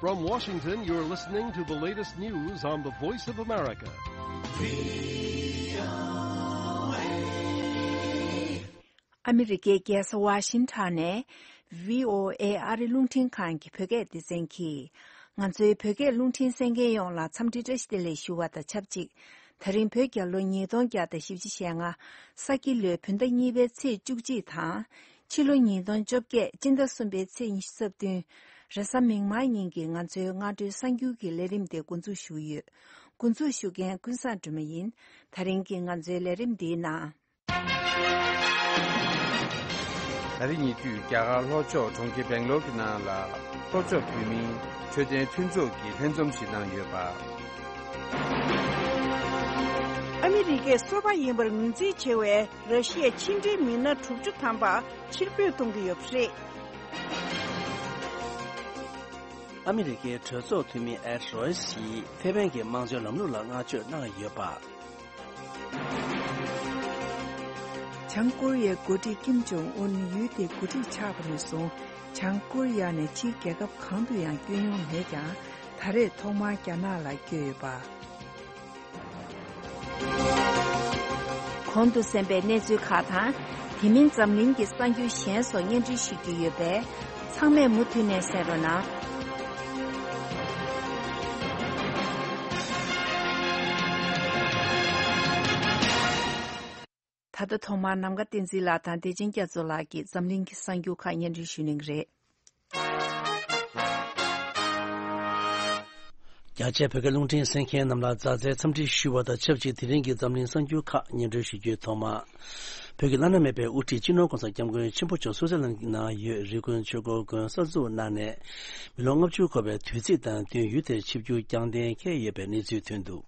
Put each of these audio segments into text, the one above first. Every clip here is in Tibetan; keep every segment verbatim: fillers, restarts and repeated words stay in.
From Washington, you're listening to the latest news on the Voice of America. ཨ་མི་རི་ཀའི་རྒྱལ་ས་ཝ་ཤིང་ཊོན་ནས་བྷི་ཨོ་ཨེ་ཨ་རི་རླུང་འཕྲིན་ཁང་གི་བོད་སྐད་སྡེ་ཚན་གྱིས། ང་ཚོའི་བོད་སྐད་རླུང་འཕྲིན་གསན་མཁན་ཡོངས་ལ་འཚམས་འདྲི་བཀྲ་ཤིས་བདེ་ལེགས་ཞུ་བ་དང་ཆབས་ཅིག་ད་རིང་བོད་རྒྱལ་ལོ་ཉིས་སྟོང་བརྒྱ་དང་བཞི་བཅུ་ཞེ་ལྔ། ས་ཁྱི་ལོའི་བོད་ཟླ་གཉིས་པའི་ཚེས་བཅུ་གཅིག་དང་། ཕྱི་ལོ་ཉིས་སྟོང་བཅོ་བརྒྱད་སྤྱི་ཟླ་གསུམ་པའི་ཚེས་ཉི་ཤུ་རྩ་བདུན། རེས་གཟའ་མིག་དམར་ཉིན་གྱི་ང་ཚོའི་སྔ་དྲོའི་གསར་འགྱུར་གྱི་ལས་རིམ་དེ་འགོ་འཛུགས་ཞུ་གི་ཡོད། འགོ་འཛུགས་ཞུ་མཁན་ཀུན་བཟང་སྒྲོལ་མ་ཡིན། ད་རིང་གི་ང་ཚོའི་ལས་རིམ་འདིའི་ནང་། ད་རེས་ཉེ་དུས་རྒྱ་གར་ལྷོ་ཕྱོགས་གྲོང་ཁྱེར་སྦེང་ལོར་གྱི་ནང་ལ་ལྷོ་ཕྱོགས་བོད་མིའི་འཕྲོད་བསྟེན་མཐུན་ཚོགས་ཀྱིས་ལྷན་འཛོམས་ཤིག་གནང་ཡོད་པ། ཨ་མི་རི་ཀའི་སོ་པ་ཡིན་པར་ངོས་འཛིན་བྱེད་པའི་ར་ཤི་ཡའི་ཕྱི་འབྲེལ་མི་སྣ་དྲུག་ཅུ་ཐམ་པ་ཕྱིར་འབུད་གཏོང་གི་ཡོད་པ་རེད། ཨ་མི་རི་ཀའི་གྲོས་ཚོགས་འཐུས་མི་ཨེད་རོ་ཡིས་ཕེབས་པའི་དམངས་གཙོའི་ལམ་ལུགས་ལ་བསྔགས་བརྗོད་གནང་ཡོད་པ། བྱང་ཀོ་རི་ཡའི་འགོ་ཁྲིད་ཀིམ་ཇོང་ཨུན་ཡུལ་དེའི་འགོ་ཁྲིད་ཆགས་པ་ནས་བཟུང་། བྱང་ཀོ་རི་ཡ་ནས་ཕྱིའི་རྒྱལ་ཁབ་གང་དུ་ཡང་བསྐྱོད་མྱོང་མེད་ཀྱང་། ད་རེས་ཐོག་མར་རྒྱ་ནག་ལ་བསྐྱོད་ཡོད་པ། གོང་དུ་གསན་པའི་གནས་ཚུལ་ཁག་དང་། དེ་མིན་འཛམ་གླིང་གི་གསར་འགྱུར་གཞན་སོགས་སྙན་སྒྲོན་ཞུ་རྒྱུ་ཡོད་པས། ཚང་མས་མུ་མཐུད་ནས་གསན་རོགས་གནང་། ད་ལྟ་ཐོག་མར་ནམ་མཁའ་བསྟན་འཛིན་ལགས་དང་བདེ་ཆེན་རྒྱ་མཚོ་ལགས་ཀྱིས་འཛམ་གླིང་གི་གསར་འགྱུར་ཁག་སྙན་སྒྲོན་ཞུ་གནང་གི་རེད། རྒྱ་ཆེའི་བོད་སྐད་རླུང་འཕྲིན་གསན་མཁན་རྣམས་ལ་མཛའ་བརྩེའི་འཚམས་འདྲི་ཞུ་བ་དང་ཆབས་ཅིག་དེ་རིང་གི་འཛམ་གླིང་གསར་འགྱུར་ཁག་སྙན་སྒྲོན་ཞུ་རྒྱུའི་ཐོག་མ། བོད་ཀྱི་བླ་ན་མེད་པའི་དབུ་ཁྲིད་སྤྱི་ནོར་༸གོང་ས་༸སྐྱབས་མགོན་ཆེན་པོ་མཆོག་སུད་སི་ལན་གྱི་ནང་ཡོད་རི་ཀོན་ཆོས་འཁོར་དགོན་གསར་འཛུགས་གནང་ནས་མི་ལོ་ལྔ་བཅུ་འཁོར་བའི་དུས་ཚིགས་དང་བསྟུན་ཡུལ་དེར་ཆིབས་བསྒྱུར་བསྐྱངས་གཏན་འཁེལ་ཡོད་པའི་གནས་ཚུལ་ཐོན་འདུག་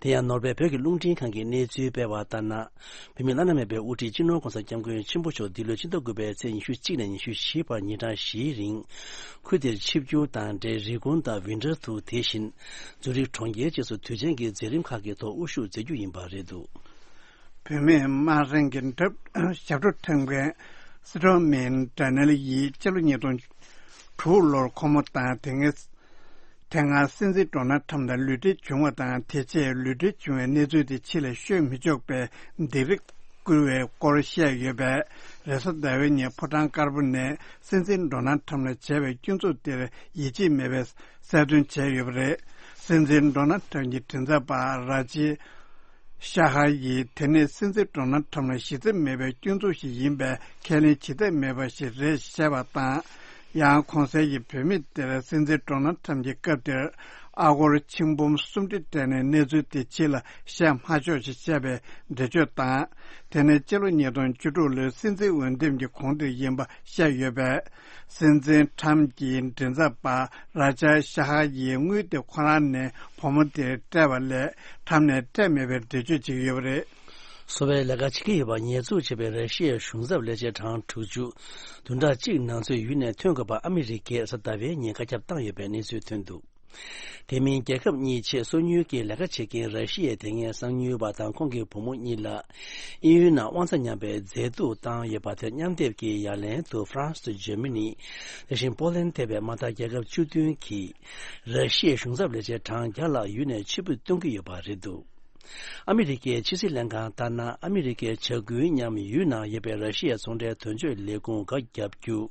དེ་ཡང་ནོར་ཝེ་བོད་ཀྱི་རླུང་འཕྲིན་ཁང་གིས་གནས་ཚུལ་སྤེལ་བ་ལྟར་ན། བོད་མི་བླ་ན་མེད་པའི་དབུ་ཁྲིད་སྤྱི་ནོར་༸གོང་ས་༸སྐྱབས་མགོན་ཆེན་པོ་མཆོག་འདི་ལོའི་ཕྱི་ཟླ་དགུ་པའི་ཚེས་ཉི་ཤུ་གཅིག་ནས་ཉི་ཤུ་བཞི་བར་ཉིན་གྲངས་བཞིའི་རིང་། ཁུལ་དེར་ཆིབས་བསྒྱུར་དང་འབྲེལ་རི་ཀོན་དང་ཝིན་ཊར་ཐུ། དེ་བཞིན་ཛུ་རིག་གྲོང་ཁྱེར་བཅས་སུ་དུས་ཆེན་གྱི་མཛད་རིམ་ཁག་གི་ཐོག་དབུ་བཞུགས་མཛད་རྒྱུ་ཡིན་པ་རེད་འདུག་བོད་མིའི་དམངས་རང་གི་ཞབས་བྲོ་འཁྲབ་མཁན་སི་ཀྲོ་མན་ཌ་ནེལ་ཡིས་སྤྱི་ལོ་ཉིས་སྟོང་དྲུག་ལོར་ཁོ་མོ་དང་དེ་སྔའི་དེ་སྔ་སྲིད་འཛིན་ཌོ་ནལ་ཁྲམ་དང་ལུས་འབྲེལ་བྱུང་བ་དང་། དེ་རྗེས་ལུས་འབྲེལ་བྱུང་བའི་གནས་ཚུལ་དེ་ཕྱི་ལ་ཤོད་མི་ཆོག་པའི་སྡིགས་ར་བསྐུལ་བའི་སྐོར་བཤད་ཡོད་པས། རེས་གཟའ་ཟླ་བའི་ཉིན་ཕོ་བྲང་དཀར་པོ་ནས་སྲིད་འཛིན་ཌོ་ནལ་ཁྲམ་ལ་བྱས་པའི་སྐྱོན་འཛུགས་དེར་ཡིད་ཆེས་མེད་པའི་གསལ་སྟོན་བྱས་ཡོད་པ་རེད། སྲིད་འཛིན་ཌོ་ནལ་ཁྲམ་གྱི་མགྲིན་ཚབ་པ་ར་ཇེ་ཤ་ཧར་ཡིས་དེ་ནི་སྲིད་འཛིན་ཌོ་ནལ་ཁྲམ་ལ་གཞི་རྩ་མེད་པའི་སྐྱོན་འཛུགས་ཤིག་ཡིན་པས། ཁས་ལེན་བྱེད་ཐབས་མེད་པ་ཞིག་རེད་བཤད་པ་དང་། ཡང་གོང་གསལ་གྱི་བོད་མི་དེར་སྲིད་འཛིན་ཌོ་ནལ་ཁྲམ་གྱི་སྐབས་དེར་ཨ་སྒོར་ཆིག་འབུམ་སུམ་ཁྲི་སྤྲད་ནས་གནས་ཚུལ་དེ་ཕྱི་ལ་བཤད་མ་ཆོག་ཅེས་བཤད་པའི་འགྲེལ་བརྗོད་དང་། དེ་ནི་སྤྱི་ལོ་ཉིས་སྟོང་བཅུ་དྲུག་ལོའི་སྲིད་འཛིན་འོས་འདེམས་ཀྱི་གོང་དེར་ཡིན་པ་བཤད་ཡོད་པས། སྲིད་འཛིན་ཁྲམ་གྱི་མགྲིན་ཚབ་པ་ར་ཇ་ཤ་ཧ་ཡིས་དངུལ་དེ་ཁོ་རང་ནས་བུ་མོ་དེར་སྤྲད་པ་ལས་ཁྲམ་ནས་སྤྲད་མེད་པའི་འགྲེལ་བརྗོད་བྱེད་ཀྱི་ཡོད་པ་རེད། གསོ་བའི་ལས་ཀ་བྱེད་ཀྱི་ཡོད་པར་ཉེས་འཛུགས་བྱས་པའི་ར་ཤི་ཡའི་གཞུང་ཚབ་ལས་བྱེད་གྲངས་དྲུག་ཅུ་བདུན་ཕྲག་གཅིག་ནང་ཚུད་ཡུལ་ནས་ཐོན་དགོས་པ་ཨ་མི་རི་ཀས་གཟའ་ཟླ་བའི་ཉིན་བཀའ་ཁྱབ་བཏང་ཡོད་པའི་གནས་ཚུལ་ཐོན་འདུག་དེ་མིན་རྒྱལ་ཁབ་གཉིས་ཆེད་སོ་ཉུལ་གྱི་ལས་ཀ་བྱེད་མཁན་ར་ཤི་ཡའི་དེ་སྔའི་གསང་ཉུལ་བ་དང་ཁོང་གི་བུ་མོ་གཉིས་ལ་དབྱིན་ཡུལ་ནང་དབང་ཆ་ཉམས་པའི་མཛེས་སྡུག་བཏང་ཡོད་པ་དེར་མཉམ་སྡེབ་ཀྱི་ཡ་ལན་དུ་ཧྥ་རན་སི་དང་འཇར་མ་ནི། དེ་བཞིན་པོ་ལན་ཐེ་བའི་མ་མཐའ་རྒྱལ་ཁབ་བཅུ་བདུན་གྱིས་ར་ཤི་ཡའི་གཞུང་ཚབ་ལས་བྱེད་གྲངས་བརྒྱ་ལྷག་ཡུལ་ནས་ཕྱིར་འབུད་གཏོང་གི་ཡོད་པ་རེད་འདུག་ཨ་མི་རི་ཀའི་ཕྱི་སྲིད་ལྷན་ཁང་ལྟར་ན། ཨ་མི་རི་ཀའི་བྱ་འགུལ་མཉམ་ཡུལ་ནང་ཡོད་པའི་ར་ཤི་ཡའི་ཚོང་འབྲེལ་དོན་གཅོད་ལས་ཁུངས་སྒོ་བརྒྱབ་རྒྱུ།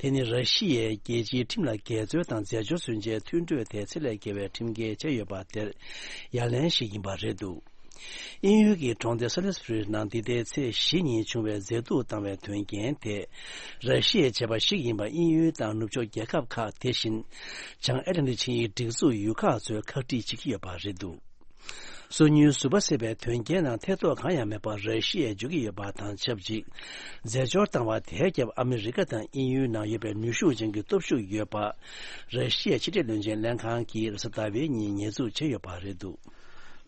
དེ་ནི་ར་ཤི་ཡའི་རྒྱལ་སྤྱིའི་ཁྲིམས་ལ་འགལ་འཛོལ་དང་རྫས་སྦྱོར་སོན་ཆའི་མཐུན་གྲོས་དེ་ཚད་ལས་བརྒལ་བའི་ཁྲིམས་འགལ་བྱས་ཡོད་པ་དེར་ཡ་ལན་ཞིག་ཡིན་པ་རེད་འདུག་དབྱིན་ཡུལ་གྱི་གྲོང་སྡེ་སཱ་ལི་སི་བྷུ་རི་ནང་འདི་ཟླའི་ཚེས་བཞི་ཉིན་བྱུང་བའི་མཛེས་སྡུག་བཏང་བའི་དོན་རྐྱེན་དེ། ར་ཤི་ཡའི་བྱས་པ་ཞིག་ཡིན་པ་དབྱིན་ཡུལ་དང་ནུབ་ཕྱོགས་རྒྱལ་ཁབ་ཁག་དེ་བཞིན། བྱང་ཨེ་ལན་ཊིག་ཆིངས་ཡིག་སྒྲིག་འཛུགས་ཡུལ་ཁག་ཚོས་ཁག་དཀྲིས་བྱེད་ཀྱི་ཡོད་པ་རེད་འདུག་སོ་ཉུལ་ཟུར་པ་བསད་པའི་དོན་རྐྱེན་ནང་ཐེ་གཏོགས་གང་ཡང་མེད་པར་ར་ཤི་ཡས་འཇོག་གི་ཡོད་པ་དང་ཆབས་ཅིག་རྫས་སྦྱོར་བཏང་བ་དེའི་རྒྱབ་ཨ་མི་རི་ཀ་དང་དབྱིན་ཡུལ་ནང་ཡོད་པའི་ནུས་ཤུགས་ཅན་གྱི་སྟོབས་ཤུགས་ཡོད་པ་ར་ཤི་ཡའི་ཕྱི་འབྲེལ་བློན་ཆེན་ལྷན་ཁང་གིས་རེས་གཟའ་ཟླ་བའི་ཉིན་ཉེས་འཛུགས་བྱས་ཡོད་པ་རེད་འདུག་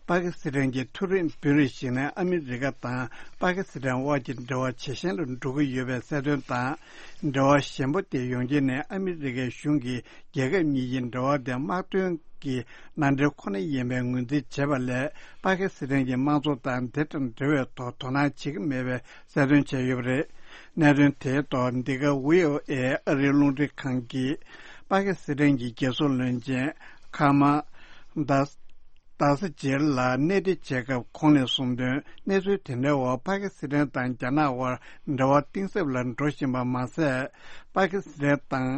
པ་ཀི་སི་ཐན་གྱི་མཐོ་རིམ་དཔོན་རིགས་ཤིག་ནས་ཨ་མི་རི་ཀ་དང་པ་ཀི་སི་ཐན་དབར་གྱི་འབྲེལ་བ་ཇེ་ཞན་དུ་འགྲོ་གི་ཡོད་པའི་གསལ་སྟོན་དང་། འབྲེལ་བ་ཞན་པོ་དེ་ཡོང་རྐྱེན་ནས་ཨ་མི་རི་ཀའི་གཞུང་གིས། རྒྱལ་ཁབ་གཉིས་ཀྱི་འབྲེལ་བ་དེ་དམག་དོན་གྱི་མནའ་འབྲེལ་ཁོ་ན་ཡིན་པའི་ངོས་འཛིན་བྱས་པ་ལས། པ་ཀི་སི་ཐན་གྱི་དམངས་གཙོ་དང་དེ་དང་འབྲེལ་བའི་ཐོག་དོ་སྣང་བྱེད་ཀྱི་མེད་པའི་གསལ་སྟོན་བྱས་ཡོད་པ་རེད། གནད་དོན་དེའི་ཐོག་འདི་ག་ཝི་ཨོ་ཨེ་ཨ་རིའི་རླུང་འཕྲིན་ཁང་གིས་ པ་ཀི་སི་ཐན་གྱི་རྒྱལ་སྲུང་བློན་ཆེན་ཁ་མ་དཱ་དཱ་ས་ཇིར་ལ་གནས་འདྲི་བྱེད་སྐབས་ཁོང་ནས་གསུངས་དོན། གནས་ཚུལ་དེ་འདྲའི་འོག་པ་ཀི་སི་ཐན་དང་རྒྱ་ནག་དབར་འབྲེལ་བ་གཏིང་ཟབ་ལ་འགྲོ་བཞིན་པ་མ་ཟད། པ་ཀི་སི་ཐན་དང་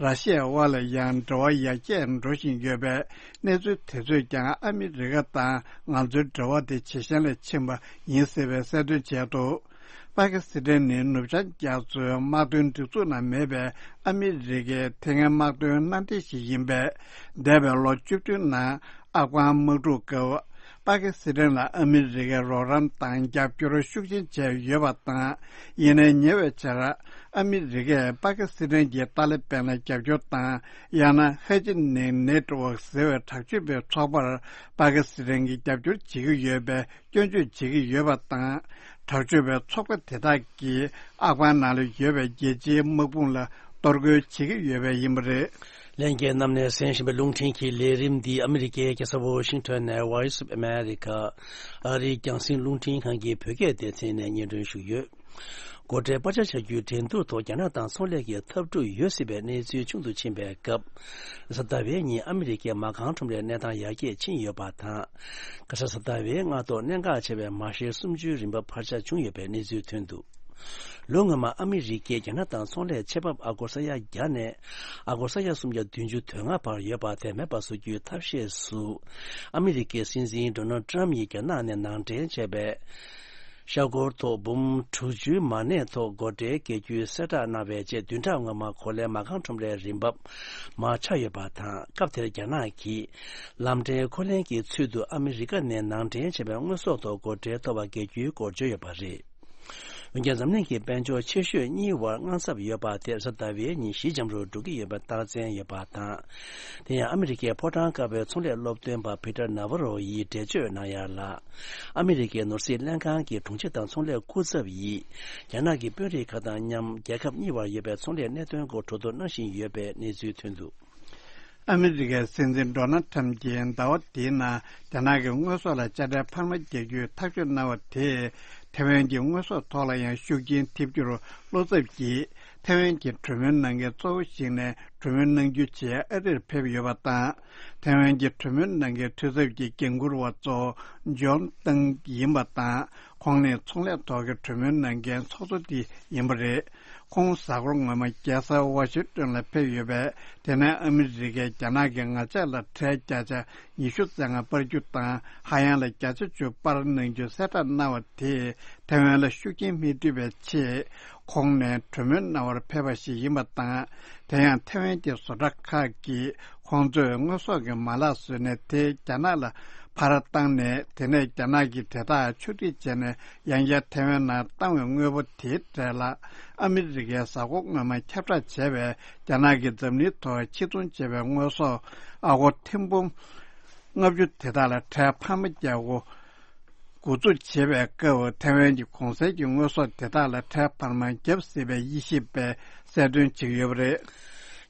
ར་ཤི་ཡའི་དབར་ལ་ཡང་འབྲེལ་བ་ཡར་རྒྱས་འགྲོ་བཞིན་ཡོད་པས། གནས་ཚུལ་དེ་ཚོས་ཀྱང་ཨ་མི་རི་ཀ་དང་ང་ཚོའི་འབྲེལ་བ་དེ་ཇེ་ཞན་ལ་ཕྱིན་པ་ཡིན་ཟེར་བའི་གསལ་སྟོན་བྱས་འདུག་པ་ཀི་སི་ཐན་ནི་ནུབ་བྱང་རྒྱ་མཚོའི་དམག་དོན་སྒྲིག་འཛུགས་ནང་མེད་པས། ཨ་མི་རི་ཀས་དེ་སྔའི་དམག་དོན་མནའ་འབྲེལ་ཞིག་ཡིན་པས། འདས་པའི་ལོ་བཅུ་བདུན་ནང་ཨབ་གྷན་དམག་འཁྲུག་སྐབས་པ་ཀི་སི་ཐན་ལ་ཨ་མི་རི་ཀས་རོགས་རམ་དང་རྒྱབ་སྐྱོར་ཤུགས་ཆེན་བྱས་ཡོད་པ་དང་། ཡིན་ནའི་ཉེ་བའི་ཆར་ཨ་མི་རི་ཀས་པ་ཀི་སི་ཐན་གྱི་ཏཱ་ལི་བན་ལ་རྒྱབ་སྐྱོར་དང་། ཡང་ན་ཧ་ཅི་ནིང་ནེ་ཊི་ཝརཀ་ཟེར་བའི་དྲག་སྤྱོད་པའི་ཚོགས་པར་པ་ཀི་སི་ཐན་གྱིས་རྒྱབ་སྐྱོར་བྱེད་ཀྱི་ཡོད་པའི་སྐྱོན་བརྗོད་བྱེད་ཀྱི་ཡོད་པ་དང་། དྲག་སྤྱོད་པའི་ཚོགས་པ་དེ་དག་གིས་ཨབ་གྷན་ནང་ལ་ཡོད་པའི་རྒྱལ་སྤྱིའི་དམག་དཔུང་ལ་གཏོར་རྒོལ་བྱེད་ཀྱི་ཡོད་པ་ཡིན་པ་རེད། ལྷན་རྒྱས་རྣམས་ནས་གསན་བཞིན་པའི་རླུང་འཕྲིན་གྱི་ལས་རིམ་འདི་ཨ་མི་རི་ཀའི་རྒྱལ་ས་ཝོ་ཤིང་ཊོན་ནས་Voice of America ཨ་རིའི་རྒྱང་སྲིང་རླུང་འཕྲིན་ཁང་གི་བོད་སྐད་སྡེ་ཚན་ནས་སྙན་སྒྲོན་ཞུས་ཡོད། སྒོ་ཁྲལ་སྤར་ཆ་བྱ་རྒྱུའི་འགྲན་བསྡུར་ཐོག་རྒྱ་ནག་དང་ཚོང་ལས་ཀྱི་འཐབ་འཁྲུག་ཡོད་སྲིད་པའི་གནས་ཚུལ་ཆུང་དུ་ཕྱིན་པའི་སྐབས། གཟའ་ཟླ་བའི་ཉིན་ཨ་མི་རི་ཀའི་མ་རྐང་ཁྲོམ་རའི་གནས་སྟངས་ཡར་རྒྱས་ཕྱིན་ཡོད་པ་དང་། ཁ་ས་གཟའ་ཟླ་བའི་སྔ་ཐོག་གནད་འགག་ཆེ་བའི་མ་ཤེར་གསུམ་བཅུའི་རིན་པ་འཕར་ཆ་བྱུང་ཡོད་པའི་གནས་ཚུལ་ཐོན་འདུག་ལོ་སྔོན་མ་ཨ་མི་རི་ཀས་རྒྱ་ནག་དང་ཚོང་ལས་ཆེད་ཕབ་ཨ་སྒོར་ས་ཡ་བརྒྱ་ནས་ཨ་སྒོར་ས་ཡ་སུམ་བརྒྱ་བདུན་ཅུ་དོན་ལྔ་བར་ཡོད་པ་དེ་མེད་པ་བཟོ་རྒྱུའི་ཐབས་ཤེས་སུ། ཨ་མི་རི་ཀའི་སྲིད་འཛིན་ཌོ་ནལ་ཊམ་ཡིས་རྒྱ་ནག་ནས་ནང་འདྲེན་བྱས་པའི་ཤ་སྒོར་ཐོག་འབུམ་དྲུག་ཅུའི་མ་གནས་ཐོག་སྒོ་ཁྲལ་འགེལ་རྒྱུའི་གསལ་བསྒྲགས་གནང་བའི་རྗེས། བདུན་ཕྲག་སྔོན་མ་གོ་ལའི་མ་རྐང་ཁྲོམ་རའི་རིན་འབབ་མར་ཆག་ཡོད་པ་དང་། སྐབས་དེར་རྒྱ་ནག་གིས་ལམ་འདྲེན་འཁོར་ལེན་གྱི་ཚུལ་དུ་ཨ་མི་རི་ཀ་ནས་ནང་འདྲེན་བྱས་པའི་དངོས་ཟོག་ཐོག་སྒོ་ཁྲལ་གཏོང་བར་འགེལ་རྒྱུའི་སྐོར་བརྗོད་ཡོད་པ་རེད། འོན་ཀྱང་འཛམ་གླིང་གི་དཔལ་འབྱོར་ཆེ་ཤོས་གཉིས་བར་དངངས་འཚབ་ཡོད་པ་དེ་གཟའ་ཟླ་བའི་ཉིན་ཞི་འཇམ་རུ་འགྲོ་གི་ཡོད་པའི་རྟགས་མཚན་ཡོད་པ་དང་། དེ་ཡང་ཨ་མི་རི་ཀའི་ཕོ་བྲང་དཀར་པོའི་ཚོང་ལས་སློབ་སྟོན་པ་ཕི་ཏར་ནཱ་ཝ་རོ་ཡིས་འགྲེལ་བརྗོད་གནང་ཡ་ལ། ཨ་མི་རི་ཀའི་ནོར་སྲིད་ལྷན་ཁང་གི་དྲུང་ཆེ་དང་ཚོང་ལས་སྐུ་ཚབ་ཡིས་རྒྱ་ནག་གི་དཔོན་རིགས་ཁག་དང་མཉམ་རྒྱལ་ཁབ་གཉིས་བར་ཡོད་པའི་ཚོང་ལས་གནད་དོན་སྐོར་གྲོས་བསྡུར་གནང་བཞིན་ཡོད་པའི་གནས་ཚུལ་ཐོན་འདུག་ཨ་མི་རི་ཀའི་སྲིད་འཛིན་ཌོ་ནལ་ཊམ་གྱིས་ཟླ་བ་འདིའི་ནང་རྒྱ་ནག་གི་དངོས་ཟོག་ལ་དཔྱ་ཁྲལ་འཕར་མ་རྒྱག་རྒྱུའི་ཐག་གཅོད་གནང་བ་དེས། ཐེ་ཝན་གྱི་དངོས་ཟོག་ཐོག་ལ་ཡང་ཤུགས་རྐྱེན་ཐེབས་རྒྱུར་བློ་འཚབ་ཀྱིས། ཐེ་ཝན་གྱི་གྲོས་མོལ་གནང་མཁན་གཙོ་བོ་ཞིག་ནས་གྲོས་མོལ་གནང་རྒྱུའི་ཆེད་ཨ་རིར་ཕེབས་ཡོད་པ་དང་། ཐེ་ཝན་གྱི་གྲོས་མོལ་གནང་མཁན་འཐུས་ཚབ་ཀྱི་འགན་འཁུར་བ་གཙོ་བོ་ཇོན་ཏང་ཡིན་པ་དང་། ཁོང་ནི་ཚོང་ལས་ཐོག་གི་གྲོས་མོལ་གནང་མཁན་ཚོགས་གཙོ་དེ་ཡིན་པ་རེད། ཁོང་གཟའ་འཁོར་སྔོན་མ་རྒྱལ་ས་ཝ་ཤིང་ཏོན་ལ་ཕེབས་ཡོད་པས། དེ་ནས་ཨ་མི་རི་ཀས་རྒྱ་ནག་གི་ངར་ལྕགས་ལ་ཁྲལ་བརྒྱ་ཆ་ཉི་ཤུ་རྩ་ལྔ་སྤར་རྒྱུ་དང་། ཧ་ཡང་ལ་བརྒྱ་ཆ་བཅུ་སྤར་གནང་རྒྱུ་གསལ་བསྒྲགས་གནང་བ་དེས། ཐེ་ཝན་ལ་ཤུགས་རྐྱེན་མི་ཐེབས་པའི་ཆེད། ཁོང་ནས་གྲོས་མོལ་གནང་བར་ཕེབས་པ་ཞིག་ཡིན་པ་དང་། དེ་ཡང་ཐེ་ཝན་གྱི་བཟོ་གྲྭ་ཁག་གིས་ཁོང་ཚོས་དངོས་ཟོག་གི་མ་ལག་བཟོས་ནས་དེ་རྒྱ་ནག་ལ་ཕར་བཏང་ནས། དེ་ནས་རྒྱ་ནག་གིས་དེ་དག་ཕྱོགས་སྒྲིག་བྱས་ནས་ཡང་བསྐྱར་ཐེ་ཝན་ནང་བཏང་བའི་དངོས་པོ་དེའི་གྲས་ལ། ཨ་མི་རི་ཀས་གཟའ་འཁོར་སྔོན་མ་ཁྱབ་བསྒྲགས་བྱས་པའི་རྒྱ་ནག་གིས་འཛམ་གླིང་ཐོག་ཕྱིར་ཚོང་བྱས་པའི་དངོས་ཟོག་ཨ་སྒོར་ཐེར་འབུམ་ལྔ་བཅུ་དེ་དག་ལ་ཁྲལ་འཕར་མ་རྒྱག་དགོས། འགོ་འཛུགས་བྱེད་པའི་སྐབས། ཐེ་ཝན་གྱི་གོང་གསལ་གྱི་དངོས་ཟོག་དེ་དག་ལ་ཁྲལ་འཕར་མ་བརྒྱབ་སྲིད་པའི་དབྱེ་ཞིབ་པས་གསལ་སྟོན་བྱེད་ཀྱི་ཡོད་པ་རེད།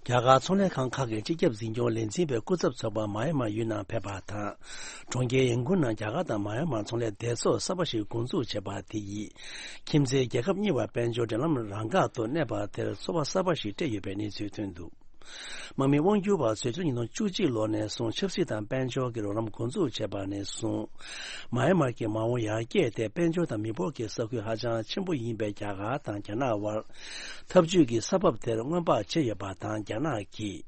རྒྱ་གར་ཚོང་ལས་ཁང་ཁག་གི་སྤྱི་ཁྱབ་འཛིན་སྐྱོང་ལས་འཛིན་པའི་སྐུ་ཚབ་ཚོགས་པ་མཱ་ཡན་མར་ཡུལ་ནང་ཕེབས་པ་དང་། གྲོང་ཁྱེར་ཡན་ཀུན་ནང་རྒྱ་གར་དང་མཱ་ཡན་མར་ཚོང་ལས་སྡེ་ཚོགས་གསར་པ་ཞིག་འགོ་འཛུགས་བྱས་པ་དེ་ཡིས། ཁྱིམ་མཚེས་རྒྱལ་ཁབ་གཉིས་བར་དཔལ་འབྱོར་འབྲེལ་ལམ་རང་འགག་ཏུ་གནས་པ་དེར་ཚོར་བ་གསར་པ་ཞིག་སྤྲད་ཡོད་པའི་གནས་ཚུལ་ཐོན་འདུག་དམག་མི་དབང་སྒྱུར་བ་ཚོས་ཕྱི་ལོ་ཉིས་སྟོང་བཅུ་གཅིག་ལོ་ནས་བཟུང་ཆབ་སྲིད་དང་དཔལ་འབྱོར་གྱི་རོགས་རམ་འགོ་འཛུགས་བྱས་པ་ནས་བཟུང་། མཱ་ཡན་མར་གྱི་མ་འོངས་ཡར་རྒྱས་དེ་དཔལ་འབྱོར་དང་མི་འབོར་གྱི་ས་ཁུལ་ཧ་ཅང་ཆེན་པོ་ཡིན་པའི་རྒྱ་གར་དང་རྒྱ་ནག་དབར་འཐབ་ཇུས་ཀྱི་ས་བབ་དེར་སྔོན་དཔག་བྱས་ཡོད་པ་དང་། རྒྱ་ནག་གིས་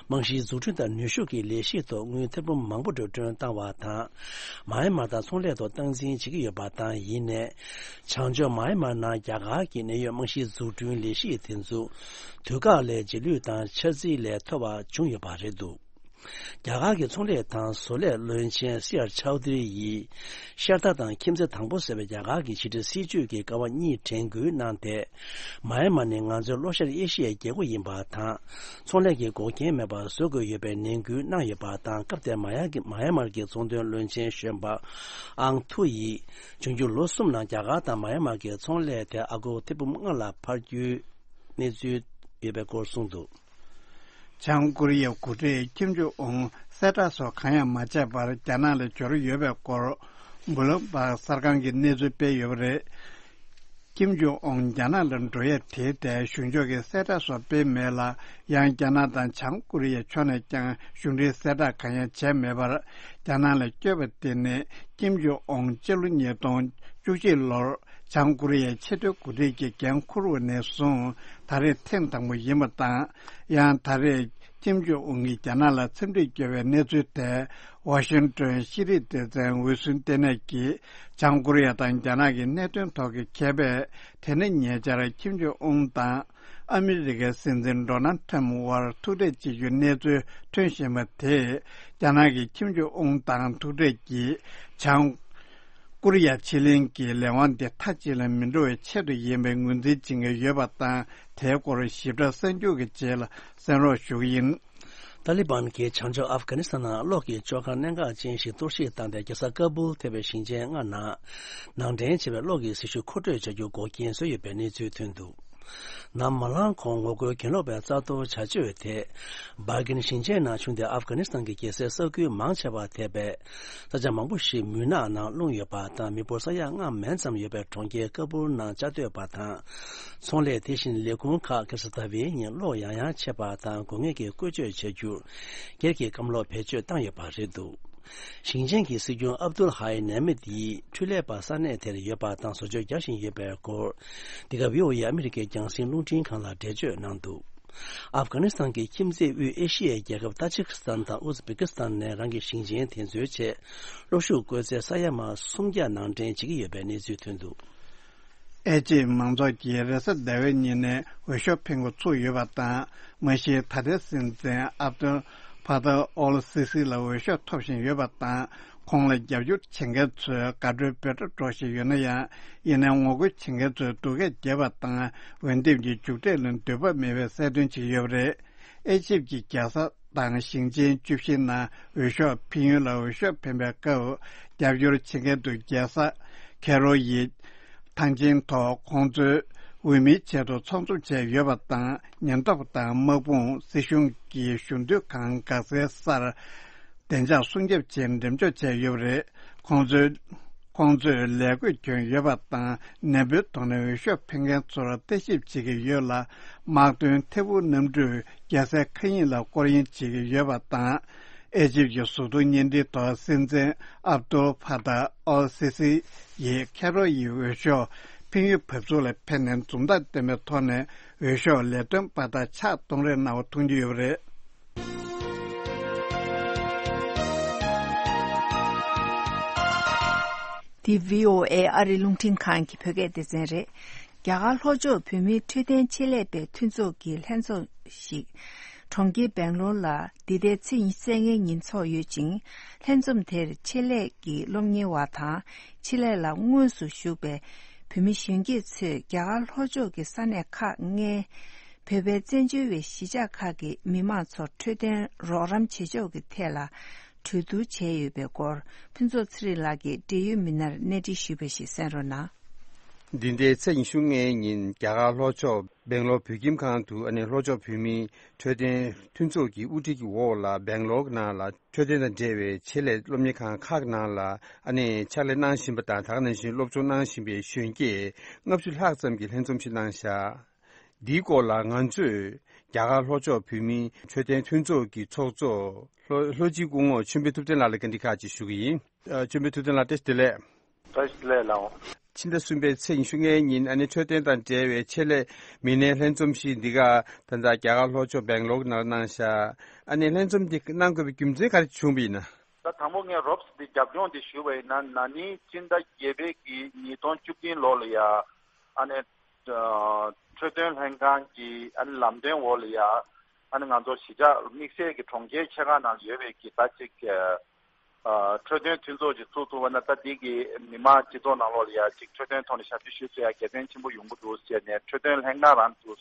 རྨང་གཞིའི་འཛུགས་སྐྲུན་དང་ནུས་ཤུགས་ཀྱི་ལས་གཞི་ཐོག་དངུལ་ཐེར་འབུམ་མང་པོ་འགྲོ་གྲོན་བཏང་བ་དང་། མཱ་ཡན་མར་དང་ཚོང་ལས་ཐོག་སྟངས་འཛིན་བྱེད་ཀྱི་ཡོད་པ་དང་། ཡིན་ནའི། བྱང་ཕྱོགས་མཱ་ཡན་མར་ནང་རྒྱ་གར་གྱི་གནད་ཡོད་རྨང་གཞིའི་འཛུགས་སྐྲུན་ལས་གཞི་དེ་ཚོ་དུས་བཀག་ལས་རྗེས་ལུས་དང་འཆར་རྩིས་ལས་མཐོ་བ་བྱུང་ཡོད་པ་རེད་འདུག་རྒྱ་གར་གྱི་ཚོང་ལས་དང་བཟོ་ལས་བློན་ཆེན་སི་ཨར་ཆའོ་དི་རི་ཡིས་ཤར་མཐའ་དང་ཁྱིམ་མཚེས་དང་པོ་ཟེར་བའི་རྒྱ་གར་གྱི་ཕྱི་འབྲེལ་སྲིད་ཇུས་ཀྱི་ཀ་བ་གཉིས་དྲན་སྐུལ་གནང་སྟེ། མཱ་ཡན་མར་ནི་ང་ཚོའི་ལྷོ་ཤར་ཨེ་ཤི་ཡའི་རྒྱལ་སྒོ་ཡིན་པ་དང་། ཚོང་ལས་ཀྱི་འགོག་རྐྱེན་མེད་པར་བཟོ་དགོས་ཡོད་པའི་ནན་སྐུལ་གནང་ཡོད་པ་དང་། སྐབས་དེར་མཱ་ཡ་གི་མཱ་ཡན་མར་གྱི་ཚོང་དོན་བློན་ཆེན་གཞོན་པ་ཨང་ཐུ་ཡིས། འབྱུང་འགྱུར་ལོ་གསུམ་ནང་རྒྱ་གར་དང་མཱ་ཡན་མར་གྱི་ཚོང་ལས་དེ་ཨ་སྒོར་ཐེར་འབུམ་ལྔ་ལ་འཕར་རྒྱུའི་གནས་ཚུལ་ཡོད་པའི་སྐོར་གསུངས་འདུག་བྱང་ཀོ་རི་ཡའི་འགོ་ཁྲིད་ཀིམ་ཇོང་ཨུན་གསལ་བསྒྲགས་སོགས་གང་ཡང་མ་བྱས་པར་རྒྱ་ནག་ལ་འབྱོར་ཡོད་པའི་སྐོར་བྷུ་ལུམ་བྷག་གསར་ཁང་གིས་གནས་ཚུལ་སྤེལ་ཡོད་པ་རེད། ཀིམ་ཇོང་ཨུན་རྒྱ་ནག་ལ་འགྲོ་ཡས་དེའི་ཐད་གཞུང་ཕྱོགས་ཀྱི་གསལ་བསྒྲགས་སོགས་སྤེལ་མེད་ལ། ཡང་རྒྱ་ནག་དང་བྱང་ཀོ་རི་ཡའི་ཕྱོགས་ནས་ཀྱང་གཞུང་འབྲེལ་གསལ་བསྒྲགས་གང་ཡང་བྱས་མེད་པར། རྒྱ་ནག་ལ་བསྐྱོད་པ་དེ་ནི་ཀིམ་ཇོང་ཨུན་སྤྱི་ལོ་ཉིས་སྟོང་བཅུ་གཅིག་ལོར་བྱང་ཀོ་རི་ཡའི་ཆེས་མཐོའི་འགོ་ཁྲིད་ཀྱི་འགན་འཁུར་བ་ནས་བཟུང་ད་རེས་ཐེངས་དང་པོ་ཡིན་པ་དང་། ཡང་ད་རེས་ཀིམ་ཇོང་ཨུན་གྱིས་རྒྱ་ནག་ལ་འཚམས་འདྲི་བསྐྱོན་པའི་གནས་ཚུལ་དེ། ཝ་ཤིང་ཏོན་ཤེས་རིག་སྡེ་ཚན་འོད་སྲུང་ལྟེ་གནས་ཀྱིས་བྱང་ཀོ་རི་ཡ་དང་རྒྱ་ནག་གི་གནད་དོན་ཐོག་གི་ཁེ་ཕན། དེ་ནི་ཉེ་ཆར་ཁྱིམ་བྱ་ཨུང་དང་ཨ་མི་རི་ཀའི་སྲིད་འཛིན་ཌོ་ནལ་ཁྲམ་དབར་ཐུག་འཕྲད་བྱེད་རྒྱུའི་གནས་ཚུལ་ཐོན་བཞིན་པ་དེས། རྒྱ་ནག་གིས་ཁྱིམ་བྱ་ཨུང་དང་ཐུག་འཕྲད་ཀྱིས་བྱང་ཀོ་རི་ཡ་ཕྱེད་གླིང་གི་ལས་དབང་དེ་མཐའ་གཅིག་ལ་མི་འགྲོ་བའི་ཆེད་དུ་ཡིན་པའི་ངོས་འཛིན་བྱེད་མཁན་ཡོད་པ་དང་། དེའི་སྐོར་ཞིབ་ཕྲ་གསར་འགྱུར་གྱི་རྗེས་ལ་གསན་རོགས་ཞུ་གི་ཡིན། ཏཱ་ལི་བན་གྱིས་བྱང་ཕྱོགས་ཨབ་གྷ་ནི་སི་ཐན་ནང་གློག་གི་བཅོ་ཁ་གནད་འགག་ཅན་ཞིག་གཏོར་བཤིག་བཏང་སྟེ། རྒྱལ་ས་ཀ་སྦུལ་ཐེ་བའི་ཞིང་ཆེན་ལྔ་ནང་ནང་འདྲེན་བྱས་པའི་གློག་གི་སྲི་ཞུ་མཁོ་སྤྲོད་བྱ་རྒྱུ་འགོག་རྐྱེན་བཟོས་ཡོད་པའི་གནས་ཚུལ་ཐོན་འདུག། ནམ་མ་ལངས་གོང་ངོ་རྒོལ་གྱེན་ལོག་པའི་རྩ་གཏོར་བྱ་སྤྱོད་དེ་སྦར་གིན་ཞིང་ཆེན་ནང་བྱུང་སྟེ། ཨབ་གྷ་ནི་སི་ཐན་གྱི་རྒྱལ་སའི་ས་ཁུལ་མང་ཆེ་བ་ཐེ་བའི་ས་ཆ་མང་པོ་ཞིག་མུན་ནག་ནང་ལྷུང་ཡོད་པ་དང་། མི་འབོར་ས་ཡ་ལྔ་མན་ཙམ་ཡོད་པའི་གྲོང་ཁྱེར་ཀ་སྦུལ་ནང་བཅའ་སྡོད་པ་དང་། ཚོང་ལས། དེ་བཞིན་ལས་ཁུངས་ཁག་ཁ་སང་ཟླ་བའི་ཉིན་གློག་ཡང་ཡང་ཆད་པ་དང་དགོས་ངེས་ཀྱི་བཀོལ་སྤྱོད་བྱ་རྒྱུར་སྒེར་གྱི་སྐམ་གློག་བེད་སྤྱོད་བཏང་ཡོད་པ་རེད་འདུག། ཞིང་ཆེན་གྱི་སྲིད་སྐྱོང་ཨབ་དུལ་ཧའི་ནེ་མེད་ཡིས་འཕྲུལ་ལས་པ་ས་གནས་དེར་ཡོད་པ་དང་བཟོ་བཅོས་རྒྱག་བཞིན་ཡོད་པའི་སྐོར། འདི་ག་བྷི་ཨོ་ཨེ་ཨ་མི་རི་ཀའི་རྒྱང་སྲིང་རླུང་འཕྲིན་ཁང་ལ་འགྲེལ་བརྗོད་གནང་འདུག། ཨབ་གྷ་ནི་སི་ཐན་གྱི་ཁྱིམ་མཚེས་དབུས་ཨེ་ཤི་ཡའི་རྒྱལ་ཁབ་ཏཱ་ཇི་ཁི་སི་ཐན་དང་ཨུ་ཛི་བེ་ཀི་སི་ཐན་ནས་རང་གི་ཞིང་ཆེན་དེ་ཚོའི་ཆེད་གློག་ཤུགས་བཀོལ་ཚད་ས་ཡ་མ་སུམ་བརྒྱ་ནང་འདྲེན་བྱེད་ཀྱི་ཡོད་པའི་གནས་ཚུལ་ཐོན་འདུག། ཨེ་ཇིབ་མང་ཚོགས་ཀྱིས་རེས་གཟའ་ཟླ་བའི་ཉིན་ནས་འོས་ཤོག་འཕེན་འགོ་ཚུགས་ཡོད་པ་དང་། མ་གཞི་ད་ལྟའི་སྲིད་འཛིན་ཨབ་ཏུལ་ཕ་ཐ་ཨོལ་སི་སི་ལ་འོས་ཤོག་ཐོབ་བཞིན་ཡོད་པ་དང་། ཁོང་ལ་རྒྱབ་སྐྱོར་བྱེད་མཁན་ཚོས་དགའ་སྤྲོའི་འབོད་སྒྲ་སྒྲོག་བཞིན་ཡོད་ན་ཡང་། ཡིན་ནའི་ངོ་རྒོལ་བྱེད་མཁན་ཚོས་སྡུག་སྐད་རྒྱབ་པ་དང་། འོས་འདེམས་ཀྱི་མཇུག་འབྲས་ལ་འདོད་པ་མེད་པའི་གསལ་སྟོན་བྱེད་ཀྱི་ཡོད་པ་རེད། ཨེ་ཇིབ་ཀྱི་རྒྱལ་ས་དང་ཞིང་ཆེན་བཅུ་བཞི་ནང་འོས་ཤོག་འཕེན་ཡུལ་ལ་འོས་ཤོག་འཕེན་པའི་སྐབས། རྒྱབ་སྐྱོར་བྱེད་མཁན་དུ་རྒྱལ་ས་ཁེ་རོ་ཡི་ཐང་ཆེན་ཐོག་ཁོང་ཚོའི་འོས་མིའི་ཆེད་དུ་ཚོགས་འཛོམས་བྱས་ཡོད་པ་དང་། ཉེན་རྟོག་དང་དམག་དཔུང་། སྲིད་གཞུང་གི་ཞུ་འདོད་ཁང་འགག་སའི་སར་བདེ་འཇགས་སྲུང་སྐྱོབ་ཆེད་འགྲེམས་འཇོག་བྱས་ཡོད་པ་རེད། ཁོང་ཚོའི་ཁོང་ཚོས་ལས་བགོས་བསྐྱོན་ཡོད་པ་དང་། ནན་པོའི་ཐོག་ནས་འོས་ཤོག་འཕེན་མཁན་ཚོར་བརྟག་ཞིབ་བྱེད་ཀྱི་ཡོད་ལ། དམག་དོན་ཐད་འཕུར་གནམ་གྲུས་རྒྱལ་སའི་མཁའ་དབྱིངས་ལ་སྐོར་གཡེང་བྱེད་ཀྱི་ཡོད་པ་དང་། ཨེ་ཇིབ་ཀྱི་གཟུགས་མཐོང་བརྙན་འཕྲིན་ཐོག་སྲིད་འཛིན་ཨབ་ཏུལ་ཕ་ཐ་ཨོལ་སི་སི་ཡིས་ཁེ་རོ་ཡི་འོས་ཤོག་འཕེན་ཡུལ་བབས་ཚུགས་ལ་ཕེབས་ནས་འཛུམ་མདངས་ལྡན་པའི་ཐོག་ནས་འོས་ཤོག་ལས་དོན་པ་དང་ཕྱག་གཏོང་རེས་གནང་བ་མཐོང་རྒྱུ་ཡོད་པ་རེད། འདི་བྷི་ཨོ་ཨེ་ཨ་རིའི་རླུང་འཕྲིན་ཁང་གི་བོད་སྐད་སྡེ་ཚན་རེད། རྒྱ་གར་ལྷོ་ཕྱོགས་བོད་མིའི་འཕྲོད་བསྟེན་ཆེད་ལས་པའི་མཐུན་ཚོགས་ཀྱི་ལྷན་ཚོགས་ཤིག་གྲོང་ཁྱེར་སྦེང་ལོར་ལ་འདི་ཟླའི་ཚེས་ཉི་ཤུ་རྩ་ལྔའི་ཉིན་འཚོགས་ཡོད་ཅིང་། ལྷན་འཛོམས་དེར་ཆེད་ལས་ཀྱི་སློབ་གཉེར་བ་དང་། ཆེད་ལས་ལ་དངོས་སུ་ཞུགས་པའི་བོད་མི་གཞོན་སྐྱེས་ཚོས་རྒྱ་གར་ལྷོ་ཕྱོགས་ཀྱི་ས་གནས་ཁག་ལྔའི་བོད་པའི་བཙན་བྱོལ་བའི་གཞིས་ཆགས་ཁག་གི་མི་མང་ཚོར་འཕྲོད་བསྟེན་རོགས་རམ་བྱེད་ཕྱོགས་ཀྱི་ཐད་ལ་གྲོས་བསྡུར་བྱས་ཡོད་པའི་སྐོར། ཕུན་ཚོགས་ཚེ་རིང་ལགས་ཀྱིས་འབྲེལ་ཡོད་མི་སྣར་གནས་འདྲི་ཞུས་པ་ཞིག་གསན་རོགས་གནང་། འདི་ཟླའི་ཚེས་ཉི་ཤུ་ལྔའི་ཉིན་རྒྱ་གར་ལྷོ་ཕྱོགས་སྦེང་ལོར་བོད་ཁྱིམ་ཁང་དུ། ཨ་ནི་ལྷོ་ཕྱོགས་བོད་མིའི་འཕྲོད་བསྟེན་མཐུན་ཚོགས་ཀྱི་དབུ་ཁྲིད་ཀྱི་འོག་ལ་སྦེང་ལོར་ནང་ལ་འཕྲོད་བསྟེན་དང་འབྲེལ་བའི་ཆེད་ལས་སློབ་གཉེར་ཁང་ཁག་ནང་ལ། ཨ་ནི་ཕྱག་ལས་གནང་བཞིན་པ་དང་། ད་ག་ནང་བཞིན་སློབ་སྦྱོང་གནང་བཞིན་པའི་གཞོན་སྐྱེས་ལྔ་བཅུ་ལྷག་ཙམ་གྱིས་ལྷན་འཛོམས་ཤིག་གནང་བཞག། འདིའི་སྐོར་ལ་ང་ཚོས་རྒྱ་གར་ལྷོ་ཕྱོགས་བོད་མིའི་འཕྲོད་བསྟེན་མཐུན་ཚོགས་ཀྱི་ཚོགས་གཙོ་ལྷོ་ལྷོ་སྤྱི་སྐུ་ངོ་ཆོས་འཕེལ་ཐུབ་བསྟན་ལགས་ལ་བཀའ་འདྲི་ཁག་ཅིག་ཞུ་གི་ཡིན། ཨ། ཆོས་འཕེལ་ཐུབ་བསྟན་ལགས། བཀྲ་ཤིས་བདེ་ལེགས། བཀྲ་ཤིས་བདེ་ལེགས་ལགས། ཕྱི་ཟླ་གསུམ་པའི་ཚེས་ཉི་ཤུ་ལྔའི་ཉིན། ཨ་ནི་འཕྲོད་བསྟེན་དང་འབྲེལ་བའི་ཆེད་ལས་མི་སྣའི་ལྷན་འཛོམས་ཤིག་འདི་ག་ད་ལྟ་རྒྱ་གར་ལྷོ་ཕྱོགས་སྦེང་ལོར་ནང་གནང་བཞག། ཨ་ནི་ལྷན་འཛོམས་འདི་གནང་དགོས་པའི་རྒྱུ་མཚན་ག་རེ་བྱུང་བ་ཡིན་ན། ད་དང་པོ་ངས་རོབ་ཙམ་འདི་རྒྱབ་ལྗོངས་འདི་ཞུས་པ་ཡིན་ན། ན་ནིང་སྤྱི་ཟླ་བརྒྱད་པའི་གི་ཉིས་སྟོང་བཅུ་བདུན་ལོ་ལ་ཡ། ཨ་ནི་ཨ་འཕྲོད་བསྟེན་ལྷན་ཁང་གི་ཨ་ནི་ལམ་སྟོན་འོག་ལ་ཡ། ཨ་ནི་ང་ཚོ་གཞིས་ཆགས་དམིགས་བསལ་གྱི་གྲོང་ཁྱེར་ཆེ་ཁག་ནང་ཡོད་པའི་གི་ད་ཅིག་ཨ་འཕྲོད་བསྟེན་མཐུན་ཚོགས་ཅིག་བཙུགས་ཐུབ་པ་ན། ད་འདི་གི་མི་མང་སྤྱི་ཚོགས་ནང་ལོགས་ལ་ཡ་ཅིག་འཕྲོད་བསྟེན་ཐོག་ནས་ཞབས་ཕྱི་ཞུ་ཐུབ་ཡ་དགེ་མཚན་ཆེན་པོ་ཡོང་གི་འདུག་ཟེར་ནས། འཕྲོད་བསྟེན་ལྷན་ཁང་རང་དུ་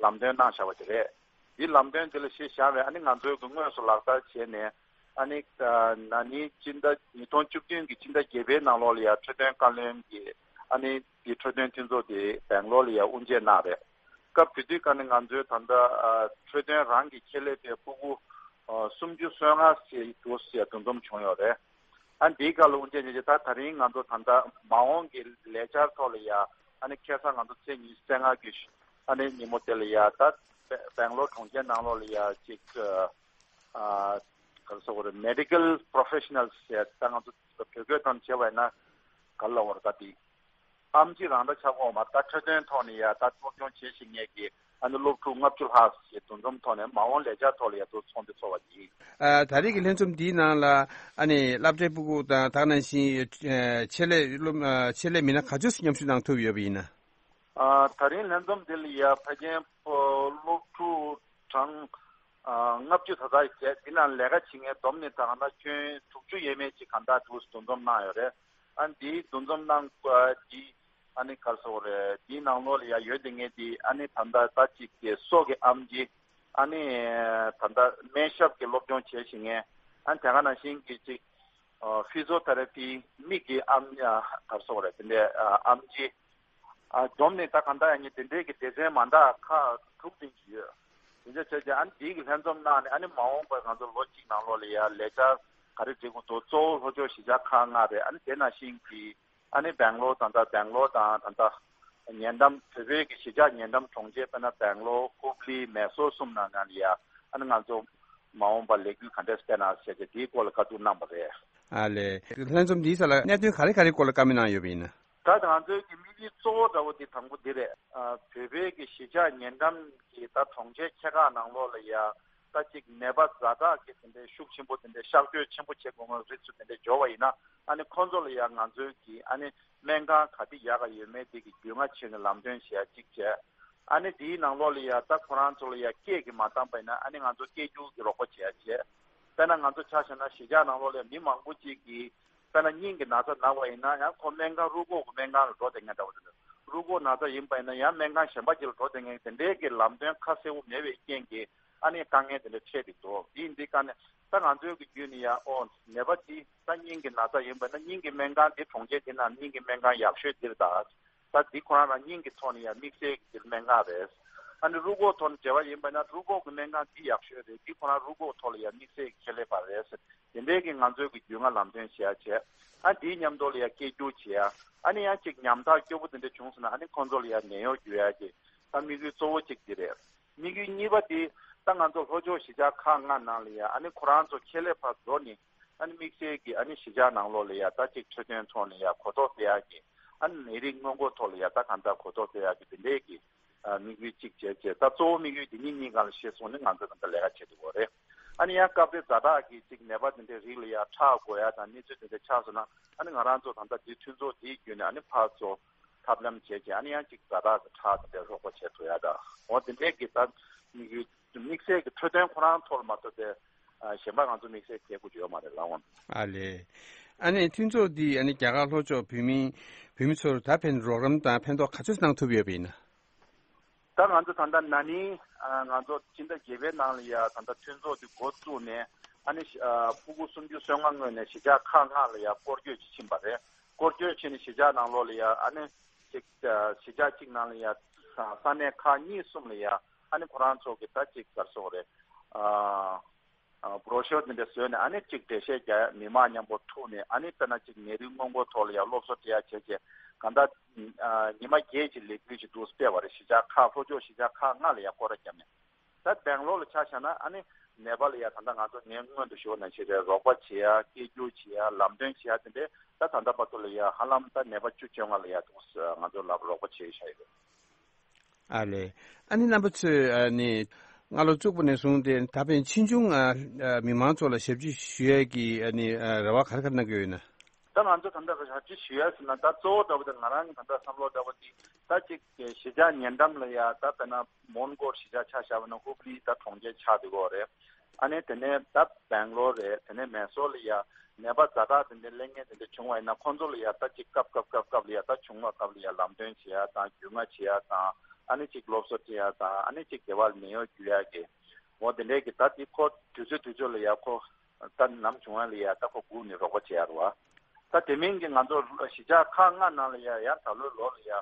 ལམ་སྟོན་གནང་བཞག་པ་དེ་རེད། འདི་ལམ་སྟོན་དེ་ལ་གཞི་བཞག་པའི་ཨ་ནི་ང་ཚོའི་གི་དངོས་སུ་ལག་བསྟར་བྱས་ནས། ཨ་ནི་ཨ་ན་ནིང་སྤྱི་ཟླ་ཉིས་སྟོང་བཅུ་བདུན་གྱི་སྤྱི་ཟླ་བརྒྱད་པའི་ནང་ལོགས་ལ་ཡ་འཕྲོད་བསྟེན་བཀའ་བློན་གྱི་ཨ་ནི་འདི་འཕྲོད་བསྟེན་མཐུན་ཚོགས་དེ་སྦེང་ལོར་ལ་ཡ་དབུ་འབྱེད་གནང་རེད། སྐབས་དེ་དུས་ཀ་ནས་ང་ཚོའི་ད་ལྟ་ཨ་འཕྲོད་བསྟེན་རང་གི་ཆེད་ལས་པའི་སྤུ་གུ་ཨ་སུམ་ཅུ་སོ་ལྔ་ཙམ་འདུག་ཟེར་འདུ་འཛོམས་བྱུང་ཡོད་རེད། ཨ་འདིའི་སྐབས་ལ་དབུ་འབྱེད་བྱས་རྗེས། ད་ད་རིང་ང་ཚོ་ད་ལྟ་མ་འོངས་ཀྱི་ལས་འཆར་ཐོག་ལ་ཡ་ ཨ་ནི་ཁ་སང་ང་ཚོ་ཚེས་ཉི་ཤུ་རྩ་ལྔ་གི་ཨ་ནི་ཉིན་མོ་དེ་ལ་ཡ་ད་སྦེ་སྦེང་ལོར་གྲོང་ཁྱེར་ནང་ལོགས་ལ་ཡ་ཅིག་ཨ་ག་རེ་ཟེར་དགོས་རེད། མེ་ཌི་ཀལ་པོ་རོ་ཕེ་ཤ་ནལ་ཟེར་ད་ང་ཚོ་བོད་སྐད་ཐོག་བྱས་པ་ཡིན་ན་ག་རེ་ལབ་དགོས་རེད། ད་དེ་ཨེམ་ཆི་རང་འདྲ་ཆགས་ཀྱི་ཡོད་མ་རེད། ད་འཕྲོད་བསྟེན་ཐོག་ནས་ཡ་ད་སློབ་སྦྱོང་བྱེད་བཞིན་མཁན་གྱི་ཨ་ནི་སློབ་ཕྲུག་ལྔ་བཅུ་ལྷག་ཅིག་འདུ་འཛོམས་ཐོག་ནས་མ་འོངས་ལས་འཆར་ཐོག་ལ་ཡ་ཚོགས་འདུ་ཚོགས་པ་ཡིན། ཨ་ད་རེས་ཀྱི་ལྷན་འཛོམས་འདིའི་ནང་ལ་ཨ་ནི་སློབ་གྲྭའི་སྤུ་གུ་དང་དེ་ནང་བཞིན་ཨ་ཆེད་ལས་སློབ་ཨ་ཆེད་ལས་མི་སྣ་ག་ཚོད་ཅིག་མཉམ་ཞུགས་གནང་ཐུབ་ཡོད་པ་ཡིན་ན། ཨ་ད་རིང་ལྷན་འཛོམས་འདི་ལ་ཡ་ཕལ་ཆེར་སློབ་ཕྲུག་གྲངས་ཨ་ལྔ་བཅུ་ད་ལྟ་བྱས། འདི་ནང་ལས་ཀ་བྱེད་མཁན་བསྡོམས་ནས་ད་ག་ན་ཁྱོན་དྲུག་ཅུ་ཡས་མས་ཅིག་གང་ལྟར་འདུག་འདུ་འཛོམས་གནང་ཡོད་རེད། ཨ་འདིའི་འདུ་འཛོམས་གནང་དགོས་འདི་ཨ་ནི་ག་རེ་ཟེར་དགོས་རེད། འདིའི་ནང་ལོགས་ལ་ཡ་ཡོད་བསྡད་མཁན་འདི་ཨ་ནི་ད་ལྟ་ད་ཅིག་གི་སོ་གི་ཨེམ་ཆི་ཨ་ནི་ད་ལྟ་སྨན་ཞབས་ཀྱི་སློབ་སྦྱོང་བྱེད་བཞིན་མཁན། ཨ་ནི་དེ་ག་ནང་བཞིན་གྱི་ཅིག་ཨ་ཕི་ཟི་ཡོ་ཐེ་ར་པི་མིག་གི་ཨེམ་ཨ་ག་རེ་ཟེར་དགོས་རེད། དེ་འདྲའི་ཨ་ཨེམ་ཆི་ཨ་བསྡོམས་ནས་ད་གང་ལྟར་ཡང་ངས་དེ་འདྲའི་གི་སྡེ་ཚན་མ་འདྲ་ཁག་དྲུག་ཙམ་ཅིག་ཡོད། དེ་འདྲ་བྱས་རྗེས་ཨ་ནི་དེའི་གི་ལྷན་འཛོམས་གནང་ནས་ཨ་ནི་མ་འོངས་པར་ང་ཚོ་ལོ་གཅིག་ནང་ལོགས་ལ་ཡ་ལས་འཆར་ག་རེ་སྒྲིག་དགོས་འདུག་གཙོ་བོ་ལྷོ་ཕྱོགས་གཞིས་ཆགས་ཁག་ལྔ་རེད། ཨ་ནི་དེ་ནང་བཞིན་གྱི་ཨ་ནི་སྦེང་ལོར་དང་ད་སྦེང་ལོར་དང་ད་ད་ཉེ་འགྲམ་བོད་པའི་གི་གཞིས་ཆགས་ཉེ་འགྲམ་གྲོང་ཁྱེར་དཔེར་ན་སྦེང་ལོར་ཧུབ་ལི་མེ་སོར་གསུམ་ནང་ནང་ལ་ཡ་ཨ་ནི་ང་ཚོ་མ་འོངས་པར་ལས་འགུལ་ག་འདྲས་སྤེལ་ན་བྱས་རྗེས་དེའི་སྐོར་ལ་བཀའ་བསྡུར་གནང་བ་རེད། ཨ་ལས། ལྷན་འཛོམས་འདིའི་ས་ལ་གནད་དོན་ག་རེ་ག་རེའི་སྐོར་ལ་བཀའ་མོལ་གནང་ཡོད་པ་ཡིན་ན། ད་ང་ཚོའི་གི་དམིགས་ཡུལ་གཙོ་བོ་འདྲ་བོ་འདི་དང་པོ་འདི་རེད། ཨ་བོད་པའི་གི་གཞིས་ཆགས་ཉེ་འགྲམ་གྱི་ད་གྲོང་ཁྱེར་ཆེ་ཁག་ནང་ལོགས་ལ་ཡ་ད་ཅིག་ནད་པ་ཛ་དྲག་གི་དེ་འདྲའི་ཤུགས་ཆེན་པོ་དེ་འདྲའི་གཤག་བཅོས་ཆེན་པོ་བྱེད་དགོས་ངོ་རིགས་ཚོ་དེ་འདྲ་འབྱོར་བ་ཡིན་ན་ཨ་ནི་ཁོང་ཚོ་ལ་ཡ་ང་ཚོའི་གི་ཨ་ནི་སྨན་ཁང་ག་དེ་ཡག་ག་ཡོད་མེད་དེ་གི་རྒྱུས་མངའ་བྱས་ནས་ལམ་སྟོན་བྱེད་ཡ་གཅིག་བྱས། ཨ་ནི་དེའི་ནང་ལོགས་ལ་ཡ་ད་ཁོ་རང་ཚོ་ལ་ཡ་སྐད་ཀྱིས་མ་བཏང་པ་ཡིན་ན་ཨ་ནི་ང་ཚོ་སྐད་སྒྱུར་གྱི་རོགས་པ་བྱེད་ཡ་བྱས། དཔེར་ན་ང་ཚོ་ཆ་བཞག་ན་གཞིས་ཆགས་ནང་ལོགས་ལ་ཡ་མི་མང་པོ་ཅིག་གིས་དཔེར་ན་སྙིང་གི་ན་ཚ་ན་བ་ཡིན་ན་ཡང་ཁོ་སྨན་ཁང་རུ་ཁོག་གི་སྨན་ཁང་ལ་འགྲོ་བསྡད་མཁན་འདྲ་བོ་དེ་འདྲ། རུ་ཁོག་ན་ཚ་ཡིན་པ་ཡིན་ན་ཡང་སྨན་ཁང་གཞན་པ་ཅིག་ལ་འགྲོ་བསྡད་མཁན་དེ་འདྲའི་གི་ལམ་སྟོན་ཁ་གསལ་པོ་མེད་པའི་རྐྱེན་གྱིས་ཨ་ནི་དཀའ་ངལ་དེ་འདྲ་འཕྲད་བསྡད་འདུག་དེ་ཡིན་དུས་ཀ་ནས་ད་ང་ཚོའི་གི་བརྒྱུད་ནས་ཡ་ཨོ་ནད་པ་དེ་ད་སྙིང་གི་ན་ཚ་ཡིན་པ་ཡིན་ན་སྙིང་གི་སྨན་ཁང་དེ་གྲོང་ཁྱེར་དེ་ནང་སྙིང་གི་སྨན་ཁང་ཡག་ཤོས་འདིར་ད། ད་འདི་ཁོ་རང་རང་སྙིང་གི་ཐོག་ནས་ཡང་དམིགས་བསལ་གྱི་སྨན་ཁང་རེད། ཨ་ནི་རུས་ཁོག་ཐོག་ནས་འབྲེལ་བ་ཡིན་པ་ན་རུས་ཁོག་གི་སྨན་ཁང་འདི་ཡག་ཤོས་རེད། འདི་ཁོ་རང་རུས་ཁོག་ཐོག་ལ་ཡང་དམིགས་བསལ་གྱི་ཆེད་ལས་པ་རེད་ཟེར། དེ་འདྲའི་གི་ང་ཚོའི་གི་རྒྱུས་མངའ་ལམ་སྟོན་བྱེད་ཡ་བྱས། ཨ་འདིའི་མཉམ་དུ་ལ་ཡང་སྐད་སྒྱུར་བྱེད་ཡ། ཨ་ནི་ཡང་ཅིག་ཉམ་ཐག་སྐྱོ་པོ་དེ་འདྲ་བྱུང་སོང་ན་ཨ་ནི་ཁོང་ཚོ་ལ་ཡང་ནད་གཡོག་བརྒྱུད་ཡ་གི་ད་དམིགས་ཡུལ་གཙོ་བོ་གཅིག་འདི་རེད། དམིགས་ཡུལ་གཉིས་པ་དེ་ད་ང་ཚོ་ལྷོ་ཕྱོགས་གཞིས་ཆགས་ཁག་ལྔ་ནང་ལ་ཡ་ཨ་ནི་ཁོ་རང་ཚོ་ཆེད་ལས་པ་འགྲོ་ནས་ཨ་ནི་དམིགས་བསལ་གྱི་ཨ་ནི་གཞིས་ཆགས་ནང་ལོགས་ལ་ཡ་ད་ཅིག་འཕྲོད་བསྟེན་ཐོག་ནས་ཡ་གོ་རྟོགས་སྤེལ་ཡ་གི་ཨ་ནི་ནད་རིགས་སྔོན་འགོག་ཐོག་ལ་ཡ་ད་གང་ལྟར་གོ་རྟོགས་སྤེལ་ཡག་གི་དེ་འདྲའི་གི་ཨ་དམིགས་ཡུལ་གཅིག་བྱས་བྱས། ད་གཙོ་བོ་དམིགས་ཡུལ་དེ་གཉིས་གཉིས་སྒང་ལ་བཤད་སོང་ནས་ང་ཚོ་ད་ལྟ་ལས་ཀ་བྱེད་དགོས་རེད། ཨ་ནི་ཡང་སྐབས་རེ་ཛ་དྲག་གི་ཅིག་ནད་པ་དེ་འདྲའི་རིགས་ལ་ཡ་ཁྲག་དགོས་ཡ་དང་གནས་ཚུལ་དེ་འདྲ་ཆགས་སོང་ན་ཨ་ནི་ང་རང་ཚོ་ད་ལྟ་དེ་མཐུན་ཚོགས་དེའི་བརྒྱུད་ནས་ཨ་ནི་ཕར་ཚུར་ཐབས་ལམ་བྱས་བྱས་ཨ་ནི་ཡང་ཅིག་ཛ་དྲག་གི་ཁྲག་དེ་འདྲ་རོགས་པ་བྱེད་ཐུབ་ཡ་ད་འོ་དེ་འདྲའི་གི་ད་དམིགས་ཡུལ་དམིགས་བསལ་གྱི་འཕྲོད་བསྟེན་ཁོ་རང་ཐོག་ལ་མ་གཏོགས་ཏེ་གཞན་པ་ང་ཚོ་དམིགས་བསལ་བྱེད་དགོས་ཀྱི་ཡོད་མ་རེད་ལགས་འོང་། ཨ་ལས། ཨ་ནི་མཐུན་ཚོགས་འདིས་ཨ་ནི་རྒྱ་གར་ལྷོ་ཕྱོགས་བོད་མི་བོད་མི་ཚོར་ད་ཕན་རོགས་རམ་དང་ཕན་ཐོགས་ག་ཚོད་གནང་ཐུབ་ཡོད་པ་ཡིན་ན། ད་ང་ཚོ་ད་ལྟ་ན་ནིང་ང་ཚོ་ཕྱི་ཟླ་བརྒྱད་པའི་ནང་ལ་ཡ་ད་ལྟ་མཐུན་ཚོགས་འདི་འགོ་བཙུགས་ནས་ཨ་ནི་ཕྲུ་གུ་སུམ་ཅུ་སོ་ལྔ་སྔོན་ནས་གཞིས་ཆགས་ཁག་ལྔ་ལ་ཡ་སྐོར་སྐྱོད་ཅིག་ཕྱིན་པ་རེད། སྐོར་སྐྱོད་ཕྱིན་ནས་གཞིས་ཆགས་ནང་ལོགས་ལ་ཡ་ཨ་ནི་ཅིག་གཞིས་ཆགས་གཅིག་ནང་ལ་ཡ་ས་གནས་ཁག་གཉིས་གསུམ་ལ་ཡ་ཨ་ནི་ཁོ་རང་ཚོ་གི་ད་ཅིག་ག་རེ་ཟེར་དགོས་རེད། ཨ་བྷྲོ་ཤོར་འདི་འདྲ་བཟོས་ནས་ཨ་ནི་ཅིག་འགྲེལ་བཤད་རྒྱག་ཡ། མི་མང་མཉམ་པོ་ཐུག་ནས་ཨ་ནི་དཔེར་ན་ཅིག་ནད་རིགས་སྔོན་འགོག་ཐོག་ལ་ཡ་སློབ་གསོ་སྤྲད་ཡ་བྱས་བྱས་གང་ལྟར་ཉི་མ་བརྒྱད་ཅིག་ལས་འགུལ་ཅིག་འདུག་སྤེལ་བ་རེད། གཞིས་ཆགས་ཁག་ལྷོ་ཕྱོགས་གཞིས་ཆགས་ཁག་ལྔ་ལ་ཡ་སྐོར་ར་བརྒྱབ་ནས། ད་སྦེང་ལོར་ལ་ཆ་བཞག་ན་ཨ་ནི་ནད་པ་ལ་ཡ་ད་ལྟ་ང་ཚོ་ངས་སྔོན་དུ་ཞུ་བ་ནང་བཞིན་རེད། རོགས་པ་བྱེད་ཡ། སྐད་སྒྱུར་བྱེད་ཡ། ལམ་སྟོན་བྱེད་ཡ་དེ་འདྲས་ད་ད་ལྟ་བར་དུ་ལ་ཡ་ཧ་ལམ་ད་ནད་པ་བཅུ་བཅོ་ལྔ་ལ་ཡ་འདུག་ང་ཚོ་ལ་རོགས་པ་བྱེད་བཞག་ཡོད། ཨ་ལས། ཨ་ནི་རྣམ་པ་ཚོས་ཨ་ནི་སྔ་ལོ་བཙུགས་པ་ནས་བཟུང་སྟེ་ད་ཕན་ཕྱིས་འབྱུང་ཨ་ཨ་མི་མང་ཚོ་ལ་ཞབས་ཕྱི་ཞུ་ཡས་ཀྱི་ཨ་ནི་ཨ་རེ་བ་ག་རེ་ག་རེ་གནང་གི་ཡོད་ན། ད་ང་ཚོ་ད་ལྟ་ཞབས་ཕྱི་ཞུ་ཡས་ཟེར་ན་ད་གཙོ་བོ་འདྲ་བོ་དེ་ང་རང་གི་ད་ལྟ་བསམ་བློ་འདྲ་བོ་དེ་ད་ཅིག་གཞིས་ཆགས་ཉེ་འགྲམ་ལ་ཡ་ད་དཔེར་ན་མོན་གྷོ་གཞིས་ཆགས་ཆ་བཞག་པ་ན་ཧུབ་ལི་ད་གྲོང་ཁྱེར་ཆགས་བསྡད་ཀྱི་ཡོད་རེད། ཨ་ནི་དེ་ནས་ད་སྦེང་ལོར་རེད། དེ་ནས་མེ་སོར་ལ་ཡ་ནད་པ་ཛ་དྲག་དེ་འདྲའི་སླེབས་མཁན་དེ་འདྲ་བྱུང་བ་ཡིན་ན་ཁོང་ཚོ་ལ་ཡ་ད་ཅིག་སྐབས་སྐབས་སྐབས་སྐབས་ལ་ཡ་ད་བྱུང་བ་སྐབས་ལ་ཡ་ལམ་སྟོན་བྱེད་ཡ་དང་རྒྱུས་མངའ་བྱེད་ཡ་དང་ཨ་ནི་ཅིག་སློབ་གསོ་སྤྲད་ཡ་དང་ཨ་ནི་ཅིག་སྡེ་བ་ལ་ནད་གཡོག་བརྒྱུད་ཡ་གི་འོ་དེ་འདྲའི་གི་ད་དེ་ཁོ་དུས་ཚོད་དུས་ཚོད་ལ་ཡ་ཁོ་ད་ནམ་བྱུང་བ་ལ་ཡ་ད་ཁོ་སྒུག་ནས་རོགས་པ་བྱེད་ཡ་རེད་བ། ད་དེ་མིན་གྱི་ང་ཚོ་གཞིས་ཆགས་ཁག་ལྔ་ནང་ལ་ཡ་ཡང་ད་ལོའི་ལོ་ལ་ཡ་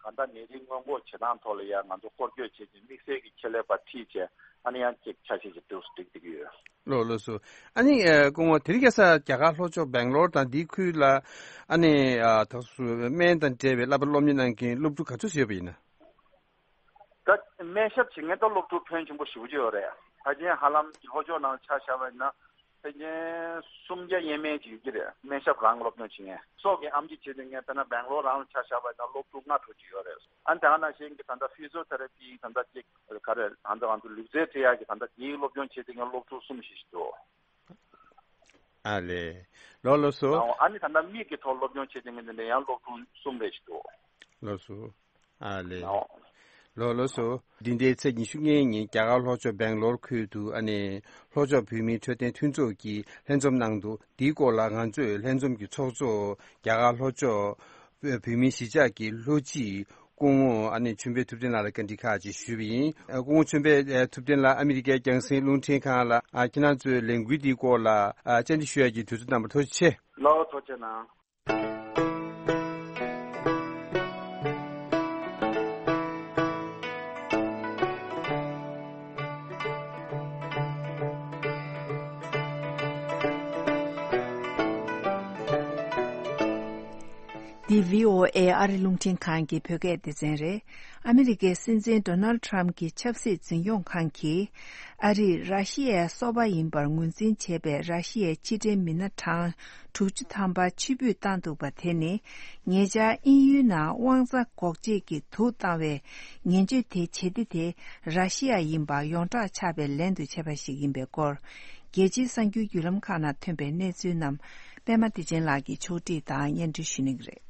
གང་ལྟར་ནད་རིགས་སྔོན་འགོག་བྱེད་སྟངས་ཐོག་ལ་ཡ་ང་ཚོ་སྐོར་སྐྱོད་བྱས་ཏེ་དམིགས་བསལ་གྱི་ཆེད་ལས་པ་ཁྲིད་བྱས་ཨ་ནི་ཡང་ཅིག་ཆ་ཤས་ཀྱི་འདུག་སྒྲིག་བསྡད་ཀྱི་ཡོད། ལགས་ལགས་སོ། ཨ་ནི་ཨ་སྐུ་ངོ་དེ་རིང་ཁ་སང་རྒྱ་གར་ལྷོ་ཕྱོགས་སྦེང་ལོར་དང་འདིའི་ཁུལ་ལ་ཨ་ནི་ཨ་ད་སུ་སྨན་དང་འབྲེལ་བའི་བསླབ་པ་སློབ་གཉེར་གནང་མཁན་སློབ་ཕྲུག་ག་ཚོད་ཡོད་པ་ཡིན་ན། ད་སྨན་ཞབས་བྱེད་མཁན་ད་སློབ་ཕྲུག་ཕོན་ཆེན་པོ་ཞེ་པོ་ཅིག་ཡོད་རེད། ཕལ་ཆེར་ཧ་ལམ་ལྷོ་ཕྱོགས་ནང་ཆ་བཞག་པ་ཡིན་ན་ཕལ་ཆེར་སུམ་བརྒྱ་ཡས་མས་ཅིག་ཡོད་ཀྱི་རེད། སྨན་ཞབས་རང་སློབ་སྦྱོང་བྱེད་མཁན། སྲོག་གི་ཨེམ་ཆི་བྱེད་མཁན་དཔེར་ན་སྦེང་ལོར་རང་ལ་ཆ་བཞག་པ་ཡིན་ན་སློབ་ཕྲུག་ལྔ་དྲུག་ཅིག་ཡོད་རེད། ཨ་ནི་དེ་ག་ནང་བཞིན་གྱི་ད་ལྟ་ཕི་ཟི་ཡོ་ཐེ་ར་པི་ད་ལྟ་ཅིག་ག་རེ་ད་ལྟ་ང་ཚོ་ལུས་རྩལ་འཁྲིད་ཡག་གི་ད་ལྟ་དེའི་སློབ་སྦྱོང་བྱེད་མཁན་སློབ་ཕྲུག་གསུམ་བཞི་ཞིག་འདུག་ཨ་ལས། ལགས་ལགས་སོ། ཨ་ནི་ད་ལྟ་མིག་གི་ཐོག་སློབ་སྦྱོང་བྱེད་མཁན་དེ་འདྲ་ཡང་སློབ་ཕྲུག་གསུམ་རེ་ཞིག་འདུག་ལགས་སོ། ཨ་ལས། ལགས་ལགས་སོ། འདི་ཟླའི་ཚེས་ཉི་ཤུ་ལྔའི་ཉིན་རྒྱ་གར་ལྷོ་ཕྱོགས་སྦེང་ལོར་ཁུལ་དུ་ཨ་ནི་ལྷོ་ཕྱོགས་བོད་མིའི་འཕྲོད་བསྟེན་མཐུན་ཚོགས་ཀྱིས་ལྷན་འཛོམས་གནང་འདུག་འདིའི་སྐོར་ལ་ང་ཚོས་ལྷན་འཛོམས་ཀྱི་ཚོགས་གཙོ་རྒྱ་གར་ལྷོ་ཕྱོགས་བོད་མིའི་གཞིས་ཆགས་ཀྱི་ལྷོ་སྤྱི་སྐུ་ངོ་ཨ་ནི་ཆོས་འཕེལ་ཐུབ་བསྟན་ལགས་ལ་བཀའ་འདྲི་ཁག་ཅིག་ཞུས་པ་ཡིན། སྐུ་ངོ་ཆོས་འཕེལ་ཐུབ་བསྟན་ལགས་ཨ་མི་རི་ཀའི་རྒྱང་སྲིང་རླུང་འཕྲིན་ཁང་ལ་ཁྱེད་རང་ཚོའི་ལས་འགུལ་འདིའི་སྐོར་ལ་བཅར་འདྲི་ཞུ་ཡག་གི་དུས་ཚོད་གནང་བར་ཐུགས་རྗེ་ཆེ། ལགས་ཐུགས་རྗེ་གནང་། འདི་བྷི་ཨོ་ཨེ་ཨ་རི་རླུང་འཕྲིན་ཁང་གི་བོད་སྐད་སྡེ་ཚན་རེད། ཨ་མི་རི་ཀའི་སྲིད་འཛིན་ཌོ་ནལ་ཊམ་གྱི་ཆབ་སྲིད་འཛིན་སྐྱོང་ཁང་གིས། ཨ་རིས་ར་ཤི་ཡའི་སོ་པ་ཡིན་པར་ངོས་འཛིན་བྱས་པའི་ར་ཤི་ཡའི་ཕྱི་འབྲེལ་མི་སྣ་གྲངས་དྲུག་ཅུ་ཐམ་པ་ཕྱིར་འབུད་བཏང་འདུག་པ་དེ་ནི། ཉེ་ཆར་དབྱིན་ཡུལ་ནང་དབང་རྩ་འགོག་བྱེད་ཀྱི་དུག་བཏང་བའི་ངན་སྤྱོད་དེ་བྱེད་དེ་དེ་ར་ཤི་ཡ་ཡིན་པ་ཡོངས་གྲགས་ཆགས་པའི་ལན་དུ་བྱས་པ་ཞིག་ཡིན་པའི་སྐོར། རྒྱལ་སྤྱིའི་གསར་འགྱུར་བརྒྱུད་ལམ་ཁག་ནང་ཐོན་པའི་གནས་ཚུལ་རྣམས་པད་མ་བདེ་ཆེན་ལགས་ཀྱིས་ཕྱོགས་སྒྲིག་དང་སྙན་སྒྲོན་ཞུ་གནང་གི་རེད།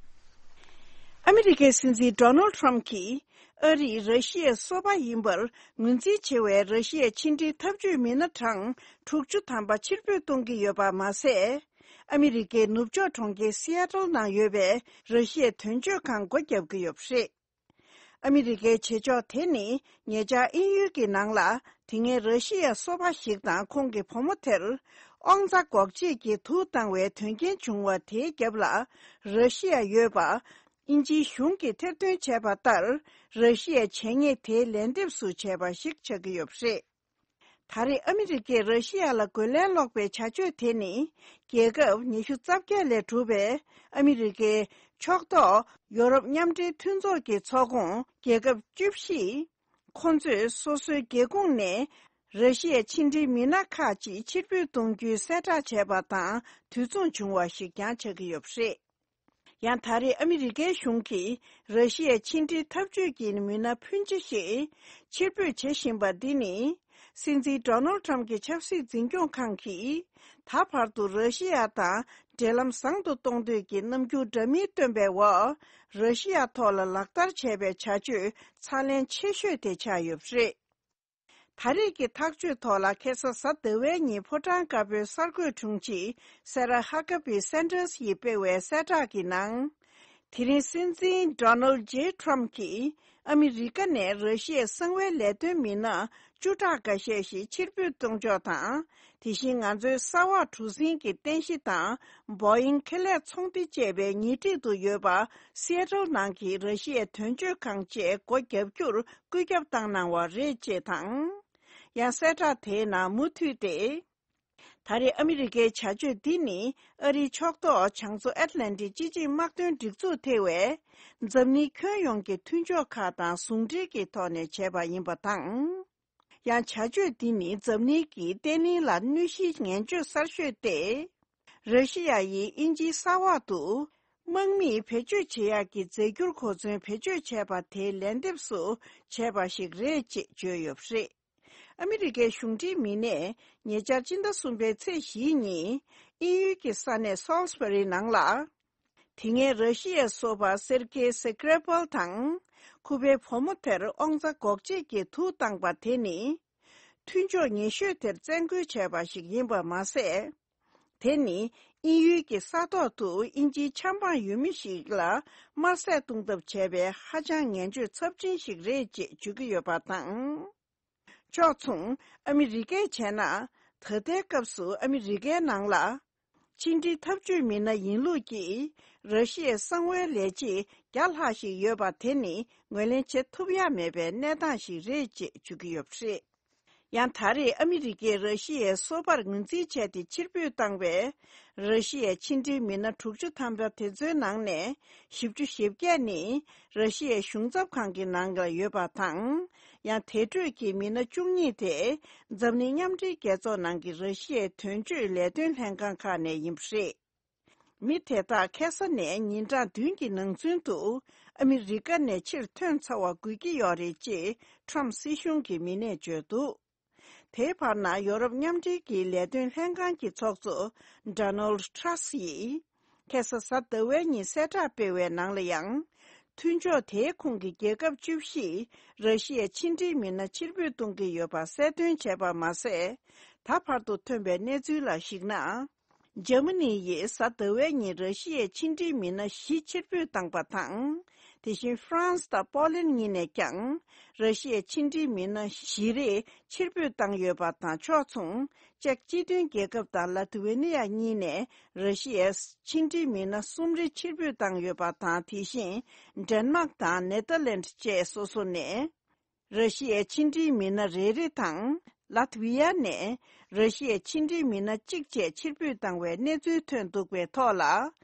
ཨ་མི་རི་ཀའི་སྲིད་འཛིན་ཌོ་ནལ་ཊམ་གྱིས། ཨ་རིས་ར་ཤི་ཡའི་སོ་པ་ཡིན་པར་ངོས་འཛིན་བྱེད་པའི་ར་ཤི་ཡའི་ཕྱི་འབྲེལ་འཐབ་ཇུས་མི་སྣ་གྲངས་དྲུག་ཅུ་ཐམ་པ་ཕྱིར་འབུད་གཏོང་གི་ཡོད་པ་མ་ཟད། ཨ་མི་རི་ཀའི་ནུབ་ཕྱོགས་གྲོང་ཁྱེར་སི་ཨ་ཊལ་ནང་ཡོད་པའི་ར་ཤི་ཡའི་དོན་གཅོད་ཁང་སྒོ་བརྒྱབ་ཀྱི་ཡོད་པ་རེད། ཨ་མི་རི་ཀའི་བྱེད་ཕྱོགས་དེ་ནི་ཉེ་ཆར་དབྱིན་ཡུལ་གྱི་ནང་ལ་དེ་སྔའི་ར་ཤི་ཡའི་སོ་པ་ཞིག་དང་ཁོང་གི་བུ་མོ་དེར་དབང་རྩ་འགོག་བྱེད་ཀྱི་དུག་བཏང་བའི་དོན་རྐྱེན་བྱུང་བ་དེའི་རྒྱབ་ལ། ར་ཤི་ཡ་ཡོད་པ། དབྱིན་ཇིའི་གཞུང་གིས་ཐེར་འདོན་བྱས་པ་ལྟར། ར་ཤི་ཡའི་བྱས་ཉེས་དེའི་ལན་འདེབས་སུ་བྱས་པ་ཞིག་ཆགས་ཀྱི་ཡོད་པ་རེད། ད་རེས་ཨ་མི་རི་ཀས་ར་ཤི་ཡ་ལ་རྒོལ་ལན་སློག་པའི་བྱ་སྤྱོད་དེ་ནི། རྒྱལ་ཁབ་ཉི་ཤུ་རྩ་བརྒྱད་ལས་གྲུབ་པའི་ཨ་མི་རི་ཀའི་ཕྱོགས་གཏོགས་ཡོ་རོབ་མཉམ་འབྲེལ་མཐུན་ཚོགས་ཀྱི་ཚོགས་ཁོངས་རྒྱལ་ཁབ་བཅུ་བཞི། ཁོ་ཚོས་སོ་སོའི་སྒེའུ་ཁུང་ནས་ར་ཤི་ཡའི་ཕྱི་འབྲེལ་མི་སྣ་ཁག་ཅིག་ཕྱིར་འབུད་གཏོང་རྒྱུའི་གསལ་བསྒྲགས་བྱས་པ་དང་དུས་མཚུངས་བྱུང་བ་ཞིག་ཀྱང་ཆགས་ཀྱི་ཡོད་པ་རེད། ཡང་ད་རེས་ཨ་མི་རི་ཀའི་གཞུང་གིས་ར་ཤི་ཡའི་ཕྱི་འབྲེལ་འཐབ་ཇུས་ཀྱི་མི་སྣ་ཕོན་ཆེ་ཞིག་ཕྱིར་འབུད་བྱེད་བཞིན་པ་འདི་ནི། སྲིད་འཛིན་ཌོ་ནལ་ཊམ་གྱི་ཆབ་སྲིད་འཛིན་སྐྱོང་ཁང་གིས། ད་བར་དུ་ར་ཤི་ཡ་དང་འབྲེལ་ལམ་བཟང་དུ་གཏོང་འདོད་ཀྱི་རྣམ་འགྱུར་འདྲ་མིན་སྟོན་པའི་འོག་ར་ཤི་ཡ་ཐོག་ལ་ལག་བསྟར་བྱས་པའི་བྱ་སྤྱོད་ཚ་ལན་ཆེ་ཤོས་དེ་ཆགས་ཡོད་པ་རེད། ད་རེས་ཀྱི་ཐག་གཅོད་ཐོག་ལ་ཁ་སང་གཟའ་ཟླ་བའི་ཉིན་ཕོ་བྲང་དཀར་པོའི་གསར་འགོད་དྲུང་ཆེ་སེ་ར་ཧ་ཀ་བི་སན་ཏར་སི་ཡིས་སྤེལ་བའི་གསལ་བསྒྲགས་ཀྱི་ནང་། དེ་རིང་སྲིད་འཛིན་ཌོ་ནལ་ཇེ་ཊམ་གྱིས་ཨ་མི་རི་ཀ་ནས་ར་ཤི་ཡའི་གསང་བའི་ལས་དོན་མི་སྣ་བཅུ་ཕྲག་འགའ་ཤས་ཤིག་ཕྱིར་འབུད་གཏོང་ཕྱོགས་དང་། དེ་བཞིན་ང་ཚོའི་ས་འོག་གྲུ་གཟིངས་ཀྱི་རྟེན་གཞི་དང་། བོ་ཡིང་ཁེ་ལས་ཚོང་སྡེ་བཅས་པའི་ཉེ་འཁྲིས་དུ་ཡོད་པ་སི་ཨེ་ཊལ་ནང་གི་ར་ཤི་ཡའི་དོན་གཅོད་ཁང་བཅས་སྒོ་བརྒྱབ་རྒྱུར་སྐུལ་ཁྱབ་བཏང་གནང་བ་རེད་ཅེས་དང་། ཡང་གསལ་བསྒྲགས་དེའི་ནང་མུ་མཐུད་དེ། ད་རེས་ཨ་མི་རི་ཀའི་བྱ་སྤྱོད་འདི་ནི་ཨ་རིའི་ཕྱོགས་གཏོགས་བྱང་མཚོ་ཨེཊ་ལན་ཊིག་སྤྱི་ཆིངས་དམག་དོན་སྒྲིག་འཛུགས་ཐེ་བའི་འཛམ་གླིང་ཁྱོན་ཡོངས་ཀྱི་མཐུན་ཕྱོགས་ཁག་དང་ཟུང་འབྲེལ་གྱི་ཐོག་ནས་བྱས་པ་ཡིན་པ་དང་། ཡང་བྱ་སྤྱོད་འདི་ནི་འཛམ་གླིང་གི་བརྟན་ལྷིང་ལ་གནོད་གཞིའི་ངན་སྤྱོད་གསར་ཤོས་ཏེ། ར་ཤི་ཡ་ཡིས་དབྱིན་ཇིའི་ས་འོག་ཏུ་དམག་མིས་བེད་སྤྱོད་བྱེད་ཡག་གི་རྫས་འགྱུར་གོ་མཚོན་བེད་སྤྱོད་བྱས་པ་དེའི་ལན་འདེབས་སུ་བྱས་པ་ཞིག་རེད་ཅེས་བརྗོད་ཡོད་པ་རེད། ཨ་མི་རི་ཀའི་གཞུང་འབྲེལ་མི་སྣས་ཉེ་ཆར་སྤྱི་ཟླ་གསུམ་པའི་ཚེས་བཞིའི་ཉིན་དབྱིན་ཡུལ་གྱི་ས་གནས་སོལ་སི་བྷ་རི་ནང་ལ། དེ་སྔའི་ར་ཤི་ཡའི་སོ་པ་སེར་ཀེ་སི་ཀྲེ་པལ་དང་ཁུ་པའི་བུ་མོ་དེར་དབང་རྩ་འགོག་བྱེད་ཀྱི་དུག་བཏང་པ་དེ་ནི། མཐུན་ཕྱོགས་ཉེ་ཤོས་དེར་བཙན་རྒོལ་བྱས་པ་ཞིག་ཡིན་པ་མ་ཟད། དེ་ནི་དབྱིན་ཡུལ་གྱི་ས་ཐོག་ཏུ་དབྱིན་ཇིའི་ཆབ་འབངས་ཡུལ་མི་ཞིག་ལ་དམར་གསོད་གཏོང་ཐབས་བྱས་པའི་ཧ་ཅང་ངན་སྤྱོད་ཚབས་ཆེན་ཞིག་རེད་ཅེས་བརྗོད་ཀྱི་ཡོད་པ་དང་། ཕྱོགས་མཚུངས་ཨ་མི་རི་ཀས་བྱས་ན། ད་ལྟའི་སྐབས་སུ་ཨ་མི་རི་ཀའི་ནང་ལ། ཕྱི་འབྲེལ་འཐབ་ཇུས་མི་སྣ་ཡིན་ལུགས་ཀྱིས་ར་ཤི་ཡའི་གསང་བའི་ལས་བྱེད་བརྒྱ་ལྷག་ཞིག་ཡོད་པ་དེ་ནི་ངོས་ལེན་བྱེད་ཐུབ་ཡ་མེད་པའི་གནས་སྟངས་ཤིག་རེད་ཅེས་བརྗོད་ཀྱི་ཡོད་པ་རེད། ཡང་ད་རེས་ཨ་མི་རི་ཀས་ར་ཤི་ཡའི་སོ་པར་ངོས་འཛིན་བྱས་ཏེ་ཕྱིར་འབུད་བཏང་བའི་ར་ཤི་ཡའི་ཕྱི་འབྲེལ་མི་སྣ་དྲུག་ཅུ་ཐམ་པ་དེ་ཚོའི་ནང་ནས་བཞི་བཅུ་ཞེ་བརྒྱད་ནི་ར་ཤི་ཡའི་གཞུང་ཚབ་ཁང་གི་ནང་ལ་ཡོད་པ་དང་། ཡང་དེ་འཕྲོས་ཀྱི་མི་སྣ་བཅུ་གཉིས་དེ་འཛམ་གླིང་མཉམ་འབྲེལ་རྒྱལ་ཚོགས་ནང་གི་ར་ཤི་ཡའི་དོན་གཅོད་ལས་དོན་ལྷན་ཁང་ཁག་ནས་ཡིན་པ་རེད། མི་དེ་དག་ཁ་ས་ནས་ཉིན་གྲངས་བདུན་གྱི་ནང་ཚུན་དུ་ཨ་མི་རི་ཀ་ནས་ཕྱིར་ཐོན་ཚར་བ་དགོས་ཀྱི་ཡོད་རེད་ཅེས་ཁྲོམ་སྲིད་གཞུང་གི་མི་སྣས་བརྗོད་འདུག་དེའི་བར་ན་ཡོ་རོབ་མཉམ་འབྲེལ་གྱི་ལས་དོན་ལྷན་ཁང་གི་ཚོགས་གཙོ་Donald Tusk ཡིས་ཁ་ས་གཟའ་ཟླ་བའི་ཉིན་གསལ་བསྒྲགས་སྤེལ་བའི་ནང་ལ་ཡང་། མཐུན་ཕྱོགས་དེའི་ཁོངས་ཀྱི་རྒྱལ་ཁབ་བཅུ་བཞིས་ར་ཤི་ཡའི་ཕྱི་འབྲེལ་མི་སྣ་ཕྱིར་འབུད་གཏོང་གི་ཡོད་པ་གསལ་སྟོན་བྱས་པ་མ་ཟད། ད་བར་དུ་ཐོན་པའི་གནས་ཚུལ་ལ་གཞིགས་ན། འཇར་མ་ནི་ཡིས་གཟའ་ཟླ་བའི་ཉིན་ར་ཤི་ཡའི་ཕྱི་འབྲེལ་མི་སྣ་བཞི་ཕྱིར་འབུད་བཏང་པ་དང་། དེ་བཞིན་ཧྥ་རན་སི་དང་པོ་ལན་གཉིས་ནས་ཀྱང་ར་ཤི་ཡའི་ཕྱི་འབྲེལ་མི་སྣ་བཞི་རེ་ཕྱིར་འབུད་བཏང་ཡོད་པ་དང་ཕྱོགས་མཚུངས། ཅེཀ་སྤྱི་མཐུན་རྒྱལ་ཁབ་དང་ལ་ཐི་ཝེ་ནི་ཡ་གཉིས་ནས་ར་ཤི་ཡའི་ཕྱི་འབྲེལ་མི་སྣ་གསུམ་རེ་ཕྱིར་འབུད་བཏང་ཡོད་པ་དང་། དེ་བཞིན་ཌེན་མཱག་དང་ནེ་ཐར་ལེནྜ་བཅས་སོ་སོ་ནས། ར་ཤི་ཡའི་ཕྱི་འབྲེལ་མི་སྣ་རེ་རེ་དང་། ལ་ཐི་ཝི་ཡ་ནས་ར་ཤི་ཡའི་ཕྱི་འབྲེལ་མི་སྣ་གཅིག་བཅས་ཕྱིར་འབུད་བཏང་བའི་གནས་ཚུལ་ཐོན་འདུག་པའི་ཐོག་ལ།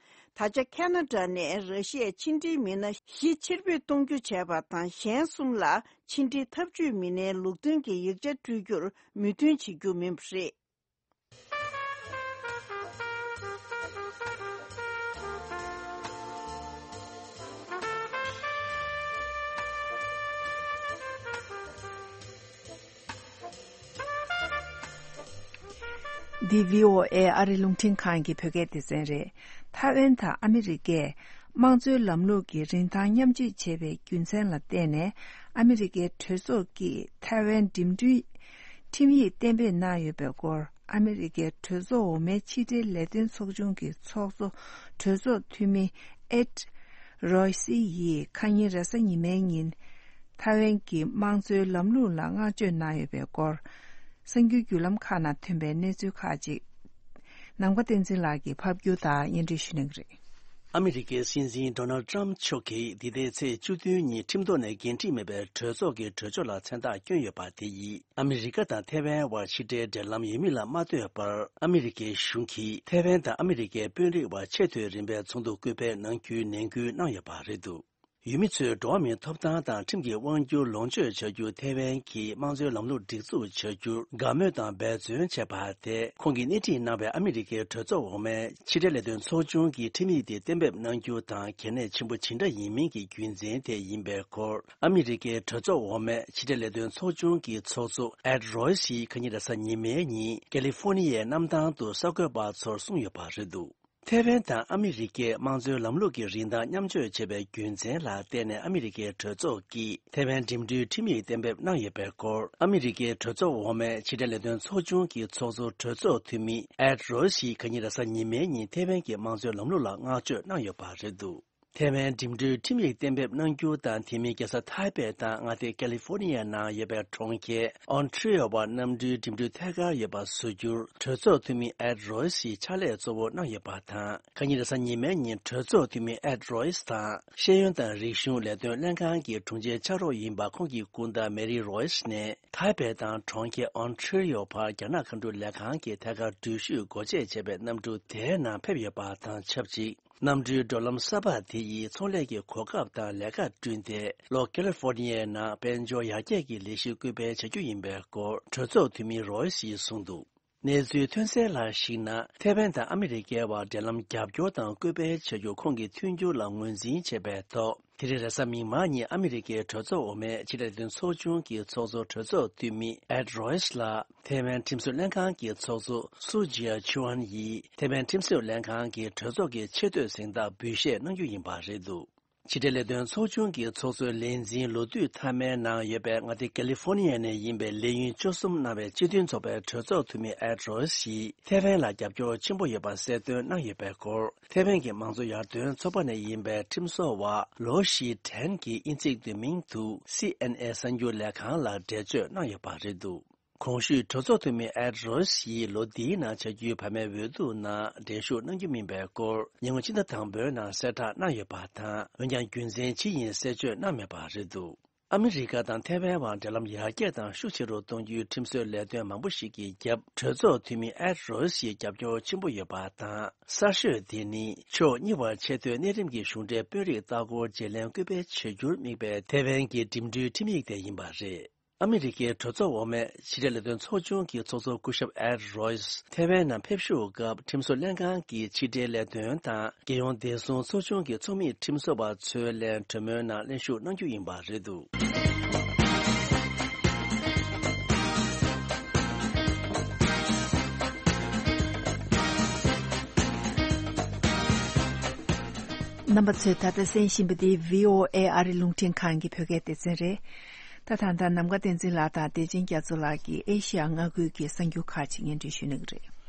ད་ཆ་ཁ་ན་ཌ་ནས་ར་ཤི་ཡའི་ཕྱི་འབྲེལ་མི་སྣ་བཞི་ཕྱིར་འབུད་གཏོང་རྒྱུ་བྱས་པ་དང་། གཞན་གསུམ་ལ་ཕྱི་འབྲེལ་ཐབས་ཇུས་མི་སྣའི་ལུགས་མཐུན་གྱི་ཡིག་ཆ་སྤྲོད་རྒྱུར་མོས་མཐུན་བྱེད་རྒྱུ་མིན་པ་རེད། འདི་བྷི་ཨོ་ཨེ་ཨ་རི་རླུང་འཕྲིན་ཁང་གི་བོད་སྐད་སྡེ་ཚན་རེད། ཐའེ་ཝན་དང་ཨ་མི་རི་ཀས་དམངས་གཙོའི་ལམ་ལུགས་ཀྱི་རིན་ཐང་མཉམ་སྤྱོད་བྱས་པའི་རྒྱུ་མཚན་ལ་བརྟེན་ནས། ཨ་མི་རི་ཀའི་གྲོས་ཚོགས་ཀྱིས་ཐའེ་ཝན་འགྲིམ་འགྲུལ་ཁྲིམས་ཡིག་གཏན་འབེབས་གནང་ཡོད་པའི་སྐོར། ཨ་མི་རི་ཀའི་གྲོས་ཚོགས་འོག་མའི་ཕྱི་འབྲེལ་ལས་དོན་ཚོགས་ཆུང་གི་ཚོགས་གཙོ་གྲོས་ཚོགས་འཐུས་མི་ཨེད་རོའི་སི་ཡིས་ཁ་ཉིན་རེས་གཟའ་ཉི་མའི་ཉིན་ཐའེ་ཝན་གྱི་དམངས་གཙོའི་ལམ་ལུགས་ལ་བསྔགས་བརྗོད་གནང་ཡོད་པའི་སྐོར། གསར་འགྱུར་བརྒྱུད་ལམ་ཁག་ནང་ཐོན་པའི་གནས་ཚུལ་ཁག་ཅིག། ནང་པ་བསྟན་འཛིན་ལགས་ཀྱིས་ཕབ་སྒྱུར་དང་སྙན་སྒྲོན་ཞུ་གནང་གི་རེད། ཨ་མི་རི་ཀའི་སྲིད་འཛིན་ཌོ་ནལ་ཌི་ཊརམ་ཕ་མཆོག་གིས་འདི་ཟླའི་ཚེས་བཅུ་བདུན་ཉིན་ཁྲིམས་ཐོག་ནས་འགན་འཁྲི་མེད་པའི་གྲོས་ཚོགས་ཀྱི་གྲོས་ཆོད་ལ་མཚན་རྟགས་བསྐྱོན་ཡོད་པ་དེ་ཡིས། ཨ་མི་རི་ཀ་དང་ཐའེ་ཝན་བར་ཕྱི་འབྲེལ་འབྲེལ་ལམ་ཡོད་མེད་ལ་མ་ལྟོས་པར། ཨ་མི་རི་ཀའི་གཞུང་གིས་ཐའེ་ཝན་དང་ཨ་མི་རི་ཀའི་དཔོན་རིགས་བར་ཆེས་མཐོའི་རིམ་པའི་ཚོགས་འདུ་སྐུལ་སྤེལ་གནང་རྒྱུའི་ནན་སྐུལ་གནང་ཡོད་པ་རེད་འདུག། ཡུལ་མི་ཚོའི་འགྲོ་བ་མིའི་ཐོབ་ཐང་དང་ཁྲིམས་ཀྱི་དབང་སྒྱུར་ལོངས་སྤྱོད་བྱ་རྒྱུ། ཐའེ་ཝན་གྱི་དམངས་གཙོའི་ལམ་ལུགས་སྒྲིག་འཛུགས་བྱ་རྒྱུར་དགའ་མོས་དང་འབད་བརྩོན་བྱས་པ་དེ། ཁོང་གིས་སྣེ་ཁྲིད་གནང་བའི་ཨ་མི་རི་ཀའི་གྲོས་ཚོགས་འོག་མའི་ཕྱི་འབྲེལ་ལས་དོན་ཚོགས་ཆུང་གིས་ཁྲིམས་ཡིག་དེ་གཏན་འབེབས་གནང་རྒྱུ་དང་གལ་གནད་ཆེན་པོ་ཇི་འདྲ་ཡིན་མིན་གྱི་རྒྱུ་མཚན་དེ་ཡིན་པའི་སྐོར། ཨ་མི་རི་ཀའི་གྲོས་ཚོགས་འོག་མའི་ཕྱི་འབྲེལ་ལས་དོན་ཚོགས་ཆུང་གི་ཚོགས་གཙོ་ཨེད་རོའི་སིས་ཁ་ཉིན་རེས་གཟའ་ཉི་མའི་ཉིན་ཀེ་ལི་ཧྥོ་ནི་ཡའི་གནམ་ཐང་དུ་གསར་འགོད་པ་ཚོར་གསུངས་ཡོད་པ་རེད་འདུག། ཐའེ་ཝན་དང་ཨ་མི་རི་ཀས་དམངས་གཙོའི་ལམ་ལུགས་ཀྱི་རིན་ཐང་མཉམ་སྤྱོད་བྱས་པའི་རྒྱུ་མཚན་ལ་བརྟེན་ནས། ཨ་མི་རི་ཀའི་གྲོས་ཚོགས་ཀྱིས་ཐའེ་ཝན་འགྲིམ་འགྲུལ་ཁྲིམས་ཡིག་གཏན་འབེབས་གནང་ཡོད་པའི་སྐོར། ཨ་མི་རི་ཀའི་གྲོས་ཚོགས་འོག་མའི་ཕྱི་འབྲེལ་ལས་དོན་ཚོགས་ཆུང་གི་ཚོགས་གཙོ་གྲོས་ཚོགས་འཐུས་མི་ཨེད་རོའི་སིས་ཁ་ཉིན་རེས་གཟའ་ཉི་མའི་ཉིན་ཐའེ་ཝན་གྱི་དམངས་གཙོའི་ལམ་ལུགས་ལ་བསྔགས་བརྗོད་གནང་ཡོད་པ་རེད་འདུག། ཐའེ་ཝན་འགྲིམ་འགྲུལ་ཁྲིམས་ཡིག་གཏན་འབེབས་གནང་རྒྱུ་དང་། དེ་མིན་རྒྱལ་ས་ཐའེ་པེ་དང་མངའ་སྡེ་ཀ་ལི་ཧྥོ་ནི་ཡའི་ནང་ཡོད་པའི་གྲོང་ཁྱེར་ཨོན་ཊ་རི་ཡོ་བར་གནམ་གྲུའི་འགྲིམ་འགྲུལ་ཐད་ཀར་ཡོད་པ་བཟོ་རྒྱུར་གྲོས་ཚོགས་འཐུས་མི་ཨེད་རོའི་སིས་ཕྱག་ལས་གཙོ་བོ་གནང་ཡོད་པ་དང་། ཁ་ཉིན་རེས་གཟའ་ཉི་མའི་ཉིན་གྲོས་ཚོགས་འཐུས་མི་ཨེད་རོའི་སི་དང་ཤེས་ཡོན་དང་རིག་གཞུང་ལས་དོན་ལྷན་ཁང་གི་དྲུང་ཆེ་ཕྱག་རོགས་ཡིན་པ། ཁོང་གི་སྐུ་ཟླ་མེ་རི་རོའི་སི་ནས་ཐའེ་པེ་དང་གྲོང་ཁྱེར་ཨོན་ཊ་རི་ཡོ་བར་རྒྱ་ནག་མཁའ་འགྲུལ་ལས་ཁང་གི་ཐད་ཀར་འགྲུལ་བཞུད་སྒོ་འབྱེད་བྱས་པའི་གནམ་གྲུ་དེའི་ནང་ཕེབས་ཡོད་པ་དང་ཆབས་ཅིག། གནམ་གྲུའི་བགྲོད་ལམ་གསར་པ་དེ་ཡིས་ཚོང་ལས་ཀྱི་གོ་སྐབས་དང་ལས་ཀ་བསྐྲུན་ཏེ། ལྷོ་ཀེ་ལི་ཧྥོ་ནི་ཡའི་ནང་དཔལ་འབྱོར་ཡར་རྒྱས་ཀྱི་ལས་གཞི་སྐུལ་སྤེལ་བྱ་རྒྱུ་ཡིན་པའི་སྐོར་གྲོས་ཚོགས་འཐུས་མི་རོའི་སིས་གསུངས་འདུག། གནས་ཚུལ་ཐོན་གསལ་ལ་གཞིགས་ན། ཐའེ་ཝན་དང་ཨ་མི་རི་ཀའི་བར་འབྲེལ་ལམ་རྒྱབ་སྐྱོར་དང་སྐུལ་སྤེལ་བྱ་རྒྱུ་ཁོང་གི་མཐུན་འགྱུར་ལ་ངོས་འཛིན་བྱས་པའི་ཐོག། དེ་རིང་རེས་གཟའ་མིག་དམར་ཉིན་ཨ་མི་རི་ཀའི་གྲོས་ཚོགས་འོག་མའི་ཕྱི་འབྲེལ་ལས་དོན་ཚོགས་ཆུང་གི་ཚོགས་གཙོ་གྲོས་ཚོགས་འཐུས་མི་ཨེད་རོའི་སི་ལ། ཐའེ་ཝན་ཁྲིམས་བཟོ་ལྷན་ཁང་གི་ཚོགས་གཙོ་སུའུ་ཇི་ཡ་ཆུ་ཨན་ཡིས་ཐའེ་ཝན་ཁྲིམས་བཟོ་ལྷན་ཁང་གི་གྲོས་ཚོགས་ཀྱི་ཆེས་མཐོའི་གཟེངས་རྟགས་འབུལ་བཞེས་གནང་རྒྱུ་ཡིན་པ་རེད་འདུག། ཕྱི་འབྲེལ་ལས་དོན་ཚོགས་ཆུང་གི་ཚོགས་གཙོའི་ལས་འཛིན་ལོ་དུས་མཐའ་མའི་ནང་ཡོད་པའི་མངའ་སྡེ་ཀེ་ལི་ཧྥོ་ནི་ཡ་ནས་ཡིན་པའི་ལས་ཡུན་བཅུ་གསུམ་གནང་བའི་སྤྱི་མཐུན་ཚོགས་པའི་གྲོས་ཚོགས་འཐུས་མི་ཨེད་རོའི་སིས་ཐའེ་ཝན་ལ་རྒྱབ་སྐྱོར་ཆེན་པོ་ཡོད་པ་གསལ་སྟོན་གནང་ཡོད་པའི་སྐོར། ཐའེ་ཝན་གྱི་དམངས་གཙོ་ཡར་ཐོན་ཚོགས་པ་ནས་ཡིན་པའི་ཁྲིམས་བཟོ་བ་ལོ་ཞི་ཁྲན་གྱིས་དབྱིན་ཚིག་བསྡུས་མིང་དུ་སི་ཨེན་ཨེ་གསར་འགྱུར་ལས་ཁང་ལ་འགྲེལ་བརྗོད་གནང་ཡོད་པ་རེད་འདུག། གོང་ཞུས་གྲོས་ཚོགས་འཐུས་མི་ཨེད་རོས་ཡིས་ལོ་འདིའི་ནང་བྱ་རྒྱུའི་བར་མའི་འོས་བསྡུ་ནང་འགྲན་ཞུགས་གནང་རྒྱུ་མིན་པའི་སྐོར་ཉིན་གུང་ཕྱི་ཟླ་དང་པོའི་ནང་གསལ་བསྒྲགས་གནང་ཡོད་པ་དང་། འོན་ཀྱང་རྒྱུ་མཚན་ཇི་ཡིན་གསལ་བརྗོད་གནང་མེད་པ་རེད་འདུག། ཨ་མི་རི་ཀ་དང་ཐའེ་ཝན་བར་འབྲེལ་ལམ་ཡར་རྒྱས་དང་ཤུགས་ཆེ་རུ་གཏོང་རྒྱུའི་ཁྲིམས་བཟོའི་ལས་དོན་མང་པོ་ཞིག་གི་རྒྱབ་གྲོས་ཚོགས་འཐུས་མི་ཨེད་རོ་ཡིས་ཀྱི་རྒྱབ་སྐྱོར་ཆེན་པོ་ཡོད་པ་དང་། གསར་ཤོས་དེ་ནི་ཕྱོགས་གཉིས་བར་ཆེས་མཐོའི་གནས་རིམ་གྱི་གཞུང་འབྲེལ་དཔོན་རིགས་ལྟ་སྐོར་བརྗེ་ལེན་སྐུལ་སྤེལ་བྱེད་རྒྱུར་དམིགས་པའི་ཐའེ་ཝན་གྱི་འགྲིམ་འགྲུལ་ཁྲིམས་ཡིག་དེ་ཡིན་པ་རེད། ཨ་མི་རི་ཀའི་གྲོས་ཚོགས་འོག་མའི་ཕྱི་འབྲེལ་ལས་དོན་ཚོགས་ཆུང་གི་ཚོགས་གཙོ་སྐུ་ཞབས་ཨེད་རོ་ཡིས་ཐའེ་ཝན་ནང་ཕེབས་ཞུགས་སྐབས་ཁྲིམས་བཟོ་ལྷན་ཁང་གི་ཕྱི་འབྲེལ་ལས་དོན་དང་། རྒྱལ་ཡོངས་བདེ་སྲུང་ཚོགས་ཆུང་གི་ཚོགས་མིས་ཁྲིམས་བཟོ་བ་ཚོའི་ལན་གྲོས་མོལ་ནང་གླེང་ཞུགས་གནང་རྒྱུ་ཡིན་པ་རེད་འདུག་རྣམ་པ་ཚོས་ད་ལྟ་གསན་བཞིན་པ་འདི་བྷི་ཨོ་ཨེ་ཨ་རི་རླུང་འཕྲིན་ཁང་གི་བོད་སྐད་སྡེ་ཚན་རེད། ད་ད་ལྟ་ནམ་མཁའ་བསྟན་འཛིན་ལགས་དང་བདེ་ཆེན་རྒྱ་མཚོ་ལགས་ཀྱིས་ཨེ་ཤི་ཡ་མངའ་ཁུལ་གྱི་གསར་འགྱུར་ཁག་ཅིག་སྙན་སྒྲོན་ཞུ་གནང་གི་རེད།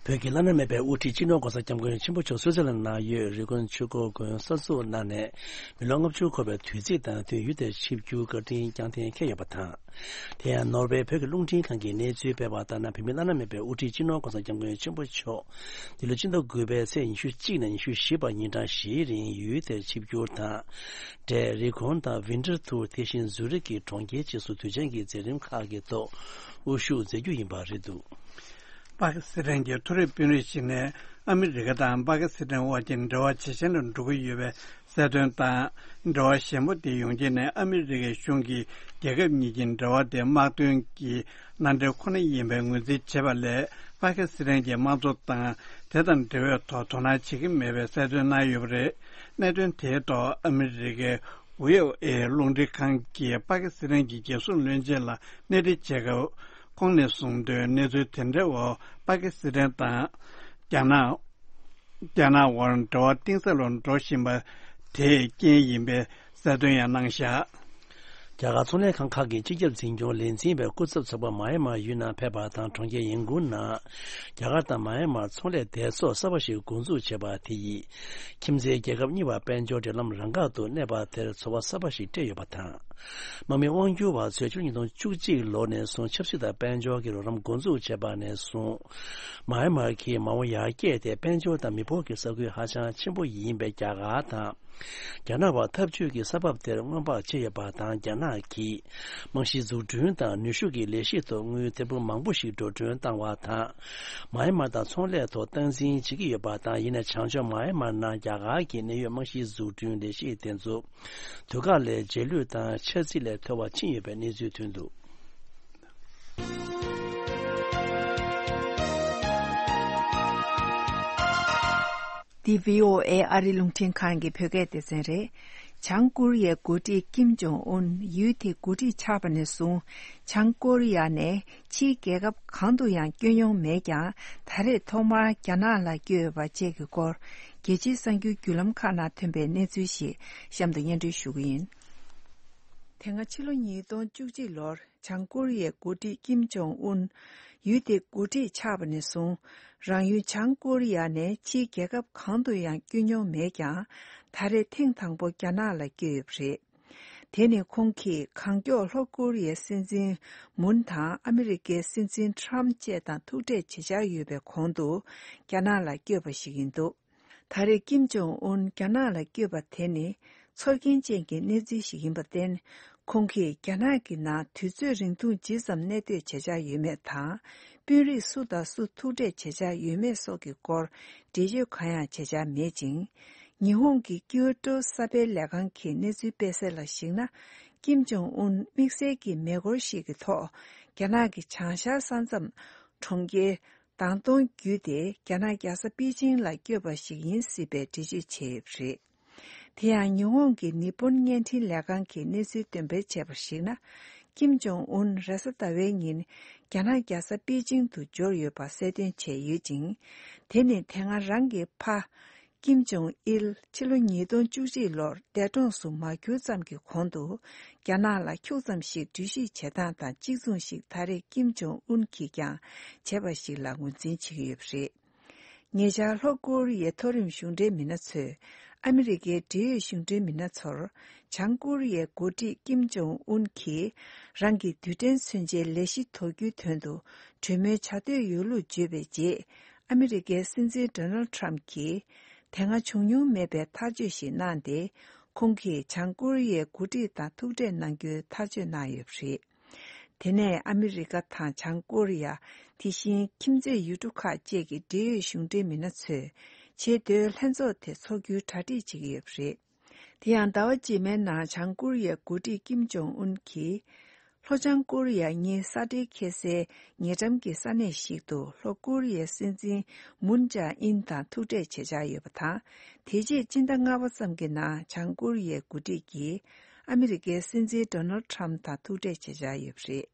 བོད་ཀྱི་བླ་ན་མེད་པའི་དབུ་ཁྲིད་སྤྱི་ནོར་༧གོང་ས་༧སྐྱབས་མགོན་ཆེན་པོ་མཆོག་སུད་སི་ལན་ནང་ཡོད་རི་ཀོན་ཆོས་འཁོར་དགོན་གསར་འཛུགས་གནང་ནས་མི་ལོ་ལྔ་བཅུ་འཁོར་བའི་དུས་ཚིགས་དང་བསྟུན་ཡུལ་དེར་ཆིབས་བསྒྱུར་བཀའ་དྲིན་བསྐྱངས་གཏན་འཁེལ་ཡོད་པ་དང་། དེ་ཡང་ནོར་ཝེ་བོད་ཀྱི་རླུང་འཕྲིན་ཁང་གིས་གནས་ཚུལ་སྤེལ་བ་ལྟར་ན། བོད་མི་བླ་ན་མེད་པའི་དབུ་ཁྲིད་སྤྱི་ནོར་༧གོང་ས་༧སྐྱབས་མགོན་ཆེན་པོ་མཆོག་འདི་ལོ་ཕྱི་ཟླ་དགུ་པའི་ཚེས་ཉི་ཤུ་གཅིག་ནས་ཉི་ཤུ་བཞི་བར་ཉིན་གྲངས་བཞིའི་རིང་ཡུལ་དེར་ཆིབས་བསྒྱུར་དང་། འབྲས་རི་ཀོན་དང་ཝིན་ཊར་ཐུར། དེ་བཞིན་ཛུ་རིག་གི་གྲོང་ཁྱེར་བཅས་སུ་དུས་ཆེན་གྱི་མཛད་རིམ་ཁག་གི་ཐོག་དབུ་བཞུགས་མཛད་རྒྱུ་ཡིན་པ་རེད་འདུག་པ་ཀི་སི་ཐན་གྱི་མཐོ་རིམ་དཔོན་རིགས་ཤིག་ནས་ཨ་མི་རི་ཀ་དང་པ་ཀི་སི་ཐན་དབར་གྱི་འབྲེལ་བ་ཇེ་ཞན་དུ་འགྲོ་གི་ཡོད་པའི་གསལ་སྟོན་དང་། འབྲེལ་བ་ཞན་པོ་དེ་ཡོང་རྐྱེན་ནས་ཨ་མི་རི་ཀའི་གཞུང་གིས་རྒྱལ་ཁབ་གཉིས་ཀྱི་འབྲེལ་བ་དེ་དམག་དོན་གྱི་མནའ་འབྲེལ་ཁོ་ན་ཡིན་པའི་ངོས་འཛིན་བྱེད་པ་ལས། པ་ཀི་སི་ཐན་གྱི་དམངས་གཙོ་དང་དེ་དང་འབྲེལ་བའི་ཐོག་དོ་སྣང་བྱེད་ཀྱི་མེད་པའི་གསལ་སྟོན་གནང་ཡོད་པ་རེད། གནད་དོན་དེའི་ཐོག་ཨ་མི་རི་ཀའི་བྷི་ཨོ་ཨེ་རླུང་འཕྲིན་ཁང་གིས་པ་ཀི་སི་ཐན་གྱི་རྒྱལ་སྲུང་བློན་ཆེན་ལ་གནས་འདྲི་བྱས་སྐབས། ཁོང་ནས་གསུངས་དོན། གནས་ཚུལ་དེ་འདྲའི་འོག་པ་ཀི་སི་ཐན་དང་རྒྱ་ནག་རྒྱ་ནག་དབར་འབྲེལ་བ་གཏིང་ཟབ་ལ་འགྲོ་བཞིན་པ་དེའི་རྐྱེན་ཡིན་པའི་གསལ་སྟོན་ཡང་གནང་བཞག་རྒྱ་གར་ཚོང་ལས་ཁང་ཁག་གི་སྤྱི་ཁྱབ་འཛིན་སྐྱོང་ལས་འཛིན་པའི་སྐུ་ཚབ་ཚོགས་པ་མ་ཡན་མར་ཡུལ་ནང་ཕེབས་པ་དང་། གྲོང་ཁྱེར་ཡིན་ཀུན་ནང་རྒྱ་གར་དང་མ་ཡན་མར་ཚོང་ལས་སྡེ་ཚོགས་གསར་པ་ཞིག་འགོ་འཛུགས་བྱས་པ་དེ་ཡིས། ཁྱིམ་མཚེས་རྒྱལ་ཁབ་གཉིས་བར་དཔལ་འབྱོར་འབྲེལ་ལམ་རང་འགག་ཏུ་གནས་པ་དེར་ཚོར་བ་གསར་པ་ཞིག་སྤྲད་ཡོད་པ་དང་། དམག་མི་དབང་སྒྱུར་བ་ཚོས་ཕྱི་ལོ་ཉིས་སྟོང་བཅུ་གཅིག་ལོ་ནས་བཟུང་ཆབ་སྲིད་དང་དཔལ་འབྱོར་གྱི་རོགས་རམ་འགོ་འཛུགས་བྱས་པ་ནས་བཟུང་། མ་ཡན་མར་གྱི་མ་འོངས་ཡར་རྒྱས་དེ་དཔལ་འབྱོར་དང་མི་འབོར་གྱི་ས་ཁུལ་ཧ་ཅང་ཆེན་པོ་ཡིན་པའི་རྒྱ་གར་དང་། རྒྱ་ནག་བར་འཐབ་ཇུས་ཀྱི་ས་བབ་དེར་སྔོན་དཔག་བྱས་ཡོད་པ་དང་། རྒྱ་ནག་གིས་རྨང་གཞི་འཛུགས་སྐྲུན་དང་ནུས་ཤུགས་ཀྱི་ལས་གཞི་ཐོག་དངུལ་ཐེར་འབུམ་མང་པོ་ཞིག་འགྲོ་གྲོན་བཏང་བ་དང་། མ་ཡན་མར་དང་ཚོང་ལས་ཐོག་སྟངས་འཛིན་བྱེད་ཀྱི་ཡོད་པ་དང་། ཡིན་ནའི་བྱང་ཕྱོགས་མ་ཡན་མར་ནང་རྒྱ་གར་གྱི་གནད་ཡོད་རྨང་གཞིའི་འཛུགས་སྐྲུན་ལས་གཞི་དེ་ཚོ་དུས་བཀག་ལས་རྗེས་ལུས་དང་འཆར་རྩིས་ལས་མཐོ་བ་ཕྱིན་ཡོད་པའི་གནས་ཚུལ་ཐོན་འདུག་འདི་བྷི་ཨོ་ཨེ་ཨ་རི་རླུང་འཕྲིན་ཁང་གི་བོད་སྐད་སྡེ་ཚན་རེད། བྱང་ཀོ་རི་ཡའི་འགོ་ཁྲིད་ཀིམ་ཇོང་ཨུན་ཡུལ་དེའི་འགོ་ཁྲིད་ཆགས་པ་ནས་བཟུང་། བྱང་ཀོ་རི་ཡ་ནས་ཕྱིའི་རྒྱལ་ཁབ་གང་དུ་ཡང་བསྐྱོད་མྱོང་མེད་ཀྱང་། ད་རེས་ཐོག་མར་རྒྱ་ནག་ལ་བསྐྱོད་ཡོད་པ་བཅས་ཀྱི་སྐོར། རྒྱལ་སྤྱིའི་གསར་འགྱུར་བརྒྱུད་ལམ་ཁག་ནང་ཐོན་པའི་གནས་ཚུལ་ཞིག་གཤམ་དུ་སྙན་སྒྲོན་ཞུ་གི་ཡིན། དེ་སྔ་ཕྱི་ལོ་ཉིས་སྟོང་བཅུ་གཅིག་ལོར། བྱང་ཀོ་རི་ཡའི་འགོ་ཁྲིད་ཀིམ་ཇོང་ཨུན། ཡུལ་དེའི་འགོ་ཁྲིད་ཆགས་པ་ནས་བཟུང་། རང་ཡུལ་བྱང་ཀོ་རི་ཡ་ནས་ཕྱིའི་རྒྱལ་ཁབ་གང་དུ་ཡང་བསྐྱོད་མྱོང་མེད་ཀྱང་། ད་རེས་ཐེངས་དང་པོ་རྒྱ་ནག་ལ་བསྐྱོད་ཡོད་པ་རེད། དེ་ནི་ཁོང་གིས་གང་མགྱོགས་ལྷོ་ཀོ་རི་ཡའི་སྲིད་འཛིན་མུན་དང་ཨ་མི་རི་ཀའི་སྲིད་འཛིན་ཁྲམ་བཅས་དང་ཐུག་འཕྲད་བྱེད་འཆར་ཡོད་པའི་གོང་དུ་རྒྱ་ནག་ལ་བསྐྱོད་པ་ཞིག་ཡིན་འདུག་ད་རེས་ཀིམ་ཇོང་ཨུན་རྒྱ་ནག་ལ་བསྐྱོད་པ་དེ་ནི་ཚོར་སྐྱེན་ཅན་གྱི་གནས་ཚུལ་ཞིག་ཡིན་པར་བརྟེན། ཁོང་གིས་རྒྱ་ནག་གི་ནང་དུས་ཚོད་རིང་ཐུང་ཇི་ཙམ་གནས་སྡོད་བྱེད་འཆར་ཡོད་མེད་དང་། དཔོན་རིགས་སུ་དང་སུ་ཐུག་འཕྲད་བྱེད་འཆར་ཡོད་མེད་སོགས་ཀྱི་སྐོར་འགྲེལ་བརྗོད་གང་ཡང་བྱེད་འཆར་མེད་ཅིང་། ཉི་ཧོང་གི་ཀིའུ་ཀྲོའུ་གསར་སྤེལ་ལས་ཁང་གི་གནས་ཚུལ་སྤེལ་གསལ་ལ་གཞིགས་ན། ཀིམ་ཇོང་ཨུན་དམིགས་བསལ་གྱི་མེ་འཁོར་ཞིག་གི་ཐོག་རྒྱ་ནག་གི་བྱང་ཤར་ས་མཚམས་གྲོང་ཁྱེར། མདང་སྟོང་བརྒྱུད་དེ་རྒྱ་ནག་རྒྱལ་ས་པེ་ཅིང་ལ་བསྐྱོད་པ་ཞིག་ཡིན་སྲིད་པའི་འགྲེལ་བརྗོད་བྱས་ཡོད་པ་རེད། དེ་ཡང་ཉི་ཧོང་གི་ཉི་པོན་བརྙན་འཕྲིན་ལས་ཁང་གིས་གནས་ཚུལ་འདོན་སྤེལ་བྱས་པར་གཞིགས་ན། ཀིམ་ཇོང་ཨུན་རེས་གཟའ་ཟླ་བའི་ཉིན་རྒྱ་ནག་རྒྱལ་ས་པེ་ཅིང་དུ་འབྱོར་ཡོད་པ་གསལ་སྟོན་བྱས་ཡོད་ཅིང་། དེ་ནི་དེ་སྔ་རང་གི་ཕ། ཀིམ་ཇོང་ཨིལ་ཕྱི་ལོ་ཉིས་སྟོང་བཅུ་གཅིག་ལོར་འདས་གྲོངས་སུ་མ་གྱུར་ཙམ་གྱི་གོང་དུ། རྒྱ་ནག་ལ་ཁྱུག་ཙམ་ཞིག་འགྲུལ་བཞུད་བྱེད་སྟངས་དང་གཅིག་མཚུངས་ཤིག་ད་རེས་ཀིམ་ཇོང་ཨུན་གྱིས་ཀྱང་བྱས་པ་ཞིག་ལ་ངོས་འཛིན་བྱེད་ཀྱི་ཡོད་པ་རེད། ཉེ་ཆར་ལྷོ་ཀོ་རི་ཡའི་མཐོ་རིམ་གཞུང་འབྲེལ་མི་སྣ་ཚོས། ཨ་མི་རི་ཀའི་འབྲེལ་ཡོད་གཞུང་འབྲེལ་མི་སྣ་ཚོར། བྱང་ཀོ་རི་ཡའི་འགོ་ཁྲིད་ཀིམ་ཇོང་ཨུན་གྱིས། རང་གི་རྡུལ་ཕྲན་མཚོན་ཆའི་ལས་གཞི་དོར་རྒྱུའི་དོན་དུ། གྲོས་མོལ་བྱ་འདོད་ཡོད་ལུགས་བརྗོད་པའི་རྗེས། ཨ་མི་རི་ཀའི་སྲིད་འཛིན་ཌོ་ནལ་ཁྲམ་གྱིས། དེ་སྔ་བྱུང་མྱོང་མེད་པའི་ཐག་གཅོད་ཞིག་གནང་སྟེ། ཁོང་གིས་བྱང་ཀོ་རི་ཡའི་འགོ་ཁྲིད་དང་ཐུག་འཕྲད་གནང་རྒྱུའི་ཐག་གཅོད་གནང་ཡོད་པ་རེད། དེ་ནས་ཨ་མི་རི་ཀ་དང་བྱང་ཀོ་རི་ཡ། དེ་བཞིན་ཁྱིམ་མཚེས་ཡུལ་གྲུ་ཁག་བཅས་ཀྱི་འབྲེལ་ཡོད་གཞུང་འབྲེལ་མི་སྣ་ཚོས་ཆེས་མཐོའི་ལྷན་ཚོགས་དེ་འཚོགས་རྒྱུའི་གྲ་སྒྲིག་བྱེད་ཀྱི་ཡོད་པ་རེད། དེ་ཡང་ཟླ་བ་རྗེས་མའི་ནང་བྱང་ཀོ་རི་ཡའི་འགོ་ཁྲིད་ཀིམ་ཇོང་ཨུན་གྱིས། ལྷོ་བྱང་ཀོ་རི་ཡ་གཉིས་ས་འབྲེལ་འཁེལ་སའི་ཉེ་འགྲམ་གྱི་ས་གནས་ཤིག་ཏུ་ལྷོ་ཀོ་རི་ཡའི་སྲིད་འཛིན་མུན་ཇཱ་ཨིན་དང་ཐུག་འཕྲད་བྱེད་འཆར་ཡོད་པ་དང་། དེ་རྗེས་སྤྱི་ཟླ་ལྔ་པ་ཙམ་གྱི་ནང་བྱང་ཀོ་རི་ཡའི་འགོ་ཁྲིད་ཀྱིས་ཨ་མི་རི་ཀའི་སྲིད་འཛིན་ཌོ་ནལ་ཌི་ཊརམ་ཕི་དང་ཐུག་འཕྲད་བྱེད་འཆར་ཡོད་པ་རེད།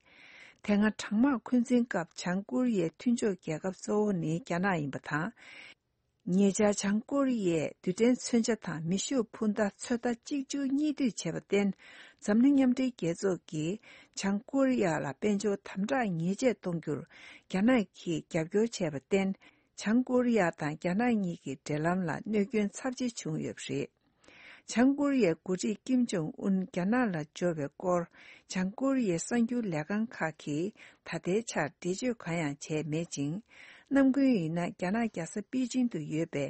དེ་སྔ་གྲང་དམག་འཁོན་འཛིན་སྐབས་བྱང་ཀོ་རི་ཡའི་མཐུན་ཕྱོགས་རྒྱལ་ཁབ་གཙོ་བོ་ནི་རྒྱ་ནག་ཡིན་པ་དང་། ཉེ་ཆར་བྱང་ཀོ་རི་ཡས་རྡུལ་ཕྲན་མཚོན་ཆ་དང་མེ་ཤུགས་འཕུར་མདའ་ཚོད་ལྟ་གཅིག་མཇུག་གཉིས་མཐུད་བྱས་པར་བརྟེན། འཛམ་གླིང་མཉམ་འབྲེལ་རྒྱལ་ཚོགས་ཀྱིས་བྱང་ཀོ་རི་ཡ་ལ་དཔལ་འབྱོར་དམ་དྲག་ཉེས་ཆད་གཏོང་རྒྱུར་རྒྱ་ནག་གིས་རྒྱབ་སྐྱོར་བྱས་པར་བརྟེན། བྱང་ཀོ་རི་ཡ་དང་རྒྱ་ནག་གཉིས་ཀྱི་འབྲེལ་ལམ་ལ་གནོད་སྐྱོན་ཚབས་ཆེ་བྱུང་ཡོད་པ་རེད། བྱང་ཀོ་རི་ཡའི་འགོ་ཁྲིད་ཀིམ་ཇོང་ཨུན་རྒྱ་ནག་ལ་འབྱོར་བའི་སྐོར། བྱང་ཀོ་རི་ཡའི་གསར་འགྱུར་ལས་ཁང་ཁག་གིས་ད་ལྟའི་ཆར་འགྲེལ་བརྗོད་གང་ཡང་བྱས་མེད་ཅིང་། ནམ་རྒྱུན་ཡིན་ན་རྒྱ་ནག་རྒྱལ་ས་པེ་ཅིང་དུ་ཡོད་པའི་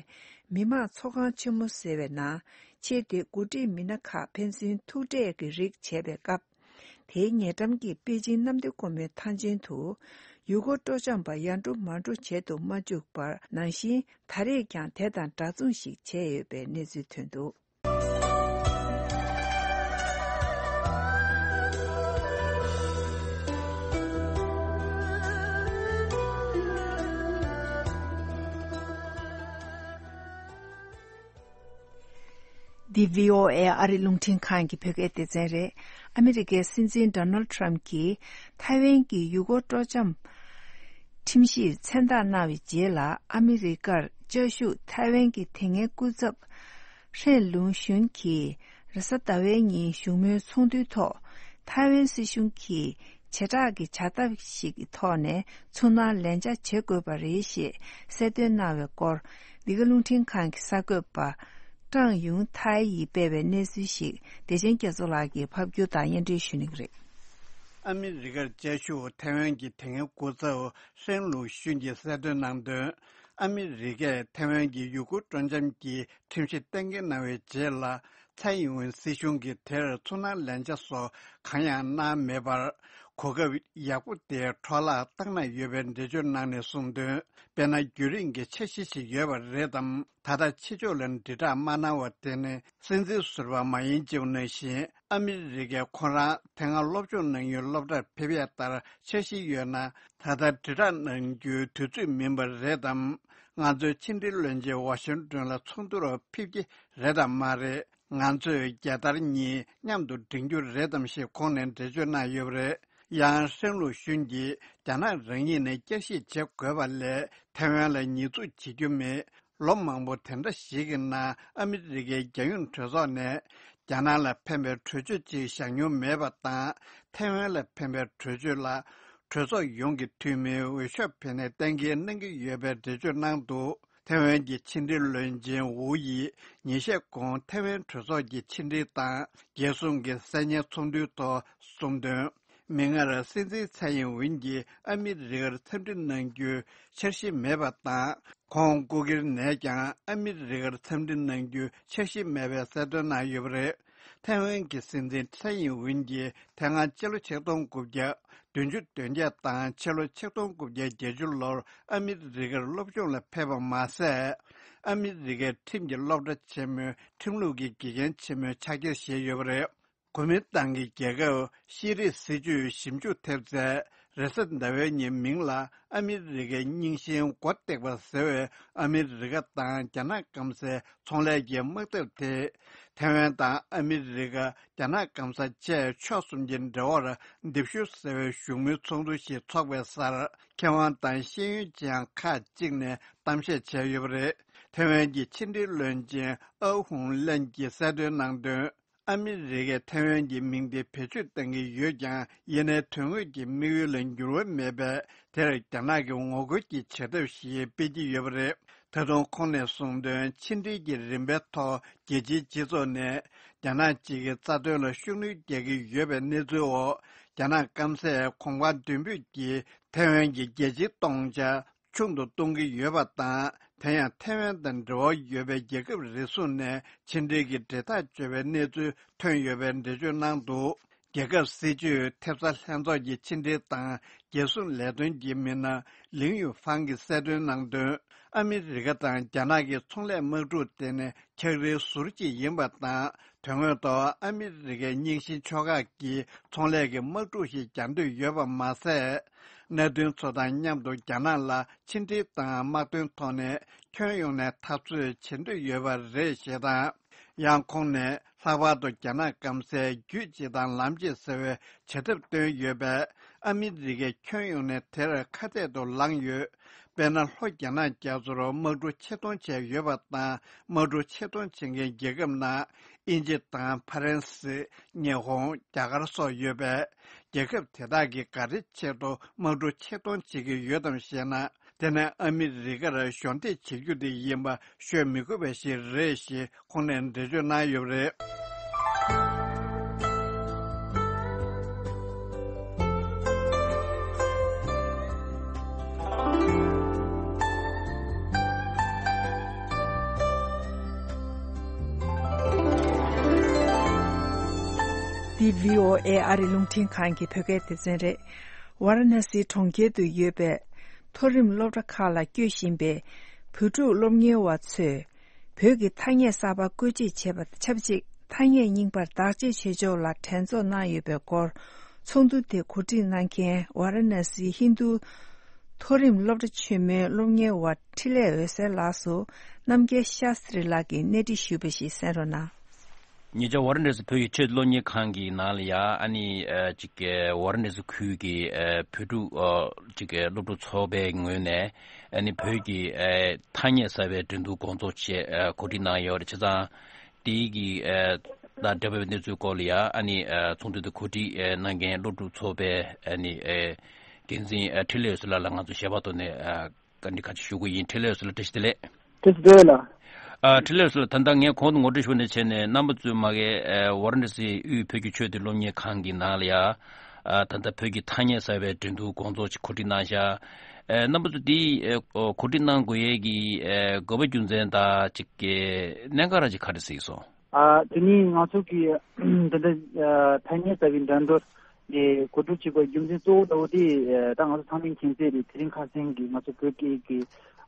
མི་དམངས་ཚོགས་ཁང་ཆེན་མོ་ཟེར་བའི་ནང་ཆེས་མཐོའི་འགོ་ཁྲིད་མི་སྣ་ཁག་ཕན་ཚུན་ཐུག་འཕྲད་ཀྱི་རིགས་བྱས་པའི་སྐབས། དེའི་ཉེ་འགྲམ་གྱི་པེ་ཅིང་གནམ་བདེ་སྒོ་མོའི་ཐང་ཆེན་དུ། ཡུལ་སྐོར་སྤྲོ་འཆམ་པ་ཡར་འགྲོ་མར་འགྲོ་བྱེད་དུ་མ་བཅུག་པར་ནང་བཞིན། ད་རེས་ཀྱང་དེ་དང་འདྲ་མཚུངས་ཤིག་བྱས་ཡོད་པའི་གནས་ཚུལ་ཐོན་འདུག། འདི་བྷི་ཨོ་ཨེ་ཨ་རི་རླུང་འཕྲིན་ཁང་གི་བོད་སྐད་སྡེ་ཚན་རེད། ཨ་མི་རི་ཀའི་སྲིད་འཛིན་ཌོ་ནལ་ཌི་ཊརམ་ཕི་གྱིས་ཐའེ་ཝན་གྱི་ཡུལ་སྐོར་སྤྲོ་འཆམ་ཁྲིམས་གཞིར་མཚན་རྟགས་གནང་བའི་རྗེས་ལ། ཨ་མི་རི་ཀར་བཅའ་བཞུགས་ཐའེ་ཝན་གྱི་དེ་སྔའི་སྐུ་ཚབ་ཧྲེན་ལུང་ཞུན་གྱིས་རེས་གཟའ་ཟླ་བའི་ཉིན་བཞུགས་མོལ་ཚོགས་འདུའི་ཐོག་ཐའེ་ཝན་སྲིད་གཞུང་གིས་བྱེ་བྲག་གི་བྱ་ཐབས་ཤིག་གི་ཐོག་ནས་ཚུར་སྣང་ལན་ཆགས་བྱེད་དགོས་པ་རེད་ཞེས་གསལ་སྟོན་གནང་བའི་སྐོར། འདི་ག་རླུང་འཕྲིན་ཁང་གི་གསར་འགོད་པ་ཀྲང་ཡུང་ཐའེ་ཡིས་སྤེལ་བའི་གནས་ཚུལ་ཞིག་བདེ་ཆེན་རྒྱ་མཚོ་ལགས་ཀྱིས་ཕབ་སྒྱུར་དང་སྙན་སྒྲོན་ཞུ་གནང་གི་རེད། ཨ་མི་རི་ཀར་བཅའ་བཞུགས་ཐའེ་ཝན་གྱི་དེ་སྔའི་སྐུ་ཚབ་ཧྲེན་ལུང་ཞུན་གྱིས་གསལ་སྟོན་གནང་དོན། ཨ་མི་རི་ཀས་ཐའེ་ཝན་གྱི་ཡུལ་སྐོར་སྤྲོ་འཆམ་གྱི་ཁྲིམས་གཞི་གཏན་འཁེལ་གནང་བའི་རྗེས་ལ། ཚའེ་ཡིན་ཝེན་སྲིད་གཞུང་གིས་དེར་ཚུར་སྣང་ལན་ཆགས་སོགས་གང་ཡང་གནང་མེད་པར། གོ་སྐབས་ཡག་པོ་དེ་འཕྲོ་བརླག་བཏང་གནང་ཡོད་པའི་འགྲེལ་བརྗོད་གནང་ནས་གསུངས་དོན། དཔེར་ན། རྒྱུན་རིང་གི་འཆར་གཞི་ཞིག་ཡོད་པ་རེད་དམ། ད་ལྟ་ཕྱི་ཕྱོགས་ལ་དྲིལ་བསྒྲགས་མ་གནང་བ་དེ་ནི་སྲིད་འཛིན་ཟུར་པ་མ་ཡིན་ཅེའུ་ནང་བཞིན། ཨ་མི་རི་ཀས་ཁོ་རང་དེ་སྔ་སློབ་སྦྱོང་གནང་ཡུལ་སློབ་གྲྭར་ཕེབས་ཡས་ལྟར་འཆར་གཞི་ཡོད་ན། ད་ལྟ་དྲིལ་བསྒྲགས་གནང་རྒྱུའི་དུས་ཚོད་མིན་པ་རེད་དམ། ང་ཚོའི་ཕྱི་འབྲེལ་བློན་ཆེན་ཝ་ཤིང་ཏོན་ལ་ཚོགས་འདུར་ཕེབས་ཀྱི་རེད་དམ་མ་རེད། ང་ཚོས་རྒྱལ་དར་གཉིས་མཉམ་དུ་སྒྲེང་རྒྱུ་རེད་དམ་ཞེས་ཁོང་ནས་འགྲེལ་བརྗོད་གནང་ཡོད་པ་རེད། ཡང་ཧྲེན་ལུ་ཤུན་གྱིས། རྒྱ་ནག་རང་ཉིད་ནས་བསྐྱར་ཞིབ་བྱེད་དགོས་པ་ལས། ཐའེ་ཝན་ལ་ཉེས་འཛུགས་བྱེད་རྒྱུ་མེད། ལོ་མང་པོ་དེ་འདྲ་ཞིག་གི་ནང་ཨ་མི་རི་ཀའི་རྒྱལ་ཡོངས་གྲོས་ཚོགས་ནས། རྒྱ་ནག་ལ་ཕན་པའི་གྲོས་ཆོད་ཅིག་བཞག་མྱོང་མེད་པ་དང་། ཐའེ་ཝན་ལ་ཕན་པའི་གྲོས་ཆོད་ལ། གྲོས་ཚོགས་ཡོངས་ཀྱི་འཐུས་མིའི་འོས་ཤོག་ཕུལ་ནས་གཏན་འཁེལ་གནང་གི་ཡོད་པའི་འགྲེལ་བརྗོད་གནང་འདུག། ཐའེ་ཝན་གྱི་ཕྱི་འབྲེལ་བློན་ཆེན་ཝུའུ་ཡིས་ཉིན་ཤས་གོང་ཐའེ་ཝན་གྲོས་ཚོགས་ཀྱི་ཕྱི་འབྲེལ་དང་རྒྱལ་སྲུང་གི་གསར་ཉན་ཚོགས་འདུའི་ཐོག་གསུངས་དོན། མིག་སྔར་སྲིད་འཛིན་ཚའེ་ཡིན་ཝིན་གྱིས་ཨ་མི་རི་ཀར་འཚམས་འདྲི་གནང་རྒྱུའི་འཆར་གཞི་མེད་པ་དང་། ཁོང་སྐུ་སྒེར་ནས་ཀྱང་ཨ་མི་རི་ཀར་འཚམས་འདྲི་གནང་རྒྱུའི་འཆར་གཞི་མེད་པའི་གསལ་སྟོན་གནང་ཡོད་པ་རེད། ཐའེ་ཝན་གྱི་སྲིད་འཛིན་ཚའེ་ཡིན་ཝིན་གྱིས་དེ་སྔ་ཕྱི་ལོ་ཆིག་སྟོང་དགུ་བརྒྱ་བདུན་ཅུ་དོན་བརྒྱད་དང་ཕྱི་ལོ་ཆིག་སྟོང་དགུ་བརྒྱ་བརྒྱད་ཅུ་ལོར་ཨ་མི་རི་ཀར་སློབ་སྦྱོང་ལ་ཕེབས་པ་མ་ཟད། ཨ་མི་རི་ཀའི་ཁྲིམས་ཀྱི་སློབ་གྲྭ་ཆེན་མོའི་ཁྲིམས་ལུགས་ཀྱི་དགེ་རྒན་ཆེན་མོའི་ཕྱག་འཁྱེར་བཞེས་ཡོད་པ་རེད། གོ་མིན་ཏང་གི་རྒྱལ་ཁབ་ཤེས་རིག་སྲིད་ཇུས་ཞིབ་འཇུག་ཐེབས་རྩའི་རེས་གཟའ་ཟླ་བའི་ཉིན་མིང་ལ་ཨ་མི་རི་ཀའི་རྙིང་ཞེན་མགོ་བཏེགས་པ་ཟེར་བའི་ཨ་མི་རི་ཀ་དང་རྒྱ་ནག་སྐམ་སའི་ཚོང་ལས་ཀྱི་དམག་འཐབ་དེས། ཐའེ་ཝན་དང་ཨ་མི་རི་ཀ། རྒྱ་ནག་སྐམ་ས་བཅས་ཕྱོགས་གསུམ་གྱི་འབྲེལ་བར་ལྡེབ་གཞུ་ཟེར་བའི་བཞུགས་མོལ་ཚོགས་འདུ་ཞིག་འཚོགས་པའི་སར། མཁས་དབང་དང་ཤེས་ཡོན་ཅན་ཁག་ཅིག་ནས་གཏམ་བཤད་བྱས་ཡོད་པ་རེད། ཐའེ་ཝན་གྱི་ཕྱི་འབྲེལ་བློན་ཆེན་ཨའོ་ཧུང་ལན་གྱིས་གསལ་སྟོན་གནང་དོན། ཨ་མི་རི་ཀས་ཐའེ་ཝན་གྱི་མིང་དེ་བེད་སྤྱོད་གཏང་གི་ཡོད་ཀྱང་། ཡིན་ནའི་དོན་དངོས་ཀྱི་དམིགས་ཡུལ་ལ་འགྱུར་བ་མེད་པས། དེར་རྒྱ་ནག་གི་ངོ་རྒོལ་གྱི་བྱེད་ཐབས་ཤིག་སྤེལ་གྱི་ཡོད་པ་རེད། ད་དུང་ཁོང་ནས་གསུངས་དོན། ཕྱི་འབྲེལ་གྱི་རིམ་པའི་ཐོག་རྒྱལ་སྤྱིའི་སྤྱི་ཚོགས་ནས་རྒྱ་ནག་གཅིག་གི་རྩ་དོན་ལ་ཤུགས་སྣོན་རྒྱག་གི་ཡོད་པའི་གནས་ཚུལ་འོག་རྒྱ་ནག་སྐམ་སས་གོང་འཕེལ་མདུན་སྤོས་ཀྱིས་ཐའེ་ཝན་གྱི་རྒྱལ་སྤྱིའི་སྟོང་ཆ། ཆུང་དུ་གཏོང་གི་ཡོད་པ་དང་། དེ་ཡང་ཐའེ་ཝན་དང་འབྲེལ་བ་ཡོད་པའི་རྒྱལ་ཁབ་རེ་ཟུང་ནས་ཕྱི་འབྲེལ་གྱི་འབྲེལ་ཐག་གཅོད་པའི་གནས་ཚུལ་ཐོན་ཡོད་པའི་འགྲེལ་བརྗོད་གནང་འདུག་རྒྱལ་ཁབ་སྲིད་ཇུས་ཐེབས་རྩ་ལྷན་ཚོགས་ཀྱི་ཕྱི་འབྲེལ་དང་རྒྱལ་སྲུང་ལས་དོན་གྱི་མི་སྣ་ལིང་ཡུ་ཧྥང་གིས་གསལ་སྟོན་གནང་དོན། ཨ་མི་རི་ཀ་དང་རྒྱ་ནག་གི་ཚོང་ལས་དམག་འཁྲུག་དེ་ནས་འཁྱགས་རིའི་ཟུར་གཅིག་ཡིན་པ་དང་། དོན་དངོས་ཐོག་ཨ་མི་རི་ཀའི་རྙིང་ཞེན་ཕྱོགས་ཁག་གིས་ཚོང་ལས་ཀྱི་དམག་འཁྲུག་ཞིག་རྒྱག་འདོད་ཡོད་པ་མ་ཟད། མནའ་མཐུན་ཚོ་དང་མཉམ་དུ་རྒྱ་ནག་ལ་ཕྱི་འབྲེལ་དང་དམག་དོན་ཐོག་ནས་ཁྱོན་ཡོངས་ནས་འཐབ་རྩོད་བྱེད་འདོད་ཡོད་པ་རེད་ཞེས་དང་། ཡང་ཁོང་ནས་ལྷག་པར་དུ་རྒྱ་ནག་སྐམ་སའི་རྒྱུད་སྤྱི་དང་ལམ་སྤྱི་ཟེར་བའི་བྱ་ཐབས་བཏོན་ཡོད་པས། ཨ་མི་རི་ཀས་ཁྱོན་ཡོངས་ནས་དེར་ཁ་གཏད་དུ་ལངས་ཡོད། དཔེར་ན། ལྷོ་རྒྱ་ནག་རྒྱ་མཚོར་དམག་གྲུ་ཆེད་གཏོང་བྱས་ཡོད་པ་དང་། དམག་གྲུ་ཆེད་གཏོང་བྱེད་མཁན་རྒྱལ་ཁབ་ནང་དབྱིན་ཇི་དང་ཕ་རན་སི། ཉི་ཧོང་། རྒྱ་གར་སོགས་ཡོད་པས། རྒྱལ་ཁབ་དེ་དག་གིས་ག་རེ་ཆེད་དུ་དམག་གྲུ་ཆེད་གཏོང་བྱེད་ཀྱི་ཡོད་དམ་ཞེ་ན། དེ་ནི་ཨ་མི་རི་ཀར་གཞོགས་འདེགས་བྱེད་རྒྱུ་དེ་ཡིན་པ་ཤོད་མི་དགོས་པ་ཞིག་རེད་ཞེས་ཁོང་ནས་འགྲེལ་བརྗོད་གནང་ཡོད་པ་རེད། འདི་བྷི་ཨོ་ཨེ་ཨ་རི་རླུང་འཕྲིན་ཁང་གི་བོད་སྐད་སྡེ་ཚན་རེད། ཝཱ་ར་ཎ་སི་གྲོང་ཁྱེར་དུ་ཡོད་པའི་མཐོ་རིམ་སློབ་གྲྭ་ཁག་ལ་སྐྱོད་བཞིན་པའི་བོད་ཕྲུག་སློབ་གཉེར་བ་ཚོས། བོད་ཀྱི་ཐ་སྙད་གསར་པ་བཀོལ་སྤྱོད་བྱས་པ་དང་ཆབས་ཅིག་ཐ་སྙད་རྙིང་པར་བདག་གཅེས་བྱེད་ཕྱོགས་ལ་དྲན་གསོ་གནང་ཡོད་པའི་སྐོར། ཚོགས་འདུ་དེ་གོ་སྒྲིག་གནང་མཁན་ཝཱ་ར་ཎ་སིའི་ཧིན་རྡུ་མཐོ་རིམ་སློབ་གྲྭ་ཆེན་མོའི་སློབ་གཉེར་བ་འཕྲིན་ལས་འོད་ཟེར་ལགས་སུ་རྣམ་རྒྱལ་ཤཱ་སྟྲི་ལགས་ཀྱིས་གནས་འདྲི་ཞུས་པ་ཞིག་གསན་རོགས་གནང་། ཉེ་ཆར་ཝཱ་ར་ཎ་སི་བོད་ཀྱི་ཆེས་མཐོའི་སློབ་གཉེར་ཁང་གི་ནང་ལ་ཡ། ཨ་ནི་ཨ་ཅིག་གི་ཝཱ་ར་ཎ་སི་ཁུལ་གྱི་ཨ་བོད་ཕྲུག་ཨ་ཅིག་གི་སློབ་ཕྲུག་ཚོགས་པའི་ངོས་ནས་ཨ་ནི་བོད་ཀྱི་ཨ་ཐ་སྙད་གསར་པའི་འགྲན་བསྡུར་སྐོང་ཚོགས་བྱས་ཨ་གོ་སྒྲིག་གནང་ཡོད་རེད། བྱས་ཙང་དེའི་གི་ཨ་དང་འབྲེལ་བའི་གནས་ཚུལ་སྐོར་ལ་ཡ། ཨ་ནི་ཨ་ཚོགས་འདུ་དེ་གོ་སྒྲིག་ཨ་གནང་མཁན་སློབ་ཕྲུག་ཚོགས་པའི་ཨ་ནི་ཨ་འགན་འཛིན་ཨ་འཕྲིན་ལས་འོད་ཟེར་ལགས་ལ་ང་ཚོ་ཞལ་པར་ཐོག་ནས་ཨ་བཀའ་འདྲི་ཁ་ཅིག་ཞུ་གི་ཡིན། འཕྲིན་ལས་འོད་ཟེར་ལགས་བཀྲ་ཤིས་བདེ་ལེགས། བཀྲ་ཤིས་བདེ་ལེགས་ལགས། ཨ་འཕྲིན་ལས་འོད་ཟེར་ལགས། ད་ལྟ་ངས་གོང་དུ་ངོ་སྤྲོད་ཞུ་བ་ནང་བཞིན་བྱས་ནས་རྣམ་པ་ཚོས་མ་གི་ཨ་ཝཱ་ར་ཎ་སི་དབུས་བོད་ཀྱི་ཆོས་ལྡན་སློབ་གཉེར་ཁང་གི་ནང་ལ་ཡ། ཨ་ད་ལྟ་བོད་ཀྱི་ཐ་སྙད་གསར་པའི་འགྲན་བསྡུར་སྐོང་ཚོགས་ཅིག་གོ་སྒྲིག་གནང་ཤག་ཨ་རྣམ་པ་ཚོས་དེ་ཨ་གོ་སྒྲིག་གནང་དགོས་ཡས་ཀྱི་ཨ་དགོས་པ་རྒྱུ་མཚན་དང་ཅིག་གི་གནད་འགག་རང་ཅིག་ག་རེ་གཟིགས་སོང་། ཨ་དེ་ནི་ང་ཚོ་གི་འདི་འདྲ་ཨ་ཐ་སྙད་གསར་པའི་འགྲན་བསྡུར་དེ་གོ་སྒྲིག་བྱེད་པའི་རྒྱུ་མཚན་གཙོ་བོ་ལྟ་བུ་དེ་ཨ་ད་ང་ཚོ་ཚང་མས་མཁྱེན་གསལ་རེད། དེ་རིང་ཁ་སང་གི་ང་ཚོ་བོད་སྐད་ཀྱི་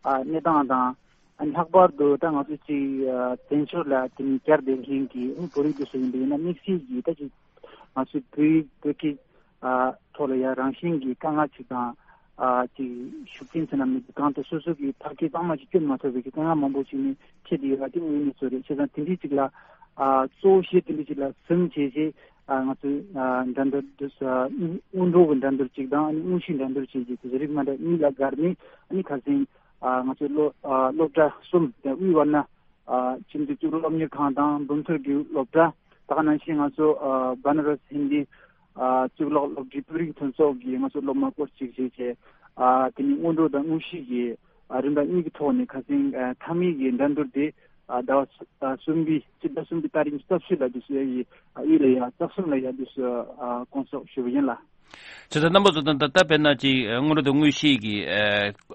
ཨ་གནས་སྟངས་དང་། ཨ་ནི་ལྷག་པར་དུ་ད་ང་ཚོ་ཅིག་ཨ་བཙན་བྱོལ་ལ་དེ་ནི་བསྐྱར་བསྡད་མཁན་གྱི་ཨ་ནི་བོད་རིགས་དེ་ཚོ་ཡིན་པ་ཡིན་ན་དམིགས་བསལ་གྱིས་ད་ཅིག་ང་ཚོའི་བོད་ཡིག་བོད་སྐད་ཨ་ཐོག་ལ་ཡ་རང་བཞིན་གྱི་དཀའ་ངལ་ཅིག་དང་། ཨ་ཅིག་ཤུགས་རྐྱེན་ཚོ་རྣམས་ནི་གང་དུ་སོ་སོ་གི་ཕ་སྐད་གཙང་མ་ཞིག་སྐྱོན་མ་ཐུབ་པའི་གི་དཀའ་ངལ་མང་པོ་ཞིག་ནི་འཕྲད་དེ་ཡོད་པ་དེ་དངོས་གནས་ཚོ་རེད། བྱས་ཙང་དེ་འདྲའི་ཅིག་ལ་ཨ་གཙོ་བོ་གཞི་དེ་འདྲའི་ཅིག་ལ་བཟུང་བྱས་རྗེས་ཨ་ང་ཚོས་ཨ་འགྲན་བསྡུར་དུ་ཨ་སྔོན་འགྲོ་གི་འགྲན་བསྡུར་གཅིག་དང་ཨ་ནི་དངོས་གཞིའི་འགྲན་བསྡུར་བྱས་རྗེས་དེ་རིགས་མ་འདྲ་གཉིས་ལ་བགར་ནས་ཨ་ནི་ཁ་སང་ཨ་ང་ཚོའི་སློབ་ཨ་སློབ་གྲྭ་གསུམ་དང་དབུས་ཝཱ་ཎ་ཨ་ཁྱིམ་སྡེ་གཙུག་ལག་སློབ་གཉེར་ཁང་དང་འབུམ་ཐོར་གྱི་སློབ་གྲྭ། ད་ག་ནང་བཞིན་ང་ཚོ་ཨ་བ་ན་ར་སི་ཧིན་དི་ཨ་གཙུག་ལག་སློབ་གྲྭའི་བོད་རིགས་མཐུན་ཚོགས་ཀྱི་ང་ཚོ་སློབ་མ་སྐོར་གཅིག་བྱས་བྱས། ཨ་དེ་ནི་སྔོན་འགྲོ་དང་དངོས་གཞི་གི་ཨ་རིམ་པ་གཉིས་ཀྱི་ཐོག་ནས་ཁ་སང་ཨ་མཐའ་མའི་གི་འགྲན་བསྡུར་དེ་ཨ་ཟླ་བ་ཨ་གསུམ་པའི་སྤྱི་ཟླ་གསུམ་པའི་ཏ་རིག་ཉི་ཤུ་རྩ་བཞི་ལ་དུས་སུ་ཡ་ཡི་ཨ་དབུས་ལ་ཡ་རྩ་གསུམ་ལ་ཡ་དུས་སུ་ཨ་སྐོང་ཚོགས་ཞུ་བ་ཡིན་ལ། བྱས་ཙང་རྣམ་པ་ཚོ་ད་ལྟ་དཔེར་ན་ཅིག་སྔོན་འགྲོ་དང་དངོས་གཞིའི་གི་ཨ་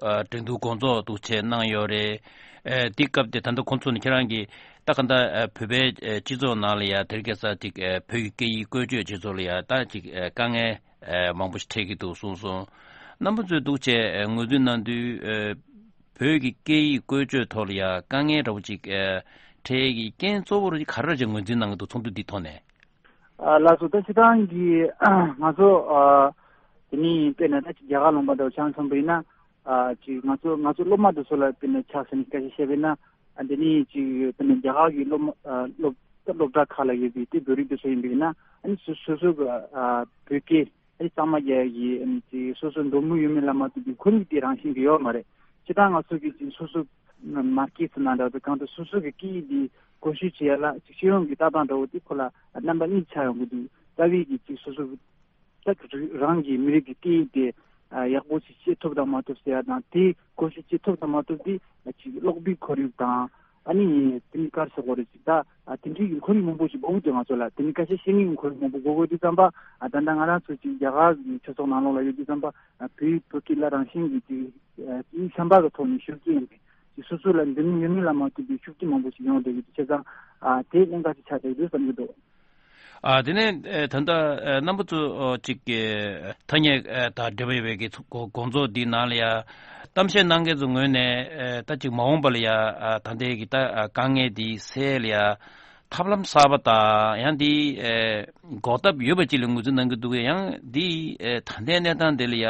ཨ་འགྲན་བསྡུར་སྐོང་ཚོགས་འདུག་བྱས་གནང་ཡོད་རེད། ཨ་དེའི་སྐབས་དེ་ད་ལྟ་ཁོང་ཚོ་ནི་ཁྱེད་རང་གི་ད་ག་ད་ཨ་བོད་པའི་ཨ་སྤྱི་ཚོགས་ནང་ལ་ཡ་དེ་རིང་ཁ་སང་ཅིག་ཨ་བོད་ཀྱི་སྐད་ཡིག་བཀོལ་སྤྱོད་བྱེད་ཕྱོགས་ལ་ཡ་ད་ཅིག་ཨ་དཀའ་ངལ་ཨ་མང་པོ་ཞིག་འཕྲད་ཀྱི་འདུག་གསུངས་སོང་། རྣམ་པ་ཚོས་འདུག་བྱས་ཨ་ངོས་འཛིན་གནང་དུས་ཨ་བོད་ཀྱི་སྐད་ཡིག་བཀོལ་སྤྱོད་ཐོག་ལ་ཡ་དཀའ་ངལ་འདྲ་བོ་ཅིག་ཨ་འཕྲད་ཀྱི་རྐྱེན་གཙོ་བོ་རུ་ག་རེ་ཅིག་ངོས་འཛིན་གནང་གི་འདུག་ཚོགས་འདུ་འདིའི་ཐོག་ནས། ཨ་ལགས་སོ། ད་སྤྱིར་བཏང་གི་ང་ཚོ་ཨ་དེ་ནི་དཔེར་ན་ད་ཅིག་རྒྱ་གར་ལུང་པ་འདྲ་བོ་ཆ་མཚོན་པ་ཡིན་ན། ཨ་ཅིག་ང་ཚོ་ང་ཚོ་སློབ་མ་དེ་ཚོ་ལ་དཔེར་ན་ཆ་བཞག་ནས་སྐད་ཆ་བཤད་པ་ཡིན་ན། ཨ་དེ་ནི་ཅིག་དཔེར་ན་རྒྱ་གར་གྱི་སློབ་མ་ཨ་སློབ་སློབ་གྲྭ་ཁག་ལ་ཡོད་པའི་དེ་བོད་རིགས་དེ་ཚོ་ཡིན་པ་ཡིན་ན། ཨ་ནི་སོ་སོ་སོ་གི་ཨ་བོད་སྐད་ཨ་ནི་གཙང་མ་རྒྱག་ཡ་གི་ཨ་ནི་ཅིག་སོ་སོ་འདོད་མོས་ཡོད་མེད་ལ་མ་ལྟོས་པའི་ཁོར་ཡུག་དེ་རང་བཞིན་གྱི་ཡོད་མ་རེད། སྤྱིར་བཏང་ང་ཚོ་གི་ཅིག་སོ་སོ་མར་ཁེ་སི་ནང་འདྲ་བོ་དང་གང་དུ་སོ་སོ་གི་སྐད་ཡིག་འདི་བཀོལ་སྤྱོད་བྱེད་ཡ་ལ་ཅིག་སྤྱི་ཡོངས་ཀྱི་ལྟ་སྟངས་འདྲ་བོ་དེ་ཁོ་ལ་རྣམ་པ་གཉིས་ཆགས་ཡོང་གི་འདུག་རྩ་བའི་གི་ཅིག་སོ་སོ་ད་རང་གི་མི་རིགས་ཀྱི་སྐད་ཡིག་དེ་ཡག་པོ་ཞིག་ཤེས་ཐུབ་དང་མ་ཐུབ་ཟེར་ཡ་དང་། དེ་བཀོལ་སྤྱོད་བྱེད་ཐུབ་དང་མ་ཐུབ་དེ་ཅིག་ཀློག་པའི་ཁོར་ཡུག་དང་ ཨ་ནི་དེ་ནི་ག་རེ་ཟེར་དགོས་རེད་ཅིག་ད་དེ་འདྲའི་གི་ཁོར་ཡུག་མང་པོ་ཞིག་དགོས་ཀྱི་འདུག་ང་ཚོ་ལ། དེ་ནི་ཁ་ཤས་ཤེས་ངེས་ཀྱི་ཁོར་ཡུག་མང་པོ་དགོས་དགོས་དུས་ཙམ་པ་ད་ལྟ་ང་རང་ཚོ་ཅིག་རྒྱ་གར་གྱི་ཆོས་ཚོགས་ནང་ལོགས་ལ་ཡོད་དུས་ཙམ་པ་བོད་ཡིག་བོད་སྐད་ལ་རང་བཞིན་གྱི་ཅིག་ཡིག་ཤན་པ་གི་ཐོག་ནས་ཤུགས་རྐྱེན་ཡིན་པས་ཅིག་སོ་སོ་ལ་འདི་མི་ཡོད་མི་ལ་མ་ལྟོས་པའི་ཤུགས་རྐྱེན་མང་པོ་ཞིག་ཡོང་བསྡད་ཀྱི་འདུག་བྱས་ཙང་དེ་གནད་འགག་ཅིག་ཆགས་བསྡད་ཀྱི་འདུག་བསམ་གྱི་འདུག་ཨ། དེ་ནས་ཨེ་ད་ལྟ་ཨེ་རྣམ་པ་ཚོ་ཨོ་ཅིག་གི་ཐ་སྙད་ཨེ་དང་འབྲེལ་བ་ཡོད་པའི་གི་ཚོ་དགོང་དགོང་ཚོགས་འདིའི་ནང་ལ་ཡ་གཏམ་བཤད་གནང་མཁན་ཚོ་ངོས་ནས་ཨེ་ད་ཅིག་མ་འོངས་པ་ལ་ཡ་ཨ་ད་ལྟའི་གི་ད་ཨ་དཀའ་ངལ་འདི་སེལ་ཡ་ཐབས་ལམ་གསར་པ་དང་ཡང་འདི་ཨེ་འགོག་ཐབས་ཡོད་པ་ཅིག་ལ་ངོས་འཛིན་གནང་གི་འདུག་གས། ཡང་འདི་ཨེ་ད་ལྟའི་གནས་སྟངས་འདི་ལ་ཡ་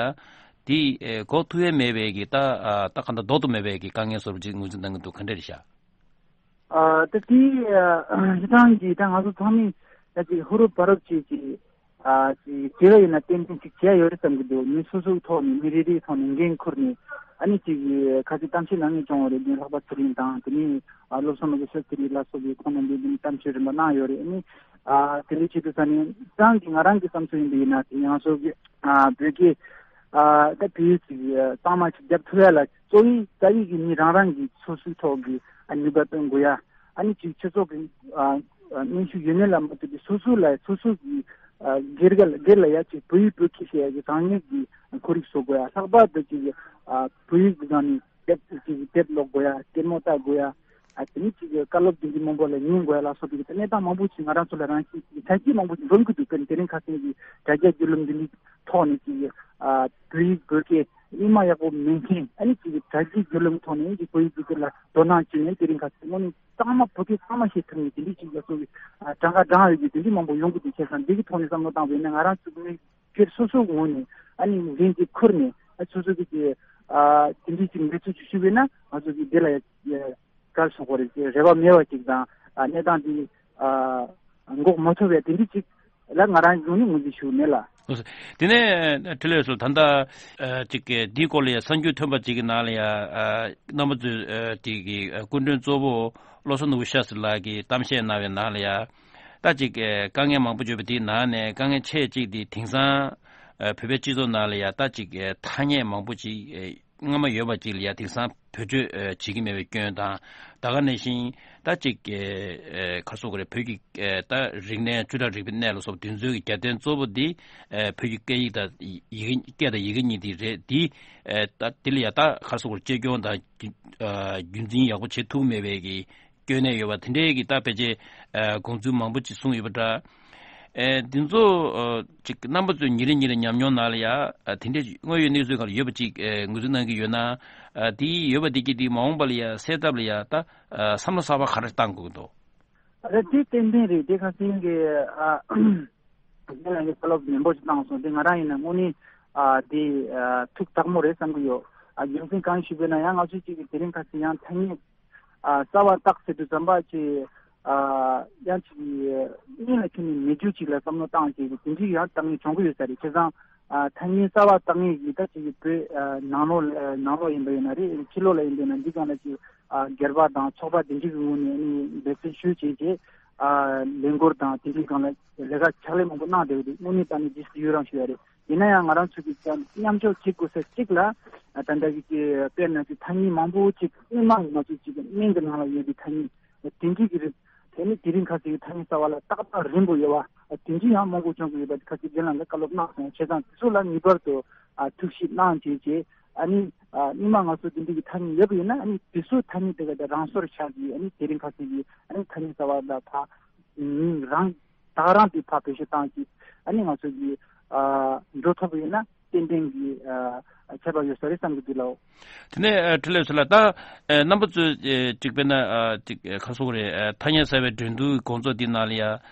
འདི་ཨེ་འགོག་ཐུབ་ཡ་མེད་པའི་གི་ད་ཨ་ད་ག་འདྲ་ལྡོག་ཏུ་མེད་པའི་གི་དཀའ་ངལ་བཟོ་འདྲ་ཅིག་ངོས་འཛིན་གནང་གི་འདུག་ག་འདྲ་རེད་ཤག་ཨ་ད་དེ་ཨ་སྤྱིར་བཏང་གི་ད་ང་ཚོ་ཚང་མས་ད་ཅིག་ཧུ་རུ་བ་རུབ་ཅིག་ཅིག་ཨ་ཅིག་བྱེད་པ་ཡིན་ན་ཏན་ཏན་ཅིག་བྱས་ཡོད་རེད་བསམ་གྱི་འདུག་མི་སོ་སོའི་ཐོག་ནས་མི་རེ་རེའི་ཐོག་ནས་འགན་ཁུར་ནས་ཨ་ནི་ཅིག་ཁ་ཅིག་གཏམ་བཤད་གནང་མཁན་བྱུང་བ་རེད། དེ་ལྷག་པ་ཚེ་རིང་དང་དེ་ནས་ཨ་བློ་བཟང་ནོར་བུ་ཤཱསྟྲི་ལགས་སོགས་ཀྱིས་ཁོང་རྣམ་པས་འདི་ནས་གཏམ་བཤད་རིམ་པ་གནང་ཡོད་རེད། ཨ་ནི་ཨ་དེ་འདྲའི་ཆེད་དུ་ས་ནས་ཙང་གི་ང་རང་གི་བསམ་ཚུལ་ཡིན་པ་ཡིན་ན་དེ་ང་ཚོ་གི་ཨ་བོད་སྐད་ཨ་ད་བོད་ཡིག་ཅིག་གཙང་མ་ཅིག་རྒྱབ་ཐུབ་ཡ་ལ་གཙོ་བོའི་རྩ་བའི་གི་མི་རང་རང་གི་སོ་སོའི་ཐོག་གི་ཨ་ནུས་པ་བཏོན་དགོས་ཡ། ཨ་ནི་ཅིག་སྤྱི་ཚོགས་ཀྱི་ཨ་ཨ་གནོན་ཤུགས་ཡོད་མེད་ལ་མ་ལྟོས་ཏེ་སོ་སོ་ལ་སོ་སོ་གི་ཨ་སྒེར་ག་ལ་སྒེར་ལ་ཡ་ཅིག་བོད་ཡིག་བོད་སྐད་བཤད་ཡ་གི་རང་ཉིད་ཀྱི་ཁོར་ཡུག་བཟོ་དགོས་ཡ། ལྷག་པར་དུ་ཅིག་ཨ་བོད་ཡིག་གི་སྒང་ནས་དེབ་ཅིག་དེབ་ཀློག་དགོས་ཡ། ལྟད་མོ་ལྟ་དགོས་ཡ། ཨ་དེ་ནི་ཅིག་བཀའ་སློབ་འདི་འདྲ་མང་པོ་ལ་ཉན་དགོས་ཡ་ལ་སོགས་པའི་གནས་སྟངས་མང་པོ་ཅིག་ང་རང་ཚོ་ལ་རང་བཞིན་གྱི་དྲ་རྒྱ་མང་པོ་ཅིག་འཛོམས་ཀྱི་འདུག་དེ་རིང་ཁ་སང་གི་དྲ་རྒྱ་བརྒྱུད་ལམ་འདི་འདྲའི་ཐོག་ནས་ཅིག་ཨ་བོད་ཡིག་བོད་སྐད་རྙིང་མ་ཡག་པོ་མེད་མཁན་ཨ་ནི་ཅིག་དྲ་རྒྱའི་བརྒྱུད་ལམ་ཐོག་ནས་ཅིག་བོད་ཡིག་བོད་སྐད་ལ་དོ་སྣང་བྱས་ནས་དེ་རིང་ཁ་སང་དངོས་གནས་གཙང་མ་བོད་སྐད་གཙང་མ་བཤད་ཐུབ་མཁན་དེ་འདྲའི་ཅིག་ལ་སོགས་པའི་ཨ་གྲངས་ཀ་གྲངས་ཡོད་ཀྱི་དེ་འདྲའི་མང་པོ་ཡོང་གི་འདུག་བྱས་ཙང་འདི་གི་ཐོག་ནས་བསམ་བློ་བཏང་བས་ན་ང་རང་ཚོ་མི་སྒེར་སོ་སོའི་ངོས་ནས་ཨ་ནི་འགན་ཅིག་ཁུར་ནས་ཨ་སོ་སོ་གི་ཅིག་ཨ་དེ་འདྲའི་ཅིག་འབད་བརྩོན་ཅིག་ཞུས་པས་ན་ང་ཚོ་གི་འདི་ལ་ཡ་གར་སོང་གོ་རེད་ཅེས་རེ་བ་མེད་པ་ཅིག་དང་ཨ་གནས་སྟངས་འདི་ཨ་འགོག་མ་ཐུབ་པའི་དེ་འདྲ་ཅིག་ལ་ང་རང་ངོས་ནས་ངོས་འཛིན་ཞུ་མེད་ལ། ཨོ་དེ་ནས་འཕྲིན་ལས་སུ་ད་ལྟ་ཨ་ཅིག་གི་འདིའི་སྐོར་ལ་ཡ་གསར་འགྱུར་ཐོན་པ་ཅིག་གི་ནང་ལ་ཡ་ཨ་རྣམ་པ་ཚོས་ཨ་དེ་གི་ཨ་སྐུ་མགྲོན་གཙོ་བོ་བློ་བཟང་ནོར་བུ་ཤཱསྟྲི་ལགས་ཀྱིས་གཏམ་བཤད་གནང་བའི་ནང་ལ་ཡ་ད་ཅིག་ཨ་དཀའ་ངལ་མང་པོ་བརྗོད་པ་དེའི་ནང་ནས་དཀའ་ངལ་ཆེ་གཅིག་དེ་དེང་སང་ཨ་བོད་པའི་སྤྱི་ཚོགས་ནང་ལ་ཡ་ད་ཅིག་ཨ་ཐ་སྙད་མང་པོ་ཅིག་ཨ་སྔ་མ་ཡོད་པ་ཅིག་ལ་ཡ་དེང་སང་བེད་སྤྱོད་ཨ་བྱེད་ཀྱི་མེད་པའི་སྐྱོན་དང་། ད་ག་ནང་བཞིན་ད་ཅིག་ཨེ་ཨེ་ག་རེ་ཟེར་དགོས་རེད། བོད་ཀྱི་ཨེ་ད་རིག་གནས་བཅུ་ཕྲག་རིག་པའི་གནས་ལ་སོགས་པ་དེ་ཚོའི་གི་རྒྱབ་རྟེན་གཙོ་བོ་འདི་ཨེ་བོད་ཀྱི་སྐད་ཡིག་དང་ཡི་གེ་སྐད་དང་ཡི་གེ་གཉིས་འདི་རེད། འདི་ཨེ་ད་འདི་ལ་ཡ་ད་ག་རེ་ཟེར་དགོས་རེད། གཅེས་སྐྱོང་དང་རྒྱུན་ཨ་རྒྱུན་འཛིན་ཡག་པོ་བྱེད་ཐུབ་མེད་པའི་གི་སྐྱོན་གནས་ཡོད་པ་དེ་འདྲའི་གི་ད་ཕལ་ཆེར་ཨ་དགོངས་ཚུལ་མང་པོ་ཅིག་གསུངས་ཡོད་པ་འདྲ། ཨེ་འདི་ཚོ་ཨ་ཅིག་རྣམ་པ་ཚོའི་ཉིན་རེ་ཉིན་རེ་ཉམས་མྱོང་ནང་ལ་ཡ་ཨ་དེ་འདྲའི་དངོས་ཡོད་གནས་ཚུལ་སྒང་ལ་ཡོད་པ་ཅིག་ཨེ་ངོས་འཛིན་གནང་གི་ཡོད་ན། ཨ་དེ་ཡོད་པ་དེ་གི་དེ་མ་འོངས་པ་ལ་ཡ་སེལ་ཐབས་ལ་ཡ་ད་ཨ་བསམ་བློ་གསར་པ་ག་རེ་བཏང་དགོས་ཀྱི་འདུག་ཨ་དེ་ཏན་ཏན་རེད། དེ་ཁ་སང་གི་ཨ་རྒན་ལགས་ཀྱིས་བཀའ་སློབ་ནན་པོ་ཞིག་བཏང་སོང་། དེ་ང་རང་ཡིན་ན་དངོས་གནས་ཨ་དེ་ཨ་ཐུགས་དག་མོ་རེད་བསམ་གྱི་ཡོད། ཨ་རྒྱུ་མཚན་གང་ཞུས་པ་ཡིན་ན་ཡང་ང་ཚོས་ཅིག་གི་དེ་རིང་ཁ་སང་ཡང་ཐ་སྙད་ཨ་གསར་བ་བཏགས་ཟེར་དུས་ཙམ་པ་ཅིག་ཨ་ཡང་ཅིག་གཉིས་ལ་ཁྱོན་ནས་མི་རྒྱུ་ཅིག་ལ་བསམ་བློ་བཏང་ཅིག་དེ་འདྲའི་ཡང་བཏགས་མཁན་བྱུང་གི་ཡོད་ས་རེད། བྱས་ཙང་ཨ་ཐ་སྙད་གསར་བ་བཏགས་མཁན་གྱི་ད་ཅིག་བོད་ཨ་ནང་ལོགས་ལ་ནང་ལོགས་ཡིན་པ་ཡིན་ན་རེད། ཕྱི་ལོགས་ལ་ཡིན་པ་ཡིན་ན་འདི་སྒང་ལ་ཅིག་ཨ་སྒེར་པ་དང་ཚོགས་པ་དེ་འདྲའི་གི་ངོས་ནས་ཨ་ནི་འབད་བརྩོན་ཞུས་བྱས་རྗེས་ཨ་ལས་འགུལ་དང་དེ་འདྲའི་སྒང་ལ་ལས་ཀ་ཕྱག་ལས་མང་པོ་གནང་བསྡད་ཡོད་རེད། དངོས་གནས་དྲང་གནས་རྗེས་སུ་ཡི་རང་ཞུ་ཡ་རེད། ཡིན་ན་ཡང་ང་རང་ཚོ་གིས་ཀྱང་མཉམ་འཇོག་བྱེད་དགོས་ས་གཅིག་ལ་ད་ལྟ་གི་དཔེར་ན་ཅིག་ཐ་སྙད་མང་པོ་ཅིག་སྔོན་མ་ང་ཚོ་ཅིག་སྨན་གྱི་ནང་ལ་ཡོད་པའི་ཐ་སྙད་དེ་འདྲའི་གི་རིགས། དེ་ནི་དེ་རིང་ཁ་སང་གི་ཐ་སྙད་གསར་བ་ལ་ཏག་ཏག་རན་པོ་ཡོད་པ་དེ་འདྲའི་ཡང་མང་པོ་བྱུང་གི་ཡོད་པ་ཁ་སང་རྒན་ལགས་ཀྱིས་བཀའ་སློབ་གནང་སོང་། བྱས་ཙང་དེ་ཚོ་ལ་ངེས་པར་དུ་ཨ་ཐུགས་ཞིབ་གནང་བྱས་རྗེས་ཨ་ནི་ཨ་སྔོན་མ་ང་ཚོ་དེ་འདྲའི་གི་ཐ་སྙད་ཡོད་པ་ཡིན་ན་ཨ་ནི་དེ་ཚོ་ཐ་སྙད་དེ་ག་དེ་རང་སོར་ཆགས་ཀྱི་ཨ་ནི་དེ་རིང་ཁ་སང་གི་ཨ་ནི་ཐ་སྙད་གསར་བ་ལ་ཕ་མིང་རང་ད་ག་རང་དེ་ཕར་བེད་སྤྱོད་བཏང་ཅིག་ཨ་ནི་ང་ཚོ་གི་ཨ་འགྲོ་ཐུབ་པ་ཡིན་ན་ཏན་ཏན་གྱི་ཨ་ཁྱད་པར་ཡོད་ས་རེད་བསམ་གྱི་འདུག་ལགས། དེ་ནས་ཨ་འཕྲིན་ལས་ཚོ་ལ་ད་ཨ་རྣམ་པ་ཚོས་ཨ་ཅིག་དཔེར་ན་ཨ་ཅིག་ཨ་ག་རེ་ཟེར་དགོས་རེད། ཨ་ཐ་སྙད་གསར་བའི་འགྲན་བསྡུར་གི་དགོང་ཚོགས་འདི་ནང་ལ་ཡ་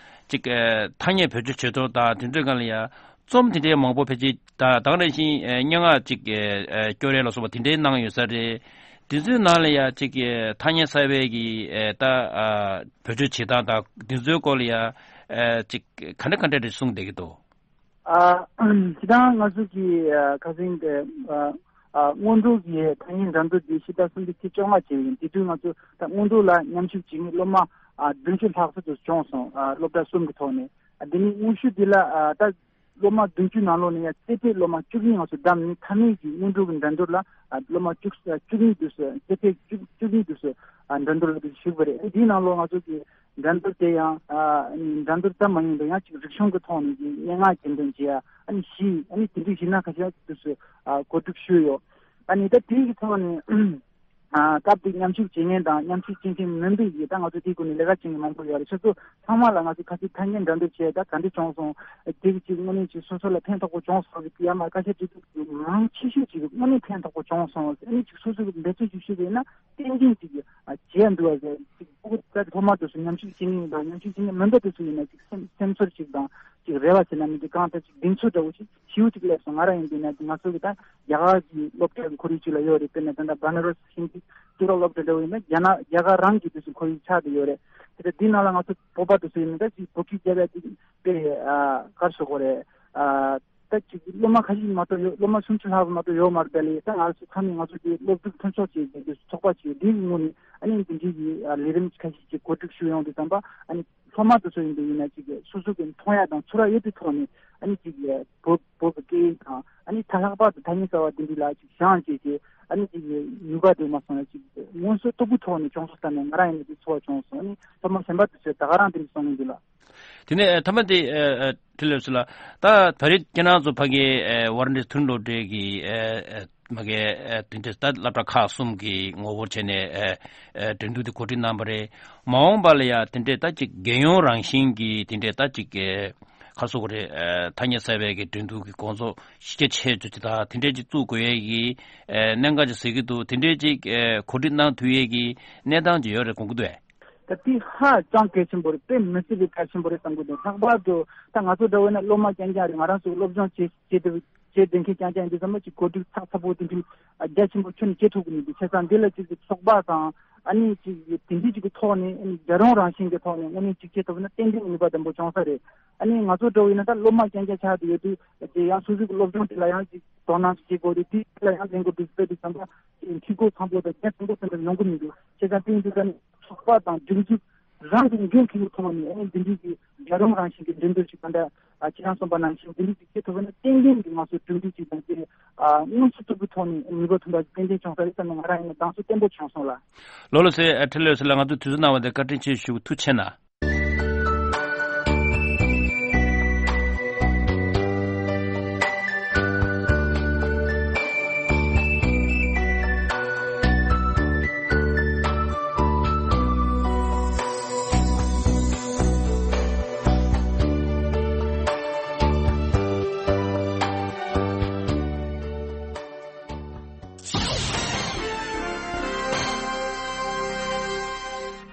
ཅིག་ཨ་ཐ་སྙད་བེད་སྤྱོད་བྱེད་ཐོག་དང་དེ་ཚོའི་སྒང་ལ་ཡ་རྩོམ་དེ་འདྲའི་མང་པོ་ཕལ་ཆེར་ད་དེ་ནང་བཞིན་ཨ་སྙན་ངག་ཅིག་ཨ་སྐྱོར་ཡ་ལ་སོགས་པ་དེ་འདྲའི་གནང་ཡོད་ས་རེད། དེ་ཚོའི་ནང་ལ་ཡ་ཅིག་ཨ་ཐ་སྙད་གསར་བའི་གི་ཨ་ད་ཨ་བེད་སྤྱོད་བྱེད་སྟངས་དང་དེ་ཚོའི་སྐོར་ལ་ཡ་ཨ་ཅིག་ག་འདྲ་ག་འདྲ་རེ་གསུངས་བསྡད་ཀྱི་འདུག་ཨ་སྤྱིར་བཏང་ང་ཚོ་གི་ཨ་ཁ་སང་གི་ཨ་ཨ་སྔོན་འགྲོ་གི་ཐ་སྙད་འགྲན་བསྡུར་འདི་ཕྱི་ཟླ་གསུམ་པའི་ཚེས་བཅོ་ལྔ་བྱས་ཡིན། དེ་དུས་ང་ཚོ་ད་སྔོན་འགྲོ་ལ་མཉམ་ཞུགས་བྱེད་མཁན་སློབ་མ་ཨ་བདུན་ཅུ་ལྷག་ཙམ་དུ་བྱུང་སོང་། ཨ་སློབ་གྲྭ་གསུམ་གི་ཐོག་ནས། ཨ་དེ་ནས་དངོས་ཤུགས་འདི་ལ་ཨ་ད་ སློབ་མ་བདུན་ཅུ་ནང་ལོགས་ནས་ཡང་རྩེ་ཕུད་སློབ་མ་བཅུ་གཉིས་ང་ཚོ་བདམས་ནས་མཐའ་མའི་གི་སྔོན་འགྲོ་གི་འགྲན་བསྡུར་ལ་ཨ་སློབ་མ་བཅུ་བཅུ་གཉིས་དུས་སུ་རྩེ་ཕུད་བཅུ་བཅུ་གཉིས་དུས་སུ་ཨ་འགྲན་བསྡུར་ལ་དུ་ཞུགས་པ་རེད། འདིའི་ནང་ལོགས་ང་ཚོ་གི་འགྲན་བསྡུར་དེ་ཡང་ཨ་འགྲན་བསྡུར་ཙམ་མ་ཡིན་པར་ཡང་ཅིག་རིག་གཞུང་གི་ཐོག་ནས་ཀྱི་སྙན་ངག་རྒྱུན་འདོན་བྱེད་ཡ་ཨ་ནི་གཞས་ཨ་ནི་དེ་འདྲའི་གཞས་སྣ་ཁ་ཤས་དུས་སུ་ཨ་གོ་སྒྲིག་ཞུས་ཡོད། ཨ་ནི་ད་དེའི་ཐོག་ནས་ཨ་སྐབས་དེ་མཉམ་ཞུགས་བྱེད་མཁན་དང་མཉམ་ཞུགས་བྱེད་མཁན་མིན་པའི་ཡི་ད་ང་ཚོ་དེའི་སྒོ་ནས་ལས་ཀ་བྱེད་མཁན་མང་པོ་ཡོད་རེད། ཁྱོད་ཚོ་ཚང་མ་ལ་ང་ཚོ་ཁ་སང་ཐ་སྙད་འགྲན་བསྡུར་བྱས་ད་ག་འདྲ་བྱུང་སོང་། དེ་གི་ཅིག་དངོས་གནས་ཅིག་སོ་སོ་ལ་ཕན་ཐོགས་པོ་བྱུང་སོང་གི་ཡ་མ་ཁ་ཤས་དེ་ཚོ་མང་ཆེ་ཤོས་ཅིག་དངོས་གནས་ཕན་ཐོགས་པོ་བྱུང་སོང་ཨ་ནི་ཅིག་སོ་སོ་གི་འབད་བརྩོན་ཅིག་ཞུས་པ་ཡིན་ན་ཏན་ཏན་ཅིག་བྱས་འདུག་ཨ་ཟེར་ཅིག་ཕྲུ་གུ་ད་ཐོག་མ་དེ་ཚོ་མཉམ་ཞུགས་བྱེད་མཁན་དང་མཉམ་ཞུགས་བྱེད་མཁན་མིན་པ་དེ་ཚོ་ཡིན་ན་ཅིག་སེམས་སེམས་ཚོར་ཅིག་དང་ཅིག་རེ་བ་ཟེར་ན་མི་འདུག་གང་ལྟར་ཅིག་གདེང་ཚོད་འདྲ་བོ་ཅིག་ཞེ་པོ་ཅིག་སླེབས་སོང་། ང་རང་ཡིན་དུས་ན་ང་ཚོ་གི་ད་རྒྱ་གར་གྱི་སློབ་གྲྭ་གི་ཁོར་ཡུག་ཅིག་ལ་ཡོད་རེད། དཔེར་ན་ད་ལྟ་བ་ན་ར་སི་ཧིན་དི་སྤྱི་རོགས་སློབ་གྲྭ་འདྲ་བོ་ཡིན་ན་རྒྱ་ནག་རྒྱ་གར་རང་གི་དུས་སུ་ཁོར་ཡུག་ཆགས་བསྡད་ཡོད་རེད། དེ་ལྟར་འདི་ནང་ལ་ང་ཚོ་བོད་པ་དུས་སུ་ཡིན་ན་ད་ཅིག་བོད་སྐད་རྒྱབ་ཡ་ཅིག་དཔེ་ཨ་ག་རེ་ཞུ་དགོས་རེད། ཨ་ད་ཅིག་སློབ་མ་ཁ་ཤས་མ་གཏོགས་ཡོད། སློབ་མ་སུམ་ཅུ་ལྷག་མ་གཏོགས་ཡོད་མ་རེད། དེ་ལས་ད་ང་ཚོ་ཚང་མས་ང་ཚོ་གི་སློབ་ཕྲུག་མཐུན་ཚོགས་ཅིག་གི་ཚོགས་པ་ཅིག་འདིའི་ངོས་ནས་ཨ་ནི་འདི་འདྲའི་གི་ལས་རིམ་ཁ་ཤས་ཅིག་གོ་སྒྲིག་ཞུ་ཡོང་དུས་ཙམ་པ་ཨ་ནི་སློབ་མ་དེ་ཚོ་ཡིན་པ་ཡིན་ན་ཅིག་སོ་སོ་གི་མཐོང་ཡ་དང་ཚོར་བ་ཡོད་པའི་ཐོག་ནས་ཨ་ནི་ཅིག་བོད་བོད་ཀྱི་སྐད་ཡིག་དང་ཨ་ནི་ད་ལྷག་པར་དུ་ཐ་སྙད་གསར་བ་འདི་འདྲ་ལ་ཅིག་སྦྱངས་བྱས་ཏེ་ཨ་ནི་ཅིག་ནུས་པ་དེ་མ་སོང་ན་ཅིག་མངོན་གསལ་དོད་པོའི་ཐོག་ནས་བྱུང་སོང་ལྟ་ནས་ང་རང་ཡིན་ན་ཅིག་ཚོར་བ་བྱུང་སོང་། ཨ་ནི་སློབ་མ་གཞན་པ་དེ་ཚོས་ད་ག་རང་དེ་འདྲ་གསུང་གི་འདུག་ལ། དེ་ནས་ཐ་མ་དེ་ཨ་ཨ་འཕྲིན་ལས་ཚོ་ལ་ད་ད་རེས་ཁྱེད་རང་ཚོ་ཕ་གིའི་ཨ་ཝ་རན་ཊི་མཐོ་རིམ་སློབ་གྲྭའི་གི་ཨ་ཨ་མ་གི་ཨ་དེ་འདྲ་ད་སློབ་གྲྭ་ཁག་གསུམ་གི་ངོ་བོར་བྱས་ནས་ཨ་ཨ་འགྲན་བསྡུར་དེ་གོ་སྒྲིག་གནང་བ་རེད། མ་འོངས་པ་ལ་ཡང་དེ་འདྲས་ད་ཅིག་རྒྱལ་ཡོངས་རང་བཞིན་གྱི་དེ་འདྲས་ད་ཅིག་ག་རེ་ཟེར་དགོས་རེད། ཐ་སྙད་གསར་པའི་གི་འགྲན་བསྡུར་གྱི་དགོང་ཚོགས་གཞི་རྒྱ་ཆེ་ཚོད་ཅིག་དང་དེ་འདྲས་ཅིག་བཙུགས་དགོས་ཡས་ཀྱི་གནད་འགག་ཅིག་གཟིགས་ཀྱི་འདུག་དེ་འདྲས་ཅིག་གོ་སྒྲིག་གནང་ཐུབ་ཡས་ཀྱི་གནས་སྟངས་ཅིག་ཡོད་རེད་དགོངས་ཀྱི་འདུག་ཨེ། ད་དེ་ཧ་ཅང་གལ་ཆེན་པོ་རེད། དཔེ་མི་སྲིད་པའི་གལ་ཆེན་པོ་རེད་བསམ་གྱི་འདུག་ལྷག་པར་དུ་ད་ང་ཚོ་འདྲ་བོ་ཡིན་ན་སློབ་མ་རྐྱང་རྐྱང་རེད། ང་རང་ཚོ་སློབ་སྦྱོང་བྱེད་བྱེད་བྱེད་བསྡད་མཁན་རྐྱང་རྐྱང་ཡིན་དུས་ཙམ་པ་ཅིག་གོ་སྒྲིག་ཚགས་ཚུད་པོ་དེ་འདྲའི་རྒྱ་ཆེན་པོ་ཁྱོན་ནས་བྱེད་ཐུབ་ཀྱི་མི་འདུག་བྱས་ཙང་འདི་ལ་ཅིག་ཚོགས་པ་དང་ཨ་ནི་ཅིག་དེ་འདྲའི་ཅིག་གི་ཐོག་ནས་ཨ་ནི་རྒྱལ་ཡོངས་རང་བཞིན་གྱི་ཐོག་ནས་དངོས་གནས་ཅིག་བྱེད་ཐུབ་ན་ཏན་ཏན་ནུས་པ་ལྡན་པོ་བྱུང་ས་རེད། ཨ་ནི་ང་ཚོ་འདྲ་བོ་ཡིན་ན་ད་སློབ་མ་རྐྱང་རྐྱང་ཆགས་བསྡད་ཡོད་དུས་དེ་ཡང་སོ་སོའི་སློབ་སྦྱོང་དེ་ལ་ཡང་ཅིག་དོ་སྣང་བྱེད་དགོས་རེད། དེ་ལ་ཡང་ལས་འགུལ་སྒྲིག་སྤེལ་དུས་ཙམ་པ་འཐུས་སྒོ་ཚང་པོ་དང་རྒྱ་ཆེན་པོ་ཙམ་དུ་ཡོང་གི་མི་འདུག་བྱས་ཙང་དེ་ཡིན་དུས་ད་ནི་ཚོགས་པ་དང་སྒྲིག་འཛུགས་རང་གི་འགན་འཁྱེར་གྱི་ཐོག་ནས་ཨ་ནི་འདི་འདྲའི་གི་རྒྱལ་ཡོངས་རང་བཞིན་གྱི་འགྲན་བསྡུར་ཞིག་ག་འདྲ་ཨ་ཁྱེད་རང་གསུངས་པ་ནང་བཞིན་འདི་འདྲའི་ཞིག་བྱེད་ཐུབ་པ་ན་ཏན་ཏན་གྱི་ང་ཚོ་གྲུབ་འབྲས་ཅིག་དང་དེ་ཨ་མངོན་གསལ་དོད་པོའི་ཐོག་ནས་ནུས་པ་ཐོན་པ་ཞིག་ཏན་ཏན་བྱུང་ས་རེད་བསམ་ནས་ང་རང་ཡིན་ན་དང་སུ་བརྟན་པོ་བྱུང་སོང་ལ། ལོ་ལོ་ཚེ་ཨ་འཕྲིན་ལས་ཚོ་ལ་ང་ཚོ་དུས་ཚོད་གནང་བ་དེ་བཀའ་དྲིན་ཆེ་ཞུ། ཐུགས་རྗེ་ཆེ་གནང་།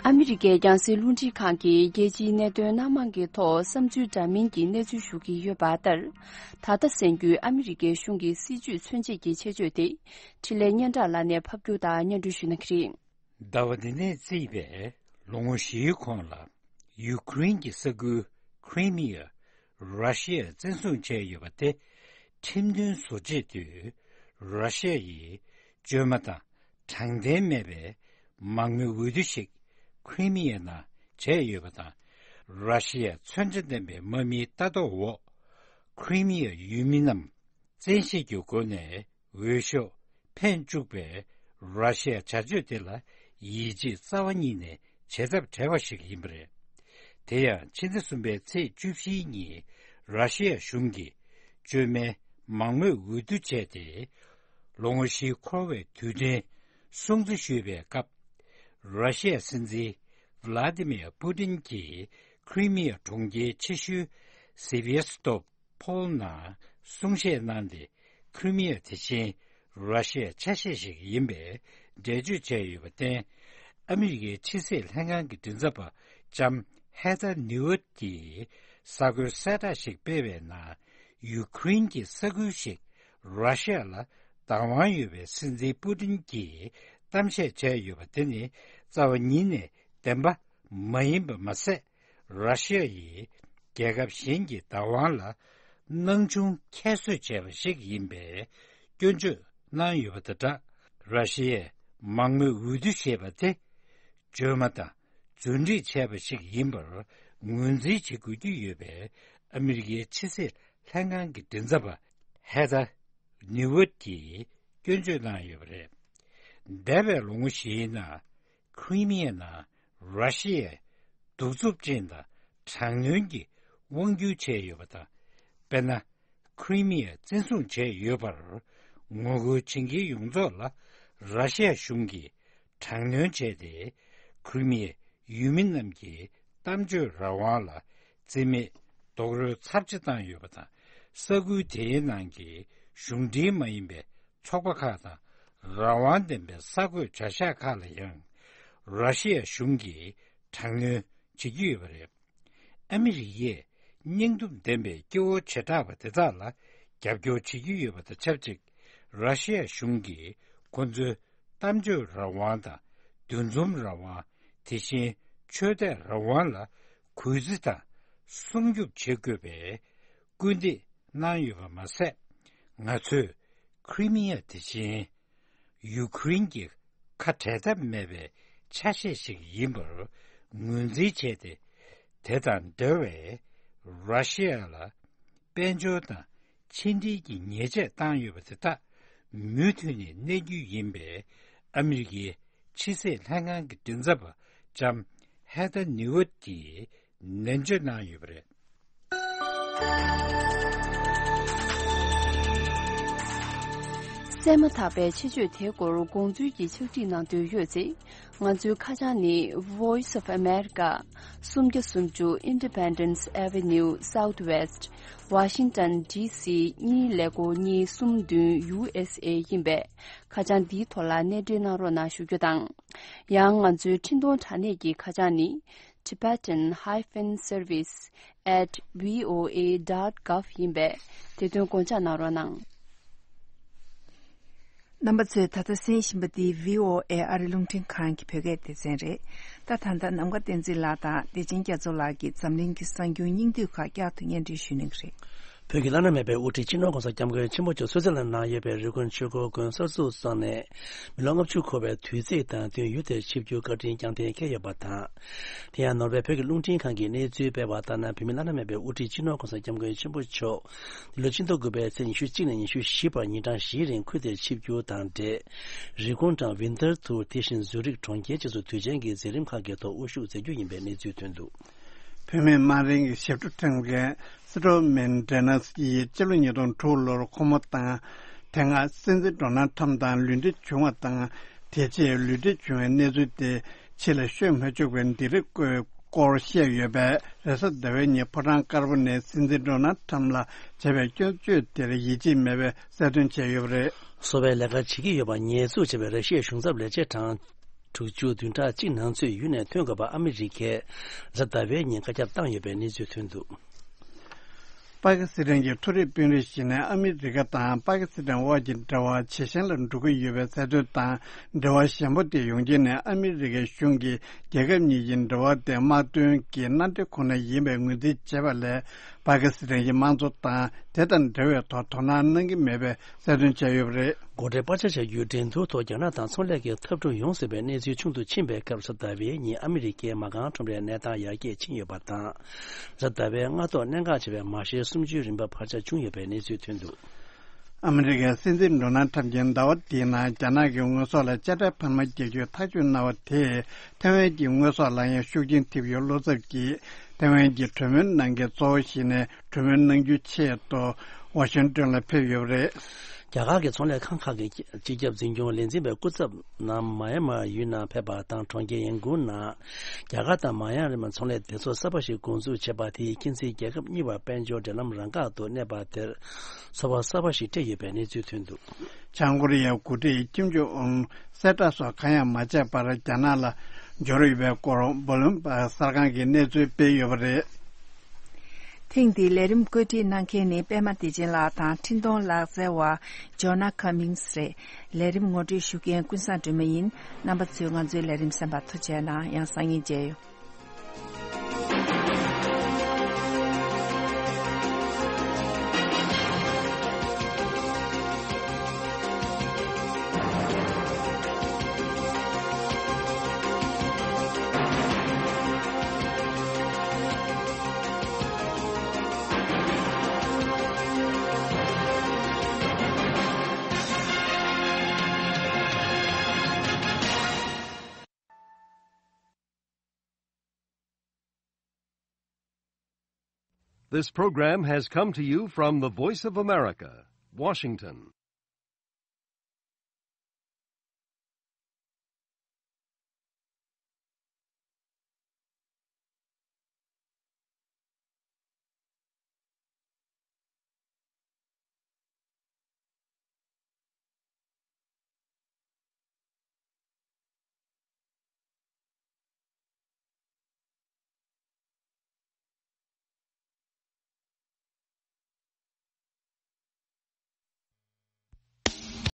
ཨ་མི་རི་ཀའི་རྒྱང་སྲིང་རླུང་འཕྲིན་ཁང་གིས་རྒྱལ་སྤྱིའི་གནད་དོན་སྣ་མང་གི་ཐོག་བསམ་ཚུལ་འདྲ་མིན་གྱི་གནས་ཚུལ་ཞུ་གི་ཡོད་པ་ལྟར། ད་ལྟ་གསན་རྒྱུའི་ཨ་མི་རི་ཀའི་གཞུང་གི་སྲིད་བྱུས་མཚོན་བྱེད་ཀྱི་ཆེད་བརྗོད་དེ། འཕྲིན་ལས་སྙན་གྲགས་ལགས་ནས་ཕབ་སྒྱུར་དང་སྙན་སྒྲོན་ཞུ་གནང་གི་རེད། ཟླ་བ་འདི་ནས་བརྩིས་པའི་ལོ་ངོ་བཞིའི་གོང་ལ། ཡུ་ཀེ་རེན་གྱི་ས་ཁུལ་ཁི་རི་མི་ཡ་ར་ཤི་ཡས་བཙན་བཟུང་བྱས་ཡོད་པ་དེ། ཁྲིམས་མཐུན་བཟོ་བྱེད་དུས། ར་ཤི་ཡ་ཡིས་བཅོས་མ་དང་དྲང་བདེན་མེད་པའི་མང་མོས་འོས་བསྡུ་ཞིག་ཁི་རི་མི་ཡའི་ནང་བྱས་ཡོད་པ་དང་། ར་ཤི་ཡ་མཚོན་ཆ་ལྡན་པའི་དམག་མིའི་ལྟ་རྟོག་འོག་ཁི་རི་མི་ཡའི་ཡུལ་མི་རྣམས་བཙན་ཤེད་ཀྱི་སྒོ་ནས་འོས་ཤོག་འཕེན་བཅུག་པའི་ར་ཤི་ཡའི་བྱ་སྤྱོད་དེ་ལ་ཡིད་ཆེས་རྩ་བ་ཉིད་ནས་བྱེད་ཐབས་བྲལ་བ་ཞིག་ཡིན་པ་རེད། དེ་ཡང་ཕྱི་ཟླ་གསུམ་པའི་ཚེས་བཅུ་བཞིའི་ཉིན་ར་ཤི་ཡ་གཞུང་གིས་བཅོས་མའི་མང་མོས་འོས་བསྡུ་བྱས་ཏེ། ལོ་ངོ་བཞི་འཁོར་བའི་དུས་དྲན་སྲུང་བརྩི་ཞུས་པའི་སྐབས། ར་ཤི་ཡའི་སྲིད་འཛིན་ཝི་ལ་ཏི་མིར་པུ་ཏིན་གྱིས་ཁི་རི་མི་ཡ་གྲོང་ཁྱེར་ཆེ་ཤོས་སེ་བི་ཨེ་སི་ཏོབ་ཕོལ་ནང་གསུང་བཤད་གནང་སྟེ། ཁི་རི་མི་ཡ་དེ་བཞིན་ར་ཤི་ཡའི་ཆ་ཤས་ཤིག་ཡིན་པའི་འགྲེལ་བརྗོད་བྱས་ཡོད་པར་བརྟེན། ཨ་མི་རི་ཀའི་ཕྱི་སྲིད་ལྷན་ཁང་གི་མགྲིན་ཚབ་པ་ལྕམ་ཧེ་ཐར་ནིའུ་ཨར་གྱིས་གསར་འགོད་གསལ་བསྒྲགས་ཤིག་སྤེལ་བའི་ནང་། ཡུ་ཀེ་རེན་གྱི་ས་ཁུལ་ཞིག་ར་ཤི་ཡ་ལ་བདག་དབང་ཡོད་པའི་སྲིད་འཛིན་པུ་ཏིན་གྱིས་གཏམ་བཤད་བྱས་ཡོད་པ་དེ་ནི་རྩ་བ་ཉིད་ནས་བདེན་པ་མ་ཡིན་པ་མ་ཟད། ར་ཤི་ཡ་ཡིས་རྒྱལ་ཁབ་གཞན་གྱི་བདག་དབང་ལ་སྣང་ཆུང་ཁྱད་གསོད་བྱས་པ་ཞིག་ཡིན་པའི་སྐྱོན་བརྗོད་གནང་ཡོད་པ་དང་སྦྲགས། ར་ཤི་ཡས་མང་མོས་འོས་བསྡུ་ཞེས་པ་དེ་བཅོས་མ་དང་རྫུན་སྒྲིག་བྱས་པ་ཞིག་ཡིན་པར་ངོས་འཛིན་བྱེད་དགོས་ཀྱི་ཡོད་པའི་ཨ་མི་རི་ཀའི་ཕྱི་སྲིད་ ལྷན་ཁང་གི་མགྲིན་ཚབ་པ་ཧེ་ཐར་ནིའུ་ཝར་ཊི་གིས་སྐྱོན་བརྗོད་གནང་ཡོད་པ་རེད། འདས་པའི་ལོ་ངོ་བཞིའི་ནང་ཁི་རི་མི་ཡའི་ནང་ར་ཤི་ཡའི་གདུག་རྩུབ་ཅན་དང་དྲག་གནོན་གྱི་དབང་སྒྱུར་བྱས་ཡོད་པ་དང་། དཔེར་ན། ཁི་རི་མི་ཡ་བཙན་བཟུང་བྱས་ཡོད་པར་ངོ་རྒོལ་བྱེད་མཁན་ཡོངས་རྫོགས་ལ་ར་ཤི་ཡ་གཞུང་གིས་དྲག་གནོན་བྱས་ཏེ། ཁི་རི་མི་ཡའི་ཡུལ་མི་རྣམས་ཀྱི་གཏམ་བརྗོད་རང་དབང་ལ་བརྩི་མེད་རྡོག་རོལ་ཚབས་ཆེ་བཏང་ཡོད་པ་དང་། ས་ཁུལ་དེའི་ནང་གི་གཞུང་འབྲེལ་མ་ཡིན་པའི་ཚོགས་པ་ཁག་དང་། རང་དབང་ལྡན་པའི་གསར་འགོད་བྱ་གཞག་ཁག་ལ་ཡང་ར་ཤི་ཡ་གཞུང་གིས་དྲག་གནོན་བྱེད་ཀྱི་ཡོད་པ་རེད། ཨ་མི་རི་ཀས་སྙིང་སྟོབས་ལྡན་པའི་སྐྱེ་བོ་བྱེ་བྲག་པ་དེ་དག་ལ་རྒྱབ་སྐྱོར་བྱེད་ཀྱི་ཡོད་པ་དང་ཆབས་ཅིག་ར་ཤི་ཡ་གཞུང་གིས་ཁོ་ཚོའི་གཏམ་བརྗོད་རང་དབང་དང་། འདུ་འཛོམས་རང་དབང་། དེ་བཞིན་ཆོས་དད་རང་དབང་ལ་གུས་བརྩི་དང་སྲུང་སྐྱོབ་བྱེད་དགོས་པའི་སྐུལ་འདེད་གནང་ཡོད་པ་མ་ཟད། ང་ཚོས་ཁི་རི་མི་ཡ་དེ་བཞིན་ཡུ་ཁུ་རེན་གྱི་ཁ་བྲལ་ཐབས་མེད་པའི་ཆ་ཤས་ཤིག་ཡིན་པར་ངོས་འཛིན་བྱས་ཏེ། དེ་དང་འབྲེལ་བའི་ར་ཤི་ཡ་ལ་དཔལ་འབྱོར་དང་ཕྱི་འབྲེལ་གྱི་ཉེས་ཆད་བཏང་ཡོད་པ་དེ་དག་མུ་མཐུད་ནས་གནས་རྒྱུ་ཡིན་པའི་ཨ་མི་རི་ཀའི་ཕྱི་སྲིད་ལྷན་ཁང་གི་མགྲིན་ཚབ་པ་ལྕམ་ཧེ་ཐར་ནིའུ་ཝར་ཊི་གིས་ནན་བརྗོད་གནང་ཡོད་པ་རེད། གསན་མ་ཐག་པའི་ཆེད་བརྗོད་དེའི་སྐོར་དགོངས་ཚུལ་གྱི་ཕྱག་བྲིས་གནང་འདོད་ཡོད་ཚེ། ང་ཚོའི་ཁ་བྱང་ནི། Voice of America། སུམ་བརྒྱ་སུམ་ཅུ་Independence Avenue Southwest། Washington D C གཉིས་ཀླད་ཀོར་གཉིས་གསུམ་བདུན། U S A ཡིན་པས། ཁ་བྱང་འདིའི་ཐོག་ལ་གནས་འབྲེལ་གནང་རོགས་གནང་ཞུ་རྒྱུ་དང་། ཡང་ང་ཚོའི་འཕྲིན་གཏོང་དྲ་གནས་ཀྱི་ཁ་བྱང་ནི། Tibetan hyphen service at V O A dot gov ཡིན་པས། དེ་དོན་དགོངས་འཇགས་གནང་རོགས་གནང་། རྣམ་པ་ཚོས་ད་ལྟ་གསན་བཞིན་པ་འདི་V O A ཨ་རི་རླུང་འཕྲིན་ཁང་གི་བོད་སྐད་སྡེ་ཚན་རེད། ད་ད་ལྟ་ནམ་མཁའ་བསྟན་འཛིན་ལགས་དང་བདེ་ཆེན་རྒྱ་མཚོ་ལགས་ཀྱིས་འཛམ་གླིང་གི་གསར་འགྱུར་སྙིང་བསྡུས་ཁག་བསྐྱར་དུ་སྙན་སྒྲོན་ཞུ་གནང་གི་རེད། བོད་ཀྱི་བླ་ན་མེད་པའི་དབུ་ཁྲིད་སྤྱི་ནོར་༸གོང་ས་༸སྐྱབས་མགོན་ཆེན་པོ་མཆོག་སུད་སི་ལན་ནང་ཡོད་པའི་རི་ཀོན་ཆོས་འཁོར་དགོན་གསར་འཛུགས་སོང་ནས་མི་ལོ་ལྔ་བཅུ་འཁོར་བའི་དུས་ཚིགས་དང་བསྟུན་ཡུལ་དེར་ཆིབས་བསྒྱུར་བཀའ་དྲིན་བསྐྱངས་གཏན་འཁེལ་ཡོད་པ་དང་། དེ་ཡང་ནོར་ཝེ་བོད་ཀྱི་རླུང་འཕྲིན་ཁང་གིས་གནས་ཚུལ་སྤེལ་བ་ལྟར་ན། བོད་མི་བླ་ན་མེད་པའི་དབུ་ཁྲིད་སྤྱི་ནོར་༸གོང་ས་༸སྐྱབས་མགོན་ཆེན་པོ་མཆོག་འདི་ལོ་ཕྱི་ཟླ་དགུ་པའི་ཚེས་ཉི་ཤུ་གཅིག་ནས་ཉི་ཤུ་བཞི་བར་ཉིན་གྲངས་བཞིའི་རིང་ཁུལ་དེར་ཆིབས་བསྒྱུར་དང་འབྲེལ། རི་ཀོན་དང་ཝིན་ཐར་ཐུར། དེ་བཞིན་ཛུ་རིག་གྲོང་ཁྱེར་བཅས་སུ་དུས་ཆེན་གྱི་མཛད་རིམ་ཁག་གི་ཐོག་དབུ་བཞུགས་མཛད་རྒྱུ་ཡིན་པའི་གནས་ཚུལ་ཐོན་འདུག་བོད་མིའི་དམངས་རིགས་ཀྱི་ཞབས་བྲོ་འཁྲབ་མཁན་སི་ཏྲོ་མན་ཌེ་ནས་ཡིས་སྤྱི་ལོ་ཉིས་སྟོང་དྲུག་ལོར་ཁོ་མོ་དང་། དེ་སྔ་སྲིད་འཛིན་ཌོ་ནལ་ཁྲམ་དང་ལུས་འབྲེལ་བྱུང་བ་དང་། དེ་རྗེས་ལུས་འབྲེལ་བྱུང་བའི་གནས་ཚུལ་དེ་ཕྱི་ལ་ཤོད་མ་བཅུག་པའི་འདི་རིགས་སྐོར་བཤད་ཡོད་པས། རེས་གཟའ་ཟླ་བའི་ཉིན་ཕོ་བྲང་དཀར་པོ་ནས་སྲིད་འཛིན་ཌོ་ནལ་ཁྲམ་ལ་བྱས་པའི་སྐྱོན་བརྗོད་དེར་ཡིད་ཆེས་མེད་པའི་གསལ་སྟོན་བྱས་ཡོད་པ་རེད། གསོ་བའི་ལས་ཀ་བྱེད་ཀྱི་ཡོད་པ་ཉེས་འཛུགས་བྱས་པའི་ར་ཤི་ཡའི་གཞུང་ཚབ་ལས་བྱེད་གྲངས་དྲུག་ཅུ་བདུན་ཕྲག་གཅིག་ནང་ཚུད་ཡུལ་ནས་ཐོན་དགོས་པ་ཨ་མི་རི་ཀས་གཟའ་ཟླ་བའི་ཉིན་བཀའ་ཁྱབ་བཏང་ཡོད་པའི་གནས་ཚུལ་ཐོན་འདུག་པ་ཀི་སི་ཐན་གྱི་མཐོ་རིམ་དཔོན་རིགས་ཤིག་ནས་ཨ་མི་རི་ཀ་དང་པ་ཀི་སི་ཐན་དབར་གྱི་འབྲེལ་བ་ཇེ་ཞན་ལ་འགྲོ་གི་ཡོད་པའི་གསལ་སྟོན་དང་། འབྲེལ་བ་ཞན་པོ་དེ་ཡོང་རྐྱེན་ནས་ཨ་མི་རི་ཀའི་གཞུང་གིས་རྒྱལ་ཁབ་གཉིས་ཀྱི་འབྲེལ་བ་དེ་དམག་དོན་གྱི་མནའ་འབྲེལ་ཁོ་ན་ཡིན་པའི་ངོས་འཛིན་བྱས་པ་ལས། པ་ཀི་སི་ཐན་གྱི་དམངས་གཙོ་དང་དེ་དང་འབྲེལ་བའི་ཐོག་དོ་སྣང་གནང་གི་མེད་པའི་གསལ་སྟོན་བྱས་ཡོད་པ་རེད། སྒོ་ཁྲལ་སྤར་ཆ་བྱ་རྒྱུའི་འགྲན་བསྡུར་ཐོག་རྒྱ་ནག་དང་ཚོང་ལས་ཀྱི་འཐབ་འཁྲུག་ཡོང་སྲིད་པའི་གནས་ཚུལ་ཆུང་དུ་ཕྱིན་པའི་སྐབས། གཟའ་ཟླ་བའི་ཉིན་ཨ་མི་རི་ཀའི་མ་རྐང་ཁྲོམ་རའི་གནས་སྟངས་ཡར་རྒྱས་ཕྱིན་ཡོད་པ་དང་། གཟའ་ཟླ་བའི་སྔ་ཐོག་གནད་འགག་ཆེ་བའི་མ་ཤེར་སུམ་ཅུའི་རིན་པ་འཕར་ཆ་བྱུང་ཡོད་པའི་གནས་ཚུལ་ཐོན་འདུག་ཨ་མི་རི་ཀའི་སྲིད་འཛིན་ཌོ་ནལ་ཁྲམ་གྱིས་ཟླ་བ་འདིའི་ནང་རྒྱ་ནག་གི་དངོས་ཟོག་ལ་དཔྱ་ཁྲལ་འཕར་མ་རྒྱག་རྒྱུའི་ཐག་གཅོད་གནང་བ་དེས་ཐའེ་ཝན་གྱི་དངོས་ཟོག་ལ་ཡང་ཤུགས་རྐྱེན་ཐེབས་ཡོད་བློ་འཚབ་ཀྱིས། ཐའེ་ཝན་གྱི་གྲོས་མོལ་གནང་མཁན་གཙོ་བོ་ཞིག་ནས་གྲོས་མོལ་གནང་རྒྱུའི་ཆེད་དུ་ཝ་ཤིང་ཏོན་ལ་ཕེབས་ཡོད་པ་རེད། རྒྱ་གར་གྱི་ཚོང་ལས་ཁང་ཁག་གི་སྤྱི་ཁྱབ་འཛིན་སྐྱོང་ལས་འཛིན་པའི་སྐུ་ཚབ་རྣམས་མ་ཡན་མར་ཡུལ་ནང་ཕེབས་པ་དང་། གྲོང་ཁྱེར་ཡན་ཀུན་ནང་རྒྱ་གར་དང་མ་ཡན་མར་ཚོང་ལས་སྡེ་ཚོགས་གསར་པ་ཞིག་འགོ་འཛུགས་བྱས་པ་དེས་ཁྱིམ་མཚེས་རྒྱལ་ཁབ་གཉིས་བར་དཔལ་འབྱོར་འབྲེལ་ལམ་རང་འགག་ཏུ་གནས་པ་དེར་ཚོར་བ་གསར་པ་ཞིག་སྤྲད་ཡོད་པའི་གནས་ཚུལ་ཐོན་འདུག་བྱང་ཀོ་རི་ཡའི་འགོ་ཁྲིད་ཀིམ་ཇོང་ཨུན་གསལ་བསྒྲགས་སོགས་གང་ཡང་མ་བྱས་པར་རྒྱ་ནག་ལ་འབྱོར་ཡོད་པའི་སྐོར་བྷུ་ལུམ་བྷག་གསར་ཁང་གིས་གནས་ཚུལ་སྤེལ་ཡོད་པ་རེད། ཐེངས་འདིའི་ལས་རིམ་བཀོད་སྒྲིག་གནང་མཁན་ནི་པད་མ་བདེ་ཆེན་ལགས་དང་འཕྲིན་གཏོང་ལག་རྩལ་བ་ཇོ་ན་ཁ་མིང་སི་རེད། ལས་རིམ་ངོ་སྤྲོད་ཞུ་མཁན་ཀུན་བཟང་སྒྲོལ་མ་ཡིན། རྣམ་པ་ཚོས་ང་ཚོའི་ལས་རིམ་གསན་པར་ཐུགས་རྗེ་གནང་། ཡང་སང་ཉིན་མཇལ་ཡོང་། This program has come to you from the Voice of America, Washington.